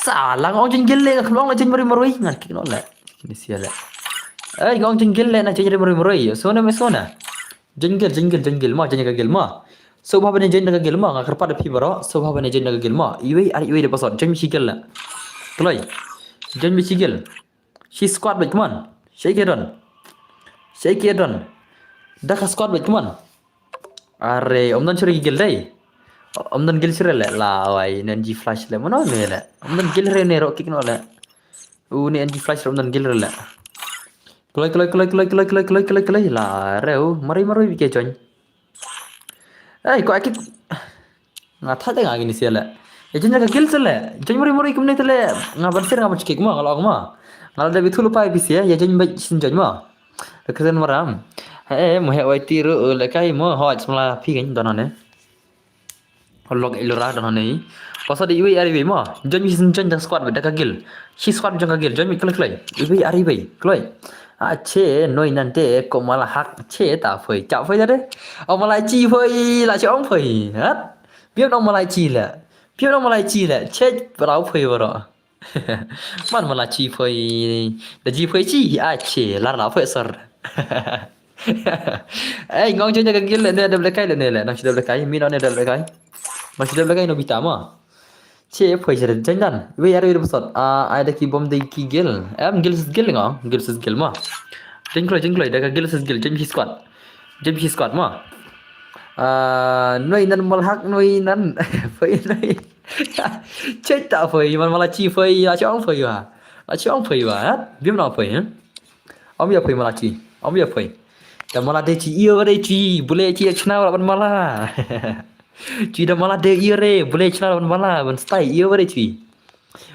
Sa la nga ong jong gel le, nga khlong la jong marwei marwei. Nga kik noh le. Kini sia le. Eh, nga ong jong gel le na jong marwei marwei. So na me so na. Jong gel, jong gel, jong gel ma, jong ka gel ma. So ba ba ne jong ka gel ma, nga kyrpad da phi baroh. So ba ba ne jong ka gel ma. Iwei ar iwei da pasot, jong shi gel le. Kloi. Jong shi gel. Shi squad bad kman. Shake it on. Shake it on. Da ka squad bad kman. Are, om don shuh re gel dei. Om don gel shuh re le la wai, ne N G flash le. Mano ne le. Om don gel re ne ro kik noh le. U ne N G flash re om don gel re le. Kloi, kloi, kloi. La re u. Mari, mari bi ke join. Ai, ko aki. Nga tha te nga kini sia le. Ya jong ka gel se le. Jong mari mari kumne te le. Nga ban sir nga ban chikik ma, nga la ong ma. Nga la da bithu lupa pisi ya, ya jong ba sin jong ma. Ka sen maram. Eh, mo he wai ti ru le kai mo, ho chmla phi kan don ne. Holok ilura don ne. Pasal di iwei ar iwei ma. Jong mi sin jong squad da ka gel. Shi squad jong ka gel, jong mi kloi kloi. Iwei ar iwei, kloi. A che, noi nan te, ko mala hak, che ta phoi, cha phoi da de. O mala chi phoi, la che ong phoi. Hat? Biap nong mala chi le. Biap nong mala chi le. Che brau phoi baro. Man mala chi phoi. Da ji phoi chi, a che, lar la phoi sor. Ei, ngong jong ka gel le ne da blekai le ne le. Nang shi da blekai, mi no ne da blekai. Nang shi da blekai no bita ma. Che phoi jere jong dan. Wei are wei pasot. Ah, ai da ki bom de ki gel. Em gel sis gel nga. Gel sis gel ma. Jingkloi jingkloi da ka gel sis gel jong shi squad. Jong shi squad ma. Ah, noi nan malhak noi nan. Phoi noi. Che ta phoi man mala chi phoi la chong phoi wa. La chong phoi wa. Bim na phoi. Om ya phoi mala chi. Om ya phoi. Da mala de chi iyo re chi. Bule chi ya chna wa ban mala. Chi da mala de iyo re, bule chna ban mala, ban stai iyo re chi.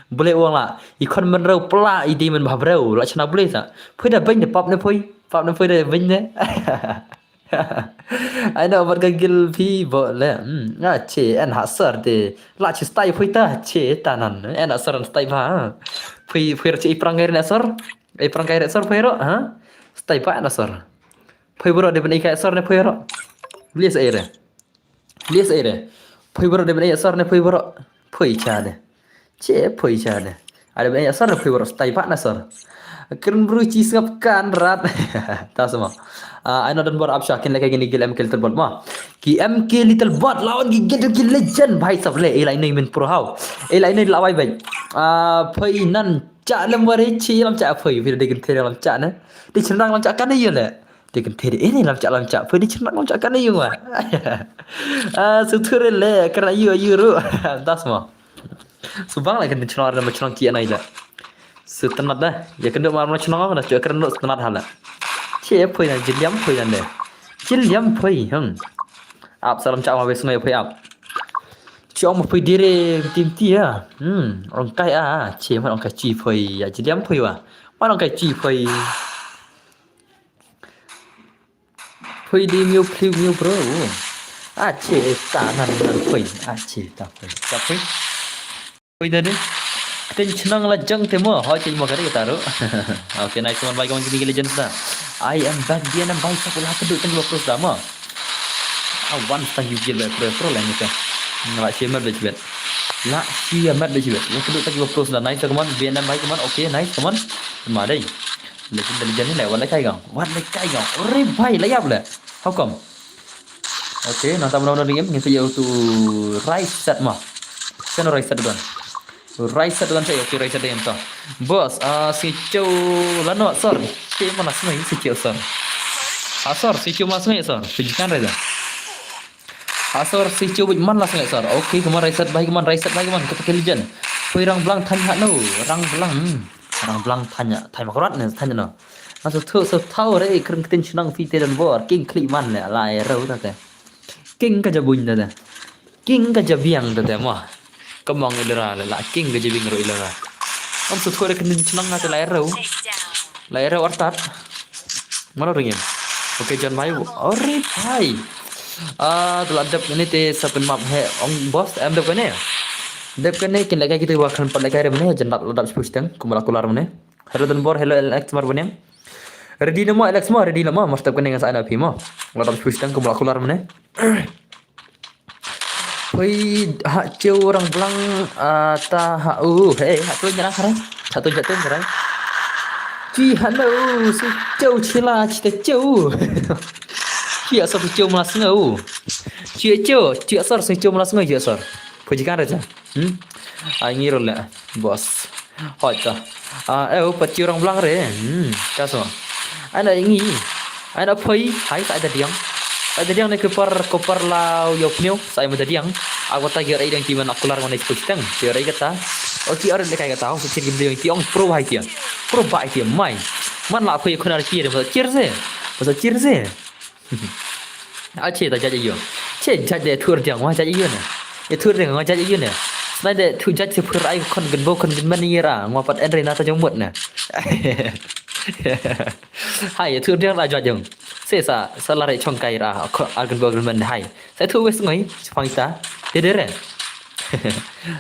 Bule wang la, i khon men rau pla, i di men bah brau, la chna bule sa. Phoi da beng de pap ne phoi, pap ne phoi da beng ne. Ai no, bat ka gil phi bo le. Hmm, nga che, en ha sar de. La chi stai phoi ta, che ta nan. En ha sar stai ba. Phoi, phoi che i prang gai ne sar. I prang gai ne sar phoi ro, ha? Stai ba en ha sar. Phoi bro de ben i kai sar ne phoi ro. Bile sa ere. Lies ere. Phoi bro de ben ya sor ne phoi bro. Phoi cha de. Che phoi cha de. Ada ben ya sor ne phoi bro stai pa na sor. Kren bro chi sngap kan rat. Ta sama. Ah, ai no don bor ap sha kin le ka gini gil M K Little Bot ma. Ki M K Little Bot lawan ki gil ki legend bhai sab le. Ilai nei men pro hau. Ilai nei la bai bai. Ah, phoi nan cha lem ware chi lam cha phoi. Phoi de kin the lam cha ne. Di chenrang lam cha kan ye le. Di kan the de, eh, ni lam cha lam cha. Phoi di chenrang lam cha kan yung wa. Ah, su thu re le, kra yu yu ru. Das mo. Su bang la kan chenrang ma chenrang chi anai la. Su tanat da. Ya kan do ma chenrang ma da chu kan do tanat hala. Che phoi na jiliam phoi na de. Jiliam phoi, hmm. Ap salam cha ma be sungai phoi ap. Chi ong ma phoi dire tim ti ya. Hmm, ong kai a, che ma ong kai chi phoi ya jiliam phoi wa. Ma ong kai chi phoi. Phoi di miu phliu miu bro. A che ta nan nan phoi. A che ta phoi. Ta phoi. Phoi da de. Ten chnang la jang te mo. Ho che mo kare ta ro. Okay, nice one, bhai, kaman kini ki legends da. I am back, dia nam bhai sa pula kedu teng lo terus da mo. A wan stang yu gil bhai pro pro la ni ka. La shi mat bhai chibet. La shi mat bhai chibet. La kedu teng lo terus da. Nice, kaman, bia nam bhai, kaman. Okay, nice, kaman. Ma dai. Legend, legend ni le, wat le kai gang. Wat le kai gang. Ore bhai, la yap le. How come? Okay, nang tam nang ring em, ngin sa yau tu rai set ma. Sen rai set don. Rai set don sa yau tu rai set don ta. Boss, ah, si chau lano sor. Si mana sngai si chau sor. Ah, sor, si chau mana sngai sor. Si jikan rai don. Asor si chu bit man la sngai sor. Okay, kaman rai set bhai, kaman rai set bhai, kaman kata ke legend. Phoi rang blang thanya no, rang blang. Hmm. Rang blang thanya, thanya makrat ne, thanya no. Aso thu so thau re kring ktin chnang phi te don bor, king kli man le, la e rau ta te. King ka jabuin ta te. King ka jabiang ta te mo. Kamang ilera le, la king ka jabiang ro ilera. Am so thu re ktin chnang ta la e rau. La e rau artat. Malo ringim. Okay, John bhai. Ore bhai. Ah, tu la dep kane te sa pynmap he ong boss em dep kane. Dep kane kin lehkai kita wa khan pat lehkai re mane, jan la dap spush tang, kumla kular mane. Hello Don Bor, hello Alex Mar bane. Ready na mo Alex mo, ready na mo, mas dep kane nga sa ana phi mo. La dap spush tang, kumla kular mane. Phi ha chew rang blang, ah, ta ha u. Hey, ha tu nyerang harai. Ha tu jatuh nyerang. Chi ha no, si chew chila, chi ta chew. Chi asor si chew malas ngau. Chi chew, chi asor si chew malas ngau, chi asor. Phi jikan raja. Hmm? Ai ngi role, boss. Hoi ta. Ah, eh, u pat chi rang blang re. Hmm, ka so. Ai na ngi. Ai na phi, hai sa da diang. Sa da diang ne ke par, ko par la yo pneu, sa ai ma da diang. Aku ta ki rai dang ki man aku lar ngone ku tang. Ki rai kata. O ki ar le kai kata, so chi ki bli ki ong pro hai ki. Pro ba ki mai. Man la phi khuna ki re, ma kir se. Ma kir se. Ache ta judge ïa u. Che judge de thur diang wa judge ïa u ne. Ye thur diang wa judge ïa u ne. Snai de thu judge se phur ai khon gen bo khon gen man ïa ra. Ngwa pat en re na ta jong mut ne. Hai ye thur diang la judge jong. Se sa sa la re chong kai ra. Khon ar gen bo gen man hai. Sa thu wes ngoi. Chipang ta. De de re.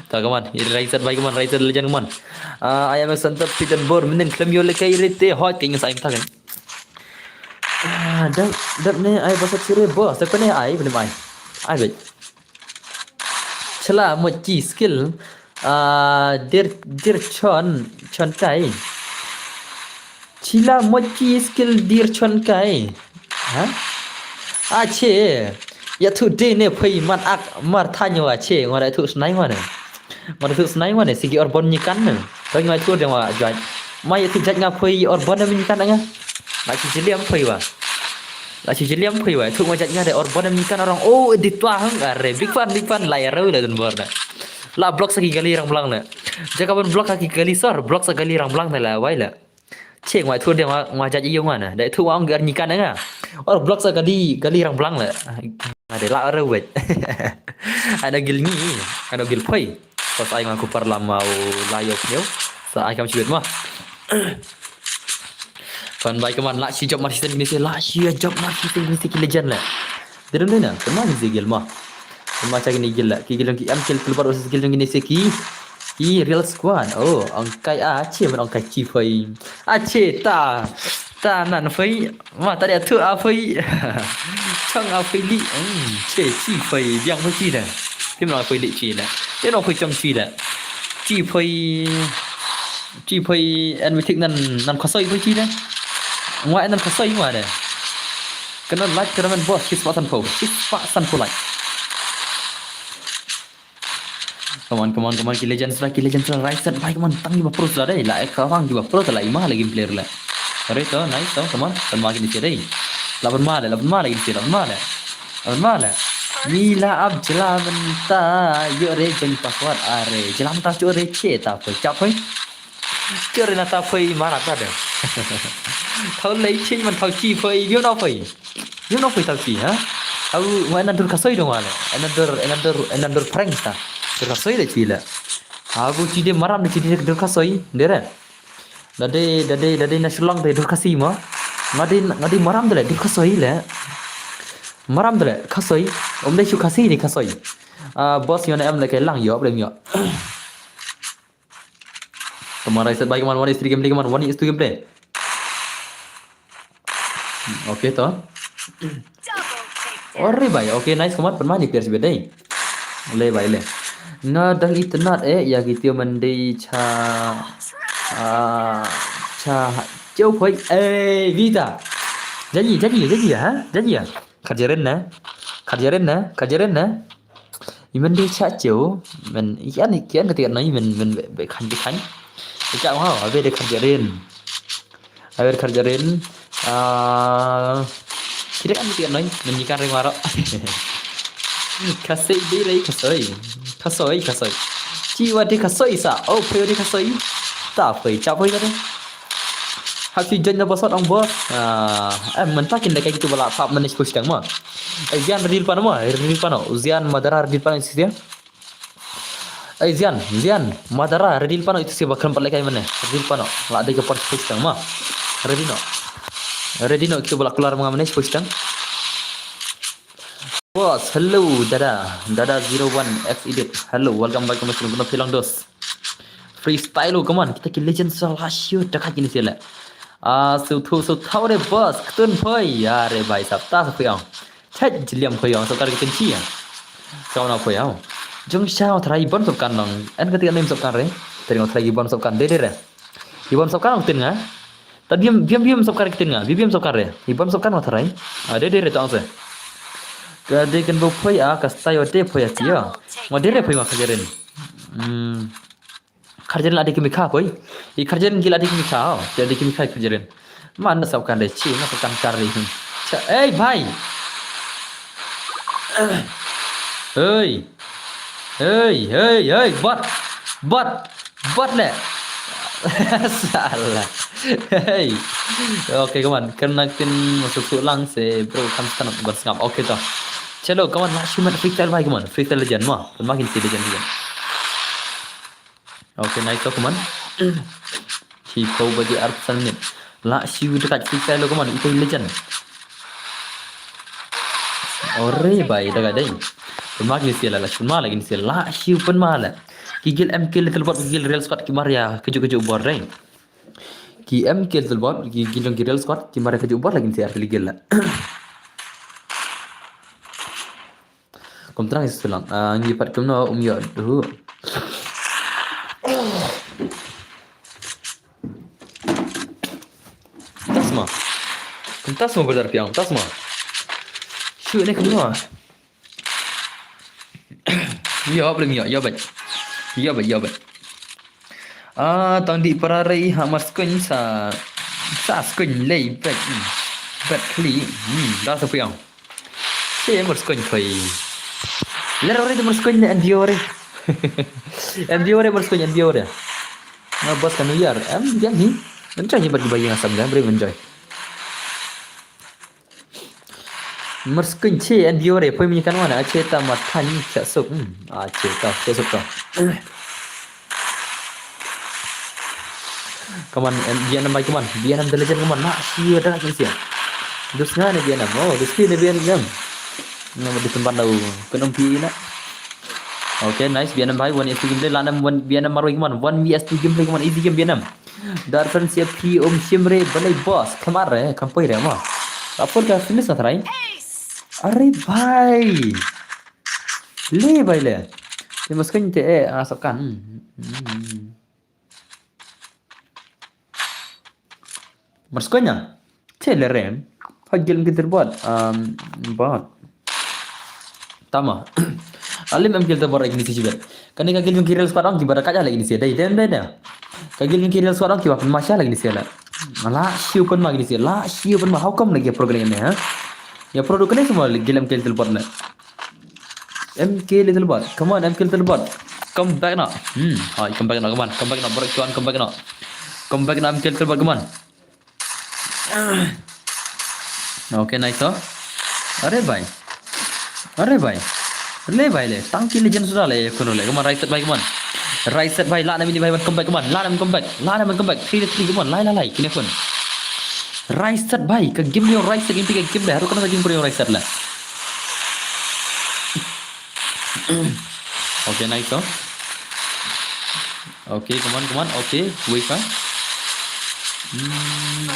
Ta kaman. Rai sat bai kaman rai sat lejan kaman. Ah, I am a son of Peter Bor. Mending klem yo le kai re te hot kai ngi sa im ta kan. Ah, dap dap ne ai basa chire boss, dap ne ai bne mai. Ai bet. Chila mo chi skill. Ah, dir dir chon chon kai. Chila mo chi skill dir chon kai. Ha? Ache. Ya thu de ne phai man ak mar thanyo ache ngora thu snai ngora. Ngora thu snai ngora sigi or bon nyikan ne. Rang ngai thu de ngora jaj. Ma ya thu jaj nga phai or bon ne nyikan nga. La chi jiliam phai wa. La chi jiliam phai wa. Thu ngora jaj nga de or bon ne nyikan orang. Oh, di tua hang are. Big fan, big fan la ya rau la dun bor na. La block sa ki gali rang blang ne. Jaka bon block sa ki gali sor, block sa gali rang blang ne la wai la. Che ngwa thu de ngwa ngwa jaj ïa ngwa na. Da thu ngwa ong gar nyikan nga. Or block sa gali gali rang blang le. Nga de la re wet. Ana gil ngi. Ana gil phai. Pas ai ngwa ku par lam mau la yo pneu. Sa ai kam chibet ma. Kan bai kaman la chi job mar siten kini se la chi job mar siten kini se ki legend le. Didn't do na. Kan ma kini se gil ma. Kan ma cha kini gil la. Ki gil ki am kill kill bar versus gil kini se ki. Ki real squad. Oh, ang kai a che man ang kai chi phai. A che ta. Ta nan phai. Ma ta dia thu a phai. Chang a phai li. Hmm, che chi phai. Biang phai chi da. Tim na phai li chi da. Tim na phai chang chi da. Chi phai. Chi phai en mi thik nan nan khosoi phai chi da. Ngwa en nan khosoi ngwa da. Kana like kana man boss. Kis pa san phai. Kis pa san phai like. Come on, come on, come on, ki legend sra, ki legend sra, right side, bhai, come on, tang ki ba pro sra dei, la ek kawang ki ba pro ta la ima la game player la. Are to, nice to, come on, kan ma ki ni dei. La ban ma le, la ban ma le, ki ni la ban ma le. La ban ma le. Ni la ab jela ban ta, yo re jeng password, are, jela ban ta cho re che ta, poi, cha poi. Cho re na ta poi, mara ta de. Thau lei che man thau chi poi, yo na poi. Yo no poi tau chi, ha? Au, wa another kasoi dong wale. Another, another, another prank ta. Dur kasoi da chi la. Au, chi de maram de chi de dur kasoi. Dere. Dade, dade, dade na shulang de dur kasi ma. Ngadi, ngadi maram de le dur kasoi le. Maram de le kasoi. Om de shu kasi de kasoi. Ah, boss yo na em le ke lang yo, blem yo. Kemar rai set bai kemar one is three game play kemar one is two game play. Hmm, okay to. Ore bai, okay nice kemar pynmah ni players bedai. Le bai le. Nga dang itynnad eh ya ki tio mendei cha ah cha cheu phoi eh vita. Janji janji janji ha janji ya. Khajarin na. Khajarin na. Khajarin na. Imen de cha cheu men ian ian ka tian noi men men be khan be khan. Cha wow abe de khajarin. Abe khajarin. Ah, kire kan tian noi men ikan ring waro. Kasei de rei kasoi. Kasoi kasoi. Chi wa de kasoi sa. Oh, phe de kasoi. Ta phe cha phe ka de. Hap si jan na bosot ong bos. Ah, em menta kin da kai kitu bala pap manis push tang ma. Ai zian redil pano ma, redil pano. Zian madara redil pano isi dia. Ai zian, zian madara redil pano itu si bakram pale kai mane. Redil pano. La de ke por push tang ma. Redino. Redino kitu bala keluar ma manis push tang. Boss, hello dada. Dada zero one X edit. Hello, welcome back to my channel. Kono philang dos. Freestyle, oh, come on. Kita ki legend sa la shu dekat kini sila. Ah, so thu so thau de boss. Ktun phoi. Ya re bai sap ta sa phoi ang. Chat jiliam phoi ang so kar ki chi ya. Ka wan poi ïa. Jong sha nga tharai i Bon Sopkan nong. En kata ka name Sopkan re. Tadi nga tharai i Bon Sopkan. Dei dei re. I Bon Sopkan ong ktien nga. Ta biam biam biam Sopkan ktien nga. Biam biam Sopkan re. I Bon Sopkan nga tharai. Ah, dei dei re ta ong se. Ka dei kan bo poi a ka style dei poi a tia. Nga dei re poi ma ka jerin. Hmm. Kharjerin la dei ki mikha poi. I kharjerin ki la dei ki mikha. Oh, ki la dei ki mikha kharjerin. Man na Sopkan dei chi, na Sopkan kar dei. Cha, ei bhai. Ei. Ei, ei, ei, bot. Bot. Bot le. Salah. Hey. Okay, come on. Kena kin masuk suk lang se bro kan stand up ban sngap. Okay to. Chalo, come on, last minute freestyle bhai, come on. Freestyle legend mo. Pun makin si legend juga. Okay, nice to, come on. Hi ko baje arphew san minit. La shiu dekat freestyle lo, come on. Ito legend. Ore bai dekat dei. Pun ma lagi ni sila la, pun ma lagi ni sila. La shiu pun ma la. Ki gil M K Little Bot, ki gil Real Squad ki mar ïa kajuh kajuh bor dei. Ki M K Little Bot, ki gil jong ki Real Squad ki mar ïa kajuh bor lagi ni sila, ar tylli ki gil la. Kum tang ïa sulang. Ah, ngi pat kumno um ïoh duh. Tasma. Kum tasma brother piang, tasma. Shu ne kumno. Ïoh blim ïoh, ïoh bet. Ïoh bet, ïoh bet. Ah, tang di para rei ha mar skun sa, sa skun lei bet. Hmm. Bet kli. Hmm, da sa piang. Che mar skun khoi. Ler ore de mar skun ne endio re. Endio re mar skun endio re. Na bos kan yar. Em dia ni. Enjoy ni bagi bagi ngasam dah, beri enjoy. Mar skun che endio re poi mi kan wana che ta mar tani cha suk. Hmm. Ah, che ta, che suk ta. Come on, em, B N M bai, come on. B N M the legend, come on. Na, si, da, kan sia. Dus nga ne B N M. Oh, dus ki ne B N M. Nga ma ditemban dau. Kena pi na. Okay, nice. B N M bai, one V S two gameplay. Lanam one B N M marwai, come on. One V S two gameplay, come on. Easy game B N M. Dar friends ya pi um shimre balai boss. Kamar re, kampoi re ma. Apur ka finish na try. Are bhai. Le bhai le. Te mas kan te eh asap kan. Hmm. Hmm. Mar skanya. Te le rem. Pagil ki terbot. Um, bot. Tama. Alim em gil terbot lagi ni si jibet. Kani ka gil ki real squad ong ki bada kaja lagi ni si. Dai dem dai da. Ka gil ki real squad ong ki wa masha lagi ni si la. La shiu pun ma lagi ni si. La shiu pun ma, how come lagi program ni ha? Ya produk ni semua gil em gil terbot na. M K Little Bot. Come on, M K Little Bot. Come back now. Hmm. Hai, come back now. Come on. Come back now. Bro, come on, come back now. Come back now, M K Little Bot. Come on. Okay, nice, oh. Are bhai. Are bhai. Le bhai le. Tang ki legend sudah le, kono le. Come on, right set bhai, come on. Right set bhai, la na mini bhai, come back, come on. La na come back. La na come back. Three, three, come on. Lai, lai, lai. Kini pun. Right set bhai. Ka game ni right set, game ka game le. Haru kana game pun right set la. Okay, nice, oh. Okay, come on, come on. Okay, wait, ha. Hmm.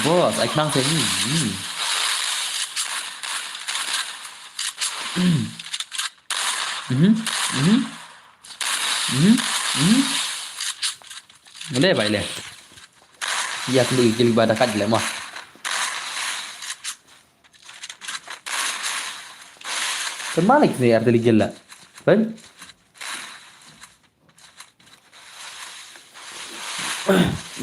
Boss, ai khnang se. Hmm. Hmm. Mhm. Mhm. Mhm. Mhm. Le bhai le. Ya, kynduh ki gil ba da kat le ma. Kan malik ni ar tali gil la. Kan?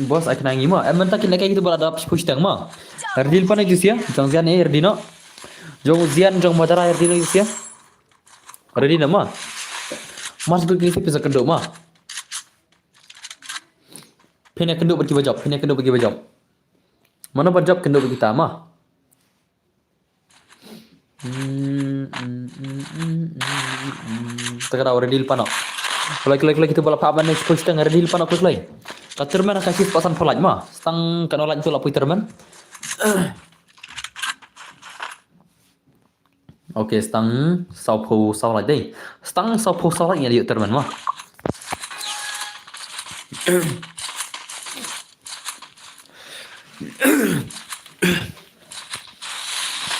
Boss, ai khnang ngi ma. Em, mynta kine kai kitu ba la dap push tang ma. Ready pan juice ya. Jong Zian eh ready no. Jong Zian, jong Madara ready no juice ya. Ready na ma. Mas gue kini pisa kynduh ma. Phin ïa kynduh bad kiba jop, phin ïa kynduh bad kiba jop. Mano ba jop kynduh bad kita ma. Hmm, hmm, hmm. Te ka dei ready lypa noh. Kloi, kloi, kloi, kita ba la phah ban ne push tang ready lypa noh, kloi, kloi. Ka tournament ka shift pasan pholait ma. Stang ka nolait tu la pui tournament. Okay, stang sawphew saw lait dei. Stang sawphew saw lait ngi ïa tournament ma.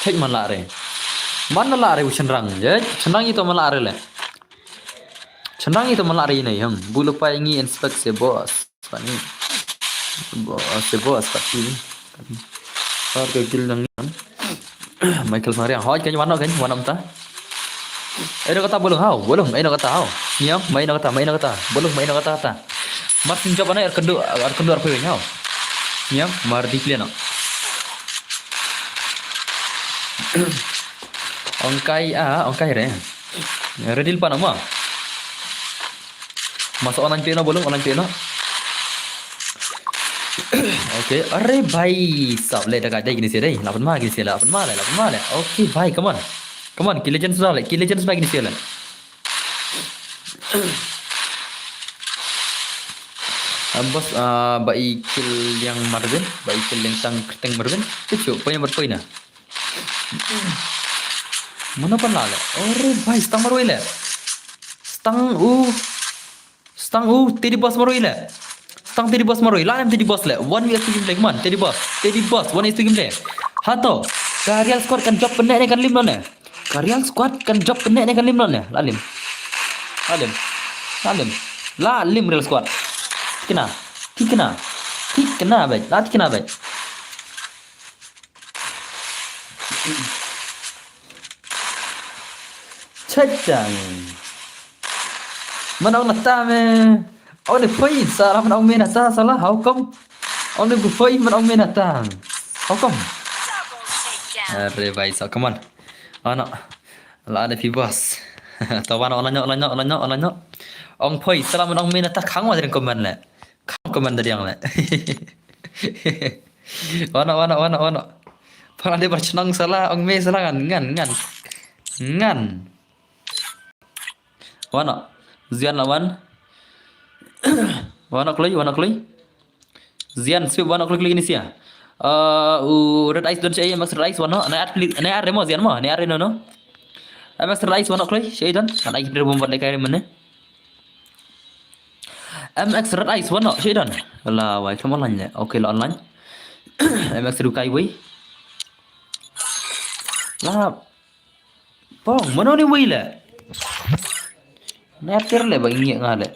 Jek man lah re. Man lah re u chynrang. Jek chynrang ito man lah re le. Chynrang ito man lah re ine hem. Bulu pai ngi inspect se boss. Pani. Boss se boss pati. Har ke gil nang. Michael Sariang. Hoi kan wano kan wanam ta. Ayo kata bolong hau, bolong ayo kata hau. Niam, mai na kata, mai na kata. Bolong mai na kata kata. Mas job ana air kendu, air kendu air puyuh hau. Niam, mar di pleno. Ongkai a, ongkai re. Redil pa nama. Mas online peno bolong, online peno. Okay, are bhai sab le daga dai kini sele, lapan ma kini sele, lapan ma le, lapan ma le. Okay bhai, come on. Come on, ki legends na le, ki legends na kini sele. Ambos, ah, ba i kill yang Marvin, ba i kill yang tang kerteng Marvin. Cucu, poin berpoin na. Mana pun lah le. Ore bhai, stang maroi le. Stang u. Stang u, Teddy Boss maroi le. Stang Teddy Boss maroi. Lah nem Teddy Boss le. One vs two gameplay, come on, Teddy Boss. Teddy Boss, one vs two gameplay. Hato. Ka Real Squad kan jop pyneh ne kan lim no ne. Ka Real Squad kan jop pyneh ne kan lim no ne. La lim. La lim. La lim. La lim Real Squad. Kena. Ki kena. Ki kena bai. La ki kena bai. Chachang. Manong nata me. Only point sala manong me nata sala. How come? Only point manong me nata. How come? Are bhai sa, come on. Ano. La ada fi boss. Tawana olanyo olanyo olanyo olanyo. Ong point sala manong me nata khang wa jering comment le. Khang comment dari yang le. Wana, wana, wana, wana. Para de berchenang salah, ong me salah ngan, ngan, ngan. Ngan. Wana. Zian lawan. Wana kloi, wana kloi. Zian sweep wana kloi kloi ni sia. Uh, u Red Ice don shay, Max Red Ice wana. Na at klik, na at remo zian mo, na at reno no. Max Red Ice wana kloi, shay don. Kan ai kipir bombat lekai remene. M X Red Ice wan noh shi don. La wai kam online le. Okay la online. M X Red kai wei. La pong mano ni wei le. Na atir le ba ngi nga le.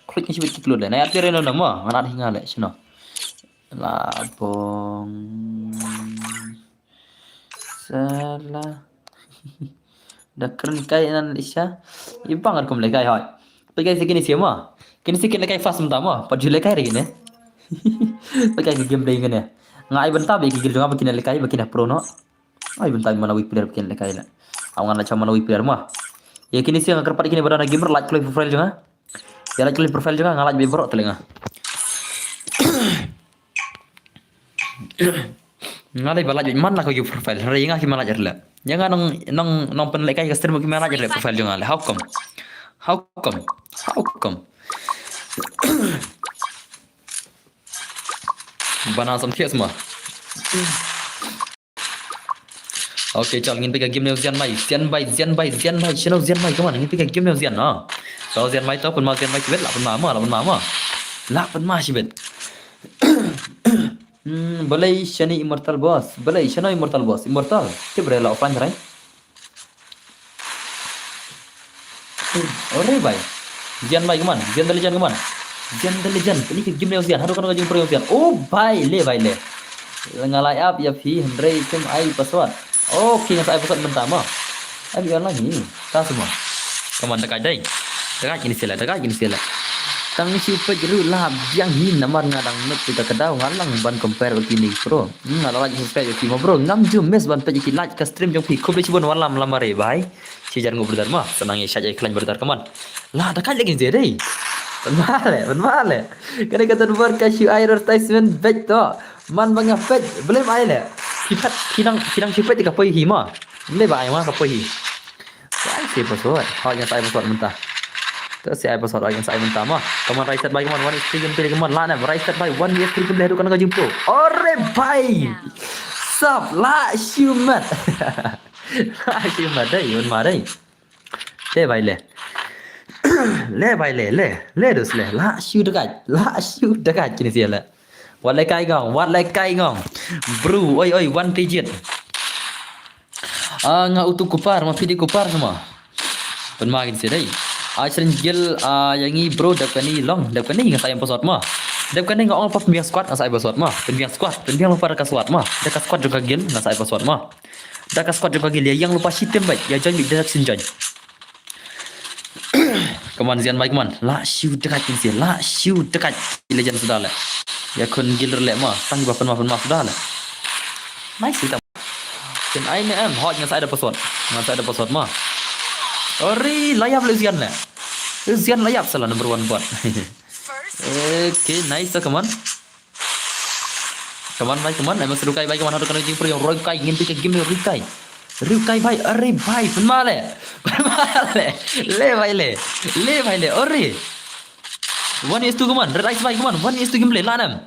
Klik ni sibit kiklut le. Na atir no nama. Ngana di nga le sino. La pong. Salah. Da kren kai nan isha. I bang ar kum lekai hoi. Pegai se kini sia ma. Kini sia kini lekai fast mynta ma. Pat ju lekai re kini. Pegai ki game dei kini. Nga ai bynta ba ki gil jong nga ba kini lekai ba kini pro noh. Ai bynta ba mana weak player ba kini lekai la. Aw ngan la cham mana weak player ma. Ïa kini sia nga kyrpad kini ba dona gamer like kloi profile jong nga. Ïa like kloi profile jong nga nga like ba i baroh tele nga. Nga lei ba lait man la ka ïu profile. Hynrei nga ki ma lait rle. Ïa nga nong nong nong pynlehkai ka stream ki ma lait rle profile jong nga le. How come? How come? How come? Bana sam thias ma. Okay, chal ngin pika game ne zian mai, zian bai, zian bai, zian bai, shino zian mai, come on, ngin pika game ne zian na. Chal zian mai to, pun ma zian mai shibit, la pun ma ma, la pun ma ma. La pun ma shibit. Hmm, balei shani Immortal Boss? Balei shano Immortal Boss? Immortal. Ki bre la offline rai. Ore bai. Zian bai keman, zian dali zian keman. Zian dali zian, ini ke game ne zian, haduh kan ka jing pro zian. Oh bai le bai le. Nga lai ap ïa phi hynrei kum ai password. Okay, nga sa ai password mynta ma. Ai bi online ni. Ta semua. Keman dekat dai. Dekat kini sila, dekat kini sila. Tang shu pej ru la biang hi namar nga dang nuk pita kedau nga lang ban compare ïa kini pro. Hmm, nga la like subscribe ïa ki ma bro. Ngam ju miss ban pej ïa ki like ka stream jong phi. Khublei shibun wan lam lam are bai. Shi jar ngu brother ma. Senang ïa shaj ïa klan brother keman. La da kai lagi je dei. Ban ma le, ban ma le. Kane ka tan bar ka shu ai advertisement bej to. Man ba nga pej, belum ai le. Ki phet, ki nang, ki nang shu pej ka poi hi ma. Belum ba ai ma ka poi hi. Ai si password. Hoi ngan sa ai password mynta. To si ai password, hoi ngan sa ai mynta ma. Keman rai set bai keman one is three game play keman la ne. Rai set bai one is three game play haduh kan ka jingpro. Ore bai. Sap la shumat. La shumat dai, un ma dai. Le bai le. Le bai le, le. Le dus le. La shu dekat. La shu dekat kini sia le. Wat le kai ngong, wat le kai ngong. Bro, oi oi, one digit. Ah, nga utu kupar, ma phi dei kupar ma. Pynma kin sdei. Ah, sren gil, ah, ïa ngi bro, dep kane long, dep kane nga sa ïa password ma. Dep kane nga ong pat pynbiang squad nga sa ïa password ma. Pynbiang squad, pynbiang lypa da ka squad ma. Da ka squad jong ka gil nga sa ïa password ma. Da ka squad jong ka gil ïa ïeng lypa shitem bad ïa join bad direct shin join. Kaman zian bai kaman. La shiu dekat kin sdei. La shiu dekat. Ila jan suda le. Ïa khun gil le ma. Tang ba pynma pynma suda le. Nice tam. Kin ai ne em, hot nga sa ïa password. Nga sa ïa password ma. Ori, la ïap le zian le. Zian la ïap sala number one bot. Okay, nice to kaman. Kaman bai kaman, ai mas rukai bai kaman, haduh kana jingpur ïa rukai, ngin pika game rukai. Rukai bai, are bai, pynma le. Pynma le. Le bai le. Le bai le, ori. One is two kaman, red ice bai kaman, one is two game le, la nam.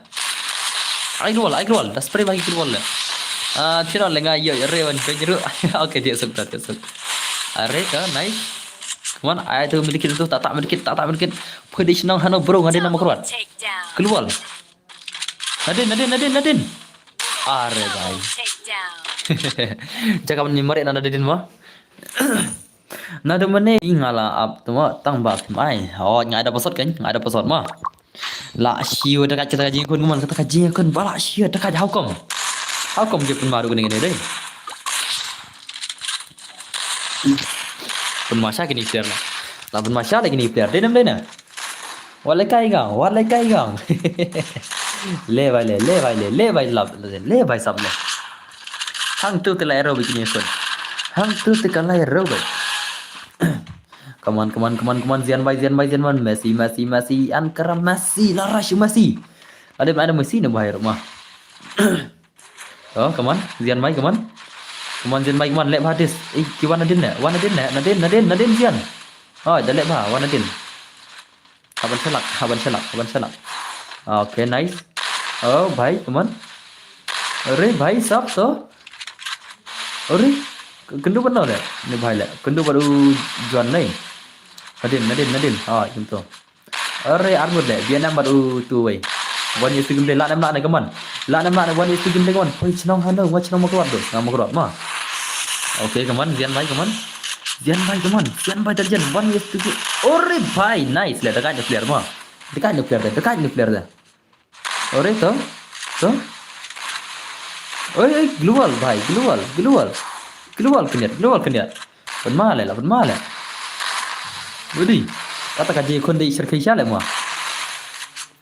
Ai global, ai global, da spray bai global le. Ah, tira le nga ïa, ïa re wan kai jeru. Okay, dia suk, dia suk. Are ka, nice. Kaman, ai tu medkit tu, tak tak medkit, tak tak medkit. Pwede shnong hano bro, nga dei nama kruat. Global. Nadin, Nadin, Nadin, Nadin. Are bai. Jaka ni mare na Nadin ma. Nadu mane i nga la ap tu ma tang ba phim ai. Oh, nga da password kan, nga da password ma. La shiu da ka jingkhun man, kata ka jingkhun ba la shiu da ka, how come? How come je pynma ruh kane kane dei? Pynma sha kine player la. La pynma sha kine player. Dei nam dei na. Wat le kai gang, wat le kai gang. Le bai le, le bai le, le bai lap, le bai sap le. Hang tu te lai ro bi kine khun. Hang tu te ka lai ro bai. Come on, come on, come on, come on. Zian bai, zian bai, zian bai. Messi, Messi, Messi. Ankara Messi, la rush Messi. Ada ada Messi ne bai ro ma. Oh, come on. Zian bai, come on. Come on, zian bai, come on. Leh bha dis. Eh, ki wan Nadin ne. Wan Nadin ne. Nadin, Nadin, Nadin zian. Oh, da leh bha, wan Nadin. Haban shalak, haban shalak, haban shalak. Okay, nice. Oh, bhai, come on. Are, bhai, sap to. Are, kyndu ban le. Ni bhai le. Kyndu ban u juan nei. Nadin, Nadin, Nadin. Ah, kyndu. Are, armut le. Bianam ban u tu wei. Wan yu sigim de la nam la ne, come on. La nam la ne, wan yu sigim de, come on. Poi chnong hano, wan chnong makrot do. Chnong makrot ma. Okay, come on, zian bhai, come on. Zian bhai, come on. Zian bhai, terjen. Wan yu sigim. Ore bhai, nice le. Dekat ni player ma. Dekat ni player de. Dekat ni player de. Ore to. To. Oi, oi, global bhai, global, global. Global kyndiat, global kyndiat. Pynma le la, pynma le. Udi. Kata ka je khun dei syrkhei sha le ma.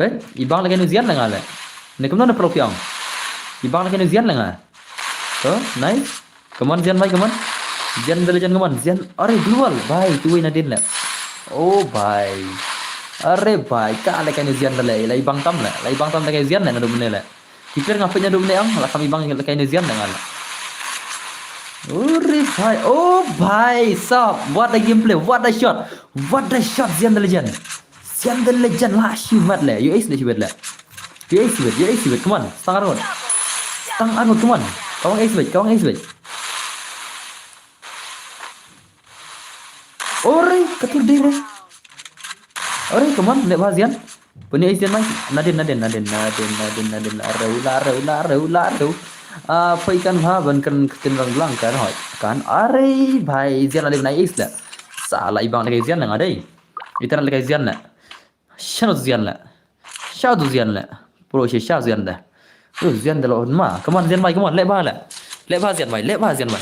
Eh, i bang lagi nu zian le nga le. Ne kumno ne pro piang. I bang lagi nu zian le nga. To, nice. Come on, zian bhai, come on. Zian dale zian, come on. Zian, are global bhai, tu wei Nadin le. Oh bhai. Are bhai, ka le kai nu zian dale, la i bang tam le. La i bang tam le kai zian le, nadu mene le. Ki player nga peit nadu mene ang, la kam i bang le kai nu zian le nga le. Ore bhai, oh bhai, sap. What a gameplay, what a shot. What a shot, zian dale zian. Sian the legend la shiwet le. You ace le shiwet le. You ace shiwet, you ace shiwet. Come on. Stang armut. Stang armut, come on. Kawang ace wet, kawang ace wet. Ore, katur dei re. Ore, come on. Leh bha zian. Puni ace zian mai. Nadin, Nadin, Nadin, Nadin, Nadin, Nadin. La reu, la reu, la reu, la reu. Ah, poi kan ha ban kan ktien rang blang kan hoi. Kan are bhai zian Nadin na ace le. Sala i bang le kai zian nga dei. Ita na le kai zian le. Sha tu zian le. Sha tu zian le. Pro shi sha zian le. Tu zian de lo ma. Come on, zian bai, come on, leh bha le. Leh bha zian bai, leh bha zian bai.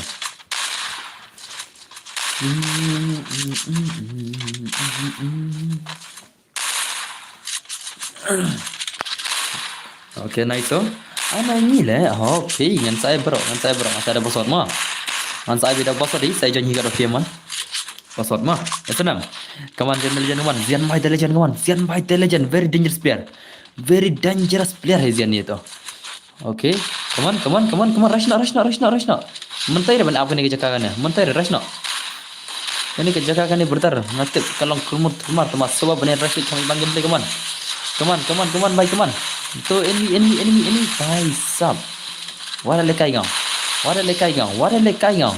Okay, nice so. Ana ngi le. Okay, ngan sai bro, ngan sai bro, ngan sai da bosot ma. Ngan sai bi da bosot di, sai jon hi ka da fiam man. Password ma. Esa nam. Come on, Zian bai legend, come on. Zian bai the legend, come on. Zian bai the legend. Very dangerous player. Very dangerous player hai Zian ye to. Okay. Come on, come on, come on, come on. Rush na, rush na, rush na, rush na. Mynta ira ban ap kane ka jaka kane. Mynta ira rush na. Kane ka jaka kane brother. Nga tip ka long kulmur kulmar, tama soba bane rush kami bang game play, come on. Come on, come on, come on, bhai, come on. To enemy, enemy, enemy, enemy. Bhai sab. Wara le kai gaon. Wara le kai gaon. Wara le kai gaon.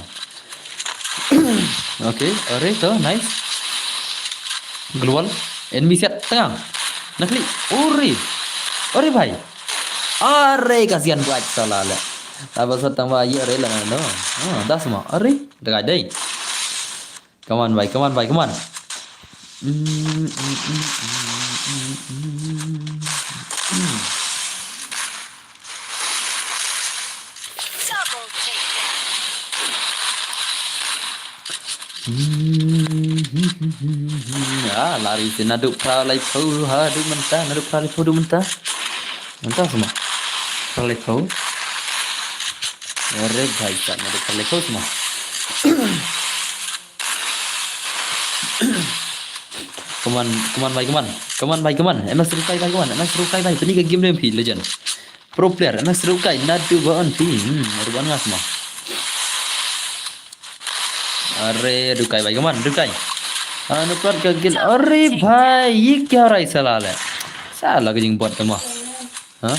Okay, are to, nice. Global, enemy siat tengah. Nakli, ore. Ore bhai. Are ka Zian buat sala le. Aba sat tang ba ïa re la no. Ah, das ma. Are, da kai dei. Come on, bhai, come on, bhai, come on. Ah, lari sien naduh phra laiphew haduh mynta, naduh phra laiphew haduh mynta. Mynta sma. Phra laiphew. Are bhai sat, naduh phra laiphew sma. Come on, come on, bhai, come on. Come on, bhai, come on. M S Rukai, bhai, come on. M S Rukai, bhai. Pynïa ka game ne phi, legend. Pro player, M S Rukai, naduh ba on phi. Hmm, naduh ba on nga sma. Are, Rukai, bhai, come on, Rukai. Anu prat ka gil. Are, bhai, ye kya ho raha hai sala le? Sala ka jingbot te ma. Ha?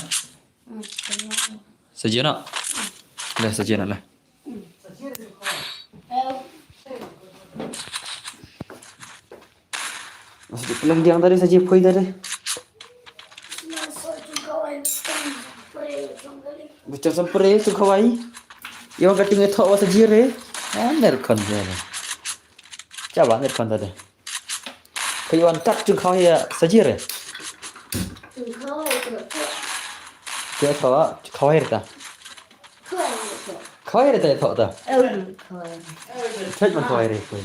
Sa jia noh. Le, sa jia noh le. Sa jia pynlong diang tadi, sa jia poi tadi. Bachar sampre tu khawai. Ïa wan ka ting ïa thoh wa sa jia re. Ah, ner khon jia re. Chaba ner khon tadi. Ka ïa wan kat tu khawai ïa sa jia re. Ka thoh, khawai re ta. Khawai re ta, thoh ta. Khawai re. Thej man khawai re khoi.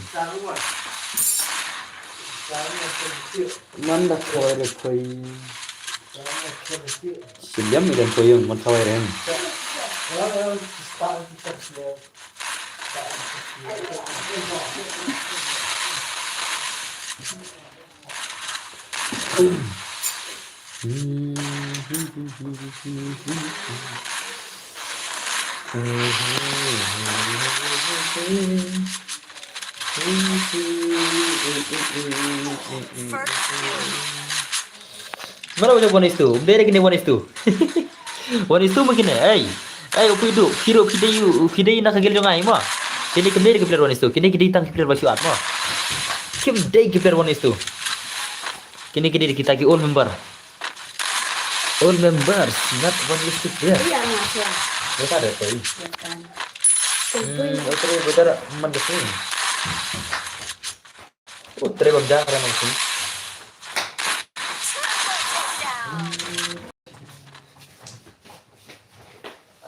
Man da khawai re khoi. Siliam ni dan khoi man khawai re. Mano wajah one is two? Bere kini one is two. One is two mungkin eh. Ei. Ei, upi du. Piro pidei u, pidei na kagel jong ai mo. Kini kini ke player one is two. Kini kini tang player ba shuat mo. Kim dei ki player one is two. Kini kini kita ki old member. All members, not one is to clear. Iya, iya, iya. Beta ada koi. Iya kan. Hmm, otre beta man de sini. Otre bam ja kare man sini.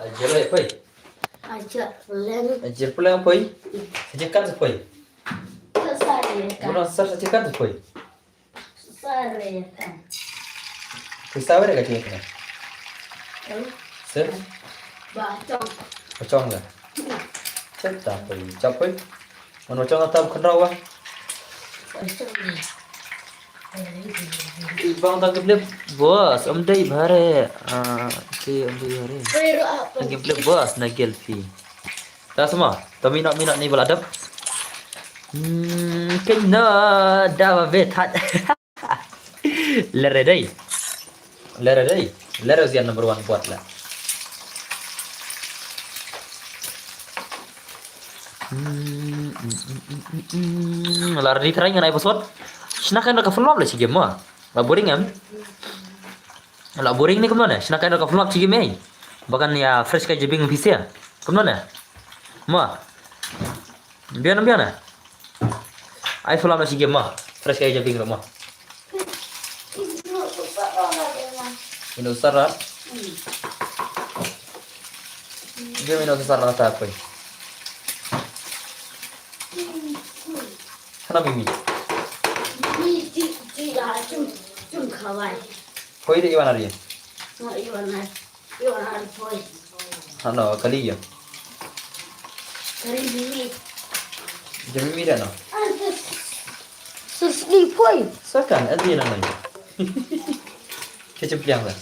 Ajar le koi. Ajar pulang. Ajar pulang koi. Sajakan se koi. Kesal ya kan. Bukan sar sajakan se koi. Sare kan. Pisa were ka jingkena. Sir? Ba chong. Ba chong la. Chep ta poi, chep poi. Man ba chong ta khun rawa. Bang ta gameplay boss, om dei bhare. Ah, okay, om dei bhare. Gameplay boss na gelfi. Ta sma, ta minot minot ni bala dap. Hmm, kena da ba bethat. Lere dei. Lere dei. Lere zian number one buat la. Hmm, hmm, hmm, hmm, hmm, hmm. Lar di krai ngan ai password. Sna kan ka phone la shi game ma. La boring em. La boring ni kumno ne? Sna kai ka vlog chigi mei. Bakan ïa fresh kai jabing pisia. Kumno ne? Ma. Bian bian ne? Ai vlog na chigi ma. Fresh kai jabing ma. Ino sara. Game ino sara ta koi. Hana mimi. Mimi ti ti la chum chum khawai. Poi de iwan ari. No iwan ari. Iwan ari poi. Hano kali yo. Kali mimi. Jami mi dano. Sus ni poi. Sakan adi na nai. Kecil piang lah.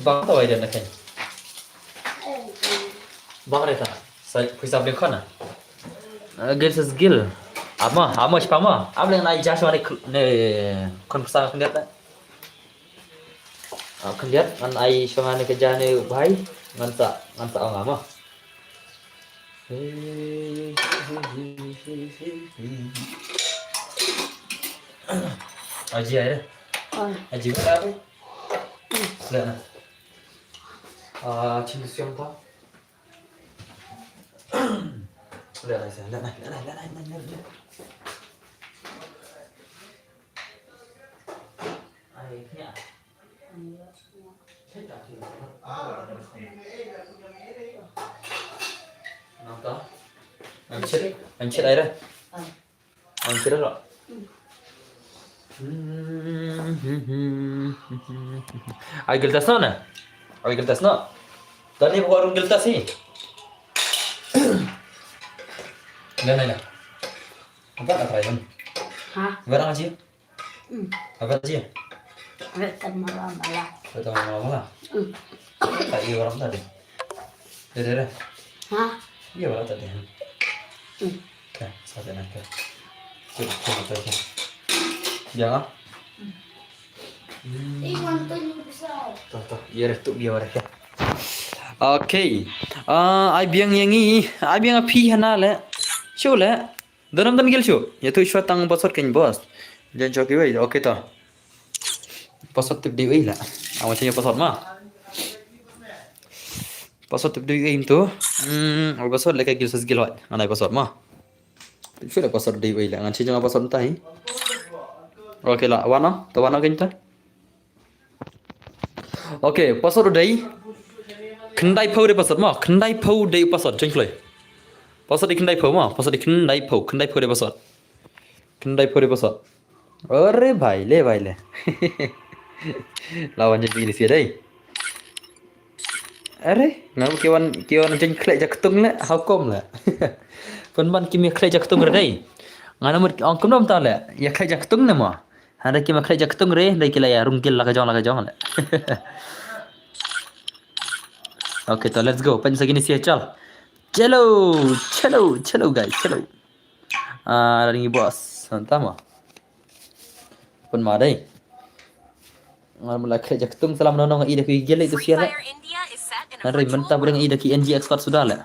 Bang tawai dan nakan. Bang reta. Sa pisa beli khana. Gil ses gil. Ama, ama siapa ama? Am leng nai jas mari ne kon pisa khliat ta. Khliat ngan ai siapa ne keja ne bai ngan sa ngan sa ong ama. Aji ai. Aji ba. Leh na. Ah, chin siam ta. Leh nai sa, leh nai, leh nai, leh nai, leh nai, leh nai. Ai, knya. Nang ta. Nang chet, nang chet ai re. Ang kira lo. Ai giltas no na. Ai giltas no. Tani buka rung giltas hi. Na na na. Apa kata ini? Ha? Barang aja. Hmm. Apa aja? Betul malam malam. Betul malam malam. Hmm. Tak iya orang tadi. Deh deh deh. Ha? Iya orang tadi. Hmm. Ka, sa ka na ka. Cuk, cuk, cuk, cuk. Bia nga? Hmm. Ih, mantan ni besar. Toh, toh. Ia dah tu bia wadah ka. Okay. Ah, ai biang ïa ngi, ai biang ïa phi hana le. Shu le. Daram dan gil shu. Ïa tu shu tang password kein boss. Jan chok iwei. Okay toh. Password tip dei wei la. Awa chanya password ma. Password tip dei wei tu. Hmm, password leka gil sas gil hoi. Anai password ma. Shu la password dei wei la. Ngan chanya password ta hi. Okay la. Wana, to wana kein ta. Okay, password dei. Khyndai phew dei password ma. Khyndai phew dei password jeng kloi. Password dei khyndai phew ma. Password dei khyndai phew. Khyndai phew dei password. Khyndai phew dei password. Are bhai le, bhai le. Lawan je bini sia dei. Are, ngam ki wan, ki wan jeng khlek jaktung le, how come le? Pun ban ki mi khlek jaktung re dei. Ngana mut ong kumno ta le, ïa khlek jaktung ne mo. Hada ki ma khlek jaktung re, dei ki la ïa rung gil la ka jong la ka jong le. Okay, to let's go. Pen sa kini sia chal. Chalo, chalo, chalo guys, chalo. Ah, ring boss. Santa ma. Pun ma dei. Ngan mula khlek jaktung salam nono ngi da ki gele tu sia le. Ngan ri menta bring i da ki N G expert suda le.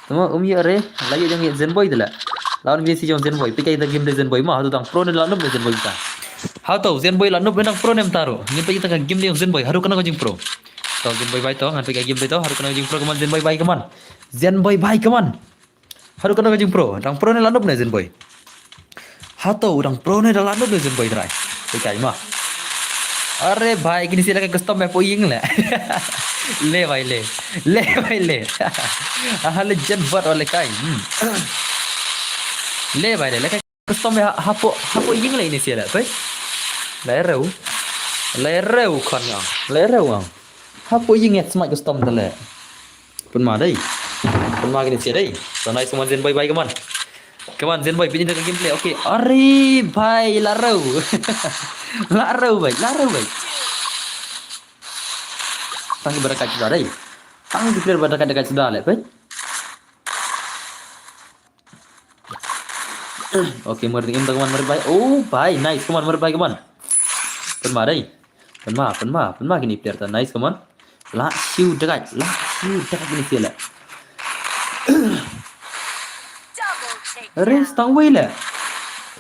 Tama um ya re, la ya jong ya Zenboy de le. Lawan bi si jong Zenboy, pikai da game de Zenboy ma, hatu dang pro ne la nup de Zenboy ta. Hatu Zenboy la nup dang pro ne mtaru. Ngi pikai da game de Zenboy, haru kana ka jing pro. To Zenboy bai to, ngan pikai game de to, haru kana ka jing pro kaman Zenboy bai kaman. Zenboy bai kaman. Haru kana ka jing pro, dang pro ne la nup ne Zenboy. Hato dang pro ne da la nup ne Zenboy trai. Kai ma. Are bhai kini sila ka custom me po ying le. Le bhai le. Le bhai le. Aha le jet bot ole kai. Hmm. Le bhai le le kai custom me ha- hapo hapo ying le ini sila pe. Le reu. Le reu kon yang. Le reu ang. Hapo ying ya smai custom tale. Pun ma dei. Pun ma kini sia dei. So nice, come on Zenboy bai, come on. Come on Zenboy, pin ka gameplay. Okay. Are bhai la reu. La reu bai, la reu bai. Tang ki barakat suda dei. Tang ki player barakat dekat suda le bai. Okay, merding im ta, come on, merding bai. Oh bai, nice, come on, merding bai, come on. Pun ma dei. Pun ma, pun ma, pun ma kini player ta, nice, come on. La siu dekat, la siu dekat kini sia le. Re stang wei le.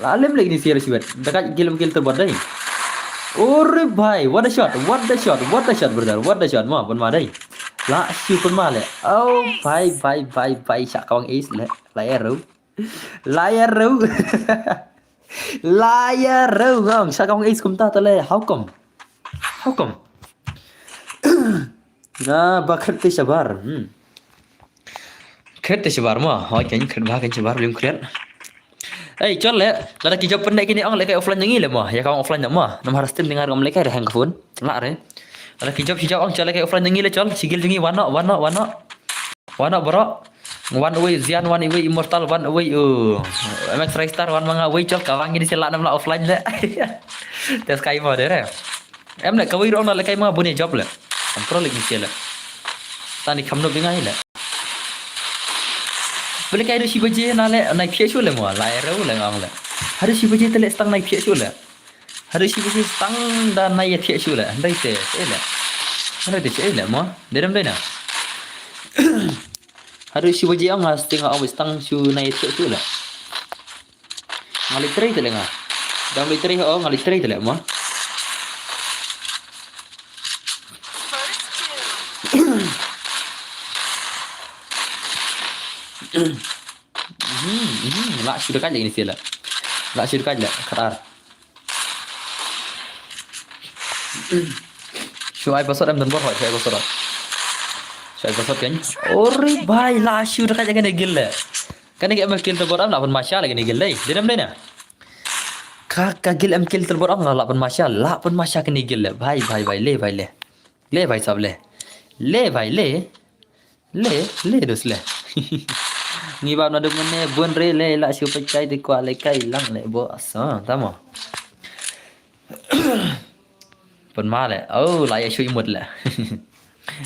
La lem le kini sia le siwet. Dekat gil gil terbot dei. Ore bhai, what a shot, what a shot, what a shot brother, what a shot ma, pun ma dei. La siu pun ma le. Oh bhai bhai bhai bhai, shah kawang ace le. La arrow. La arrow. La arrow ngong. Shah kawang ace kumta tale. How come? How come? Na ba kret te shabar. Hmm. Kret te shabar mo. Hoi ken kret ba ken shabar lim kret. Ei chol le, lada ki job pynne kini ong le kai offline ngi le mo. Ya ka ong offline mo. Nam har stream ningar ngam le kai re hang phone. La re. Lada ki job ki job ong chol le kai offline ngi le chol. Sigil ngi wano wano wano. Wano bro. Wan wei Zian, wan wei Immortal, wan wei uh, M X Raystar, wan ma nga wei chol ka wang ini sila nam la offline le. Tes kai mo dere. Em le kawei ruh na le kai ma bun ïa job le. Am pro le ngi sila. Tani kham no bingai le. Bele kai do shi baje na le nai phia shu le mo, lai reu le ngang le. Hadu shi baje te le stang nai phia shu le. Hadu shi baje stang da nai phia shu le. Ndai te, te le. Ndai te, te le mo. Derem dai na. Hadu shi baje ang sting ang stang shu nai phia shu le. Ngali trei te le nga. Dam le trei ho, ngali trei te le mo. Mhm, mhm, la shu da kai leh ini sila. La shu da kai leh, khatar. Shu ai password em don bor hoi, shu ai password. Shu ai password kan. Ore bhai, la shu da kai leh kane gil leh. Kane ke em kill te bor em la pun masha leh kane gil leh. Dinem dinem. Ka, ka gil em kill te bor em la, la pun masha, la pun masha kane gil leh. Bhai, bhai, bhai, le, bhai, le. Le, bhai sab le. Le, bhai, le. Le, le dus le. Ngi bam na dum ne bun re le la shu peit kai te kwah le kai lang le bo aso tamo. Pun ma le. Oh, la ya shu imut le.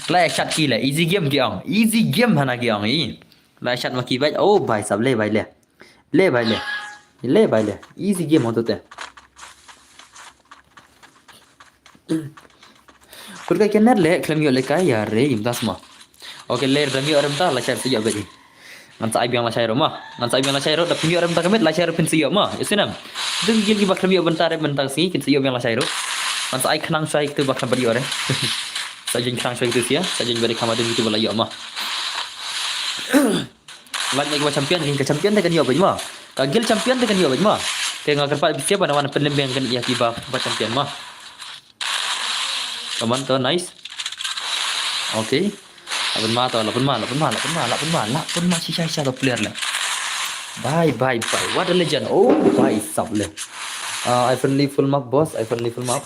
La ya shat ki le. Easy game ki ong. Easy game hana ki ong i. La ya shat ma ki bai. Oh, bhai sab le bhai le. Le bhai le. Le bhai le. Easy game hoto te. Pur kai kenet le khlem ïoh le kai ya re im das ma. Okay, le dang ïoh rem ta la share sa ïoh bad i. Ngan sa ai biang la share ma. Ngan sa ai biang la share da pun ïoh rem ta ka met la share pun sa ïoh ma. Ïa sinem. Dang gil ki ba khlem ïoh bynta re bynta si kin sa ïoh biang la share. Ngan sa ai khnang shai tu ba khlem bad ïoh re. Sa jin khnang shai tu sia. Sa jin bad i khama dang tu ba la ïoh ma. Lait ne ka champion, ka champion te kan ïoh bad ma. Ka gil champion te kan ïoh bad ma. Te nga kyrpad bisiap ba na wan pynlem biang kan ïa ki ba, ba champion ma. Come on to, nice. Okay. Laban ma to, laban ma, laban ma, laban ma, laban ma, laban ma, shisha, shisha to player le. Bye, bye, bye. What a legend. Oh, bye, sab le. Uh, I finally full map, boss. I finally full map.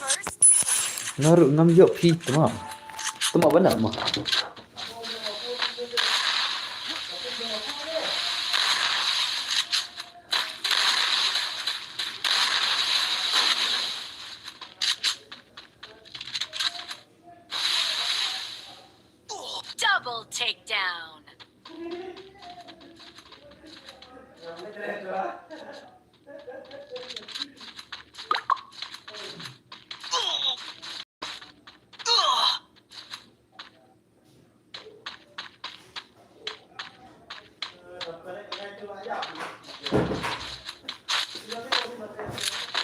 Ngaru ngam ïoh phi, tuma. Tuma bana ma. Double takedown.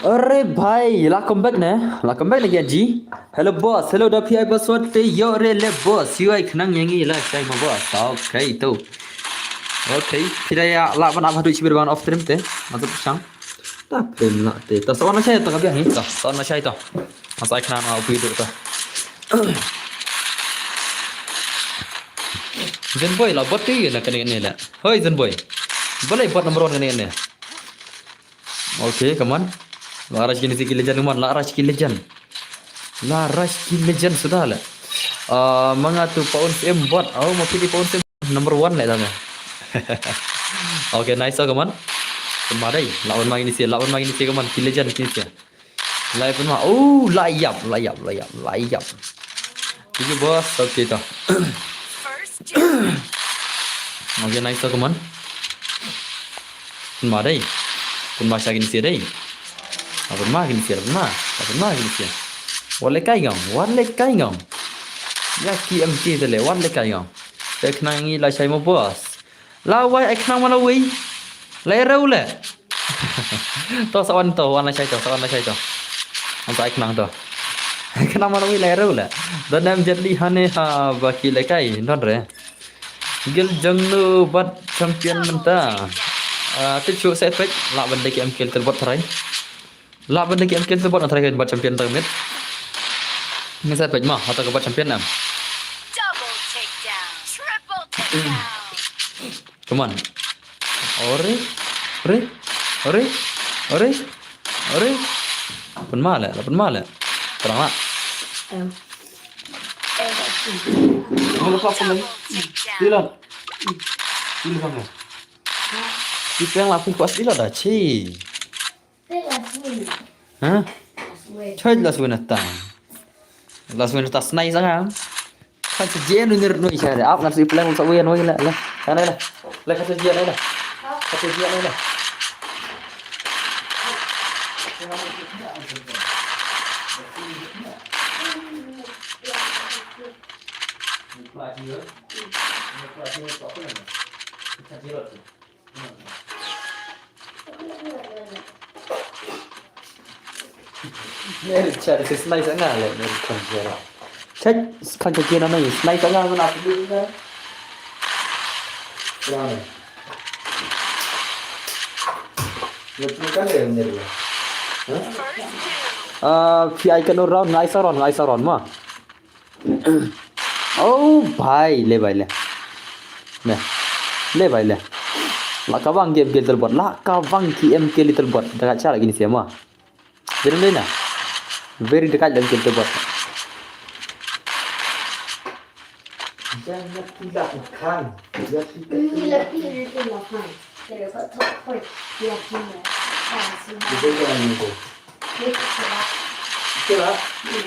Are bhai, la come back ne? La come back ne, Genji? Hello boss, hello da P I password te yo re le boss. U I khnang yang i la shai ma boss. Okay to. Okay, phi da ïa lah ban ap haduh shibit ban off stream te. Mata pishang. Ta prim la te. Ta sa wan la shai ta ka biang hi. Ta sa wan la shai ta. Masa ai khnang ma upi duk ta. Zen boy la bot te na kane ne la. Hoi Zen boy. Balai bot number one kane ne. Okay, come on. La rush kini si ki legend, come on. La rush ki legend. La rush ki legend sudah la. Ah, manga tu pound M bot. Oh, ma pili pound M number one le dame. Okay, nice, come on. Come on dai. Lawan ma ini si, lawan ma ini si, come on. Ki legend kini si. Lai pun ma. Oh, layap, layap, layap, layap. Thank you, boss. Okay, to. First. Okay, nice, come on. Pun ma dai. Pun ma sha kini si dai. Pun ma kini si, pun ma. Pun ma kini si. Wat le kai ngam, wat le kai ngam. Ya ki M T te le, wat le kai ngam. Te khnang ngi la shai mo boss. La wai ai khnang ma la wai. La reu le. To sa wan to, wan la shai to, sa wan la shai to. Wan sa ai khnang to. Khnang ma la wai la reu le. Don em jet li hane ha ba ki le kai, don re. Gil jong nu bad champion mynta. Ah, tip shu set page, lah ban dei ki M K Little Bot tharai. Lah ban dei ki M K Little Bot tharai bad champion ta mit. Ni set page ma, hata ka bad champion em. Double takedown, triple takedown. Come on. Ore, ore, ore, ore, ore. Pun ma le, pun ma le. Terang lah. Em. Mau lepas apa lagi? Dilan. Dilan kamu. Kita yang lapis kuas dilan dah, ci. Ha? Choi la suena ta. La suena ta snai sanga. Kan se jenu nir nui chare. Ap ngan si plan sa wen wen la la. Kana la. La kan se jenu la. Kan se jenu la. Meri chari se snai sanga le meri kon jera. Chek kan ke kina nai snai sanga mana aku dulu na. Kurang. Ah, phi ai katno round, nga ai sa round, nga ai sa round ma. Oh bhai, le bhai le. Ne. Le bhai le. La ka bang ki M K Little Bot, la ka bang ki M K Little Bot. Da ka cha la kine sia ma. Very nice na. Very the kind of Little Bot. Jangan tidak makan. Ya tidak. Ini lebih itu makan. Kalau kau tak kau ya punya. Ah, semua. Itu jangan itu. Itu sebab. Itulah. Hmm.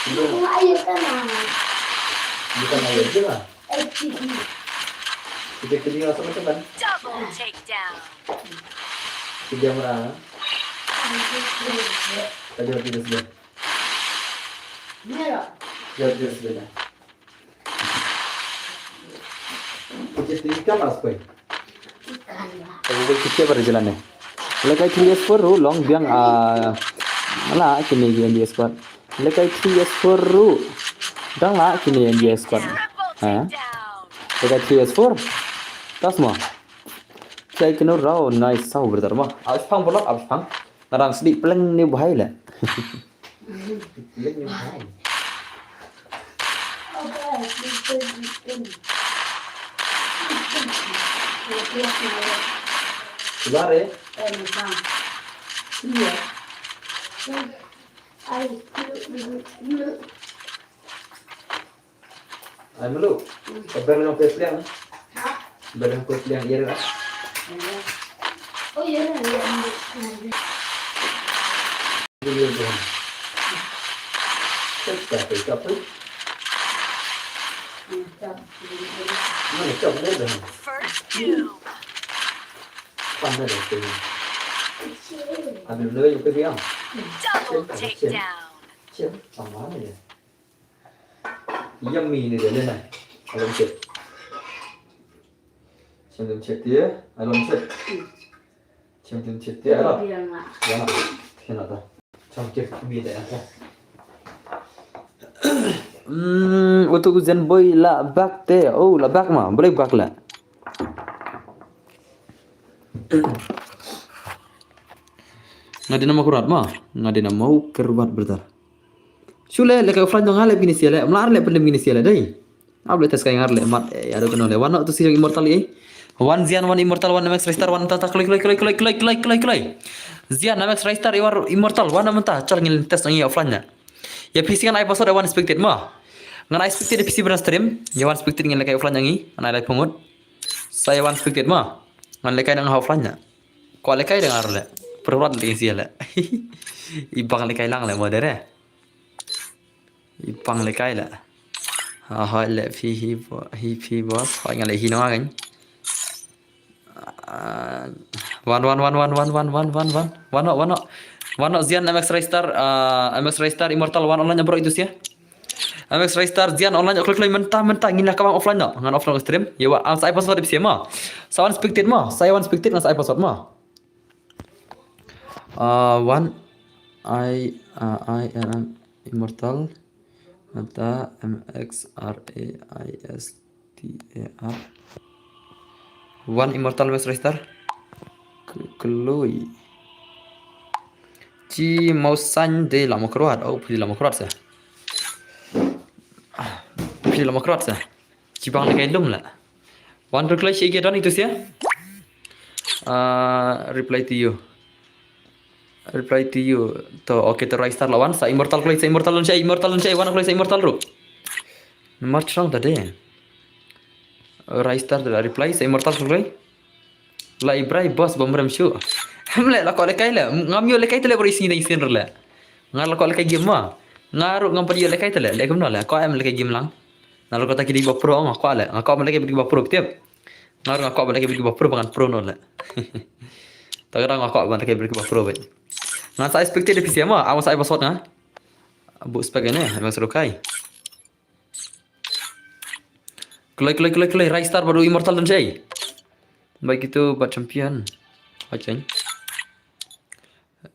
Itu. Ini air kan, Mama? Bukan air, itulah. L P G. Kita kena rasa macam mana? Double takedown. Tiga merah. Tadi waktu itu sudah. Merah. Ya, ya, sudah. Kita tinggal mas, boy. Kita bar jalan ne. Lekai three S four ruh long biang, ah, la kine N D S squad. Lekai three S four ruh dang la kine N D S squad. Ha? Lekai three S four. Tas mo. Chai kino rau nai sau bertar mo. Abis pang bolak, abis pang. Ngarang sedih peleng ni bahai le. Peleng ni bahai. Keluar, eh? Iya. Ai melu. Ka ber nang kuih piliang. Ha? Ber nang kuih piliang, iya dah. Oh, iya dah, iya. Iya dah. Cakap, cakap tu. Mana cakap dia dah? First kill. Pandai dah tu. Habis dulu yang kuih piliang. Double takedown. Cik, sama mana dia? Yummy ni dia, dia. Alom cik. Chem chem cik dia, alom cik. Chem chem cik dia, alom. Dia nak. Dia nak. Dia nak dah. Chem cik mi dia, ya. Hmm, untuk Zen Boy la back te. Oh, la back ma. Boleh back la. Nga dei na ma kurat ma. Nga dei na ma kurat bertar. Shu le, le ka offline dong le bini sia le. Mla le pendem bini sia le dei. Ab le tes kai ngar le mat, eh, ya do keno le. Wan no tu si immortal eh. Wan Zian, wan immortal, wan M X Raystar, wan ta ta kloi kloi kloi. Zian, M X Raystar, iwar immortal, wan menta chal ngin tes ngi offline na. Ya P C ngan ai password wan expected ma. Ngan ai expected P C bran stream. Ya wan expected ngin le kai offline ngi. Ngan ai lai pungut. Sa ya wan expected ma. Ngan le kai nang offline na. Ko le kai dengar le. Perwat le sia le. Ibang le kai lang le modere. Ipang le kai le. Ha ha le phi hi bo-, hi phi boss. Ha nga le hi no kan. Ah, wan wan wan wan wan wan wan wan wan. Wan no wan no. Wan no Zian M X Raystar, ah, M X Raystar Immortal wan online bro itu sia. M X Raystar Zian online kloi kloi menta menta ngin la ka bang offline no. Ngan offline stream. Ya wa, ah, sa ai password sia ma. Sa wan expected ma. Sa wan expected ngan sa ai password ma. Uh, one I, uh, I N M Immortal. Mata M X R A I S T A R. One Immortal Master Raystar. K-, Kloi. Chi mau san de la mokruat. Oh, phi la mokruat sa. Phi la mokruat sa. Chibang le kai lum la. Wan reply shi ge don itu sia. Ah, reply to you. Reply to you. To, okay, to Raystar la wan sa Immortal kloi sa Immortal lun sa Immortal lun sa wan kloi sa Immortal ru. Namar chrang ta de. Raystar da reply sa Immortal kloi. La Ibrai boss bom rem shu. Hem le la ko le kai le. Ngam yo le kai te le bro isin isin le. Ngar la ko le kai game ma. Ngaru ngam pa yo le kai te le. Le kum no le. Ko em le kai game lang. Na lo kata ki dei ba pro nga kwah le. Nga kwah ban lehkai bad ki ba pro tiap. Nga ruh nga kwah ban lehkai bad ki ba pro ba ngan pro noh le. Ta ka dang nga kwah ban lehkai bad ki ba pro bad. Ngan sa expected da P C ma, awan sa ai password nga. Buk spek ine, memang seru kai. Kloi, kloi, kloi, kloi, Raystar bad u Immortal don shai. Bad kitu bad champion. Bad champion.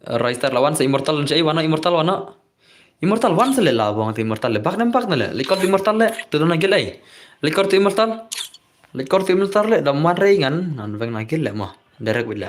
Raystar la wan sa Immortal don shai, wan no Immortal wan no. Immortal wan sa le la bong te Immortal le. Bak nem bak na le. Likor tu Immortal le. Tu don na gil ai. Likor tu Immortal. Likor tu Immortal le. Da man rei ngan. Ngan veng na gil le mo. Direct bit le.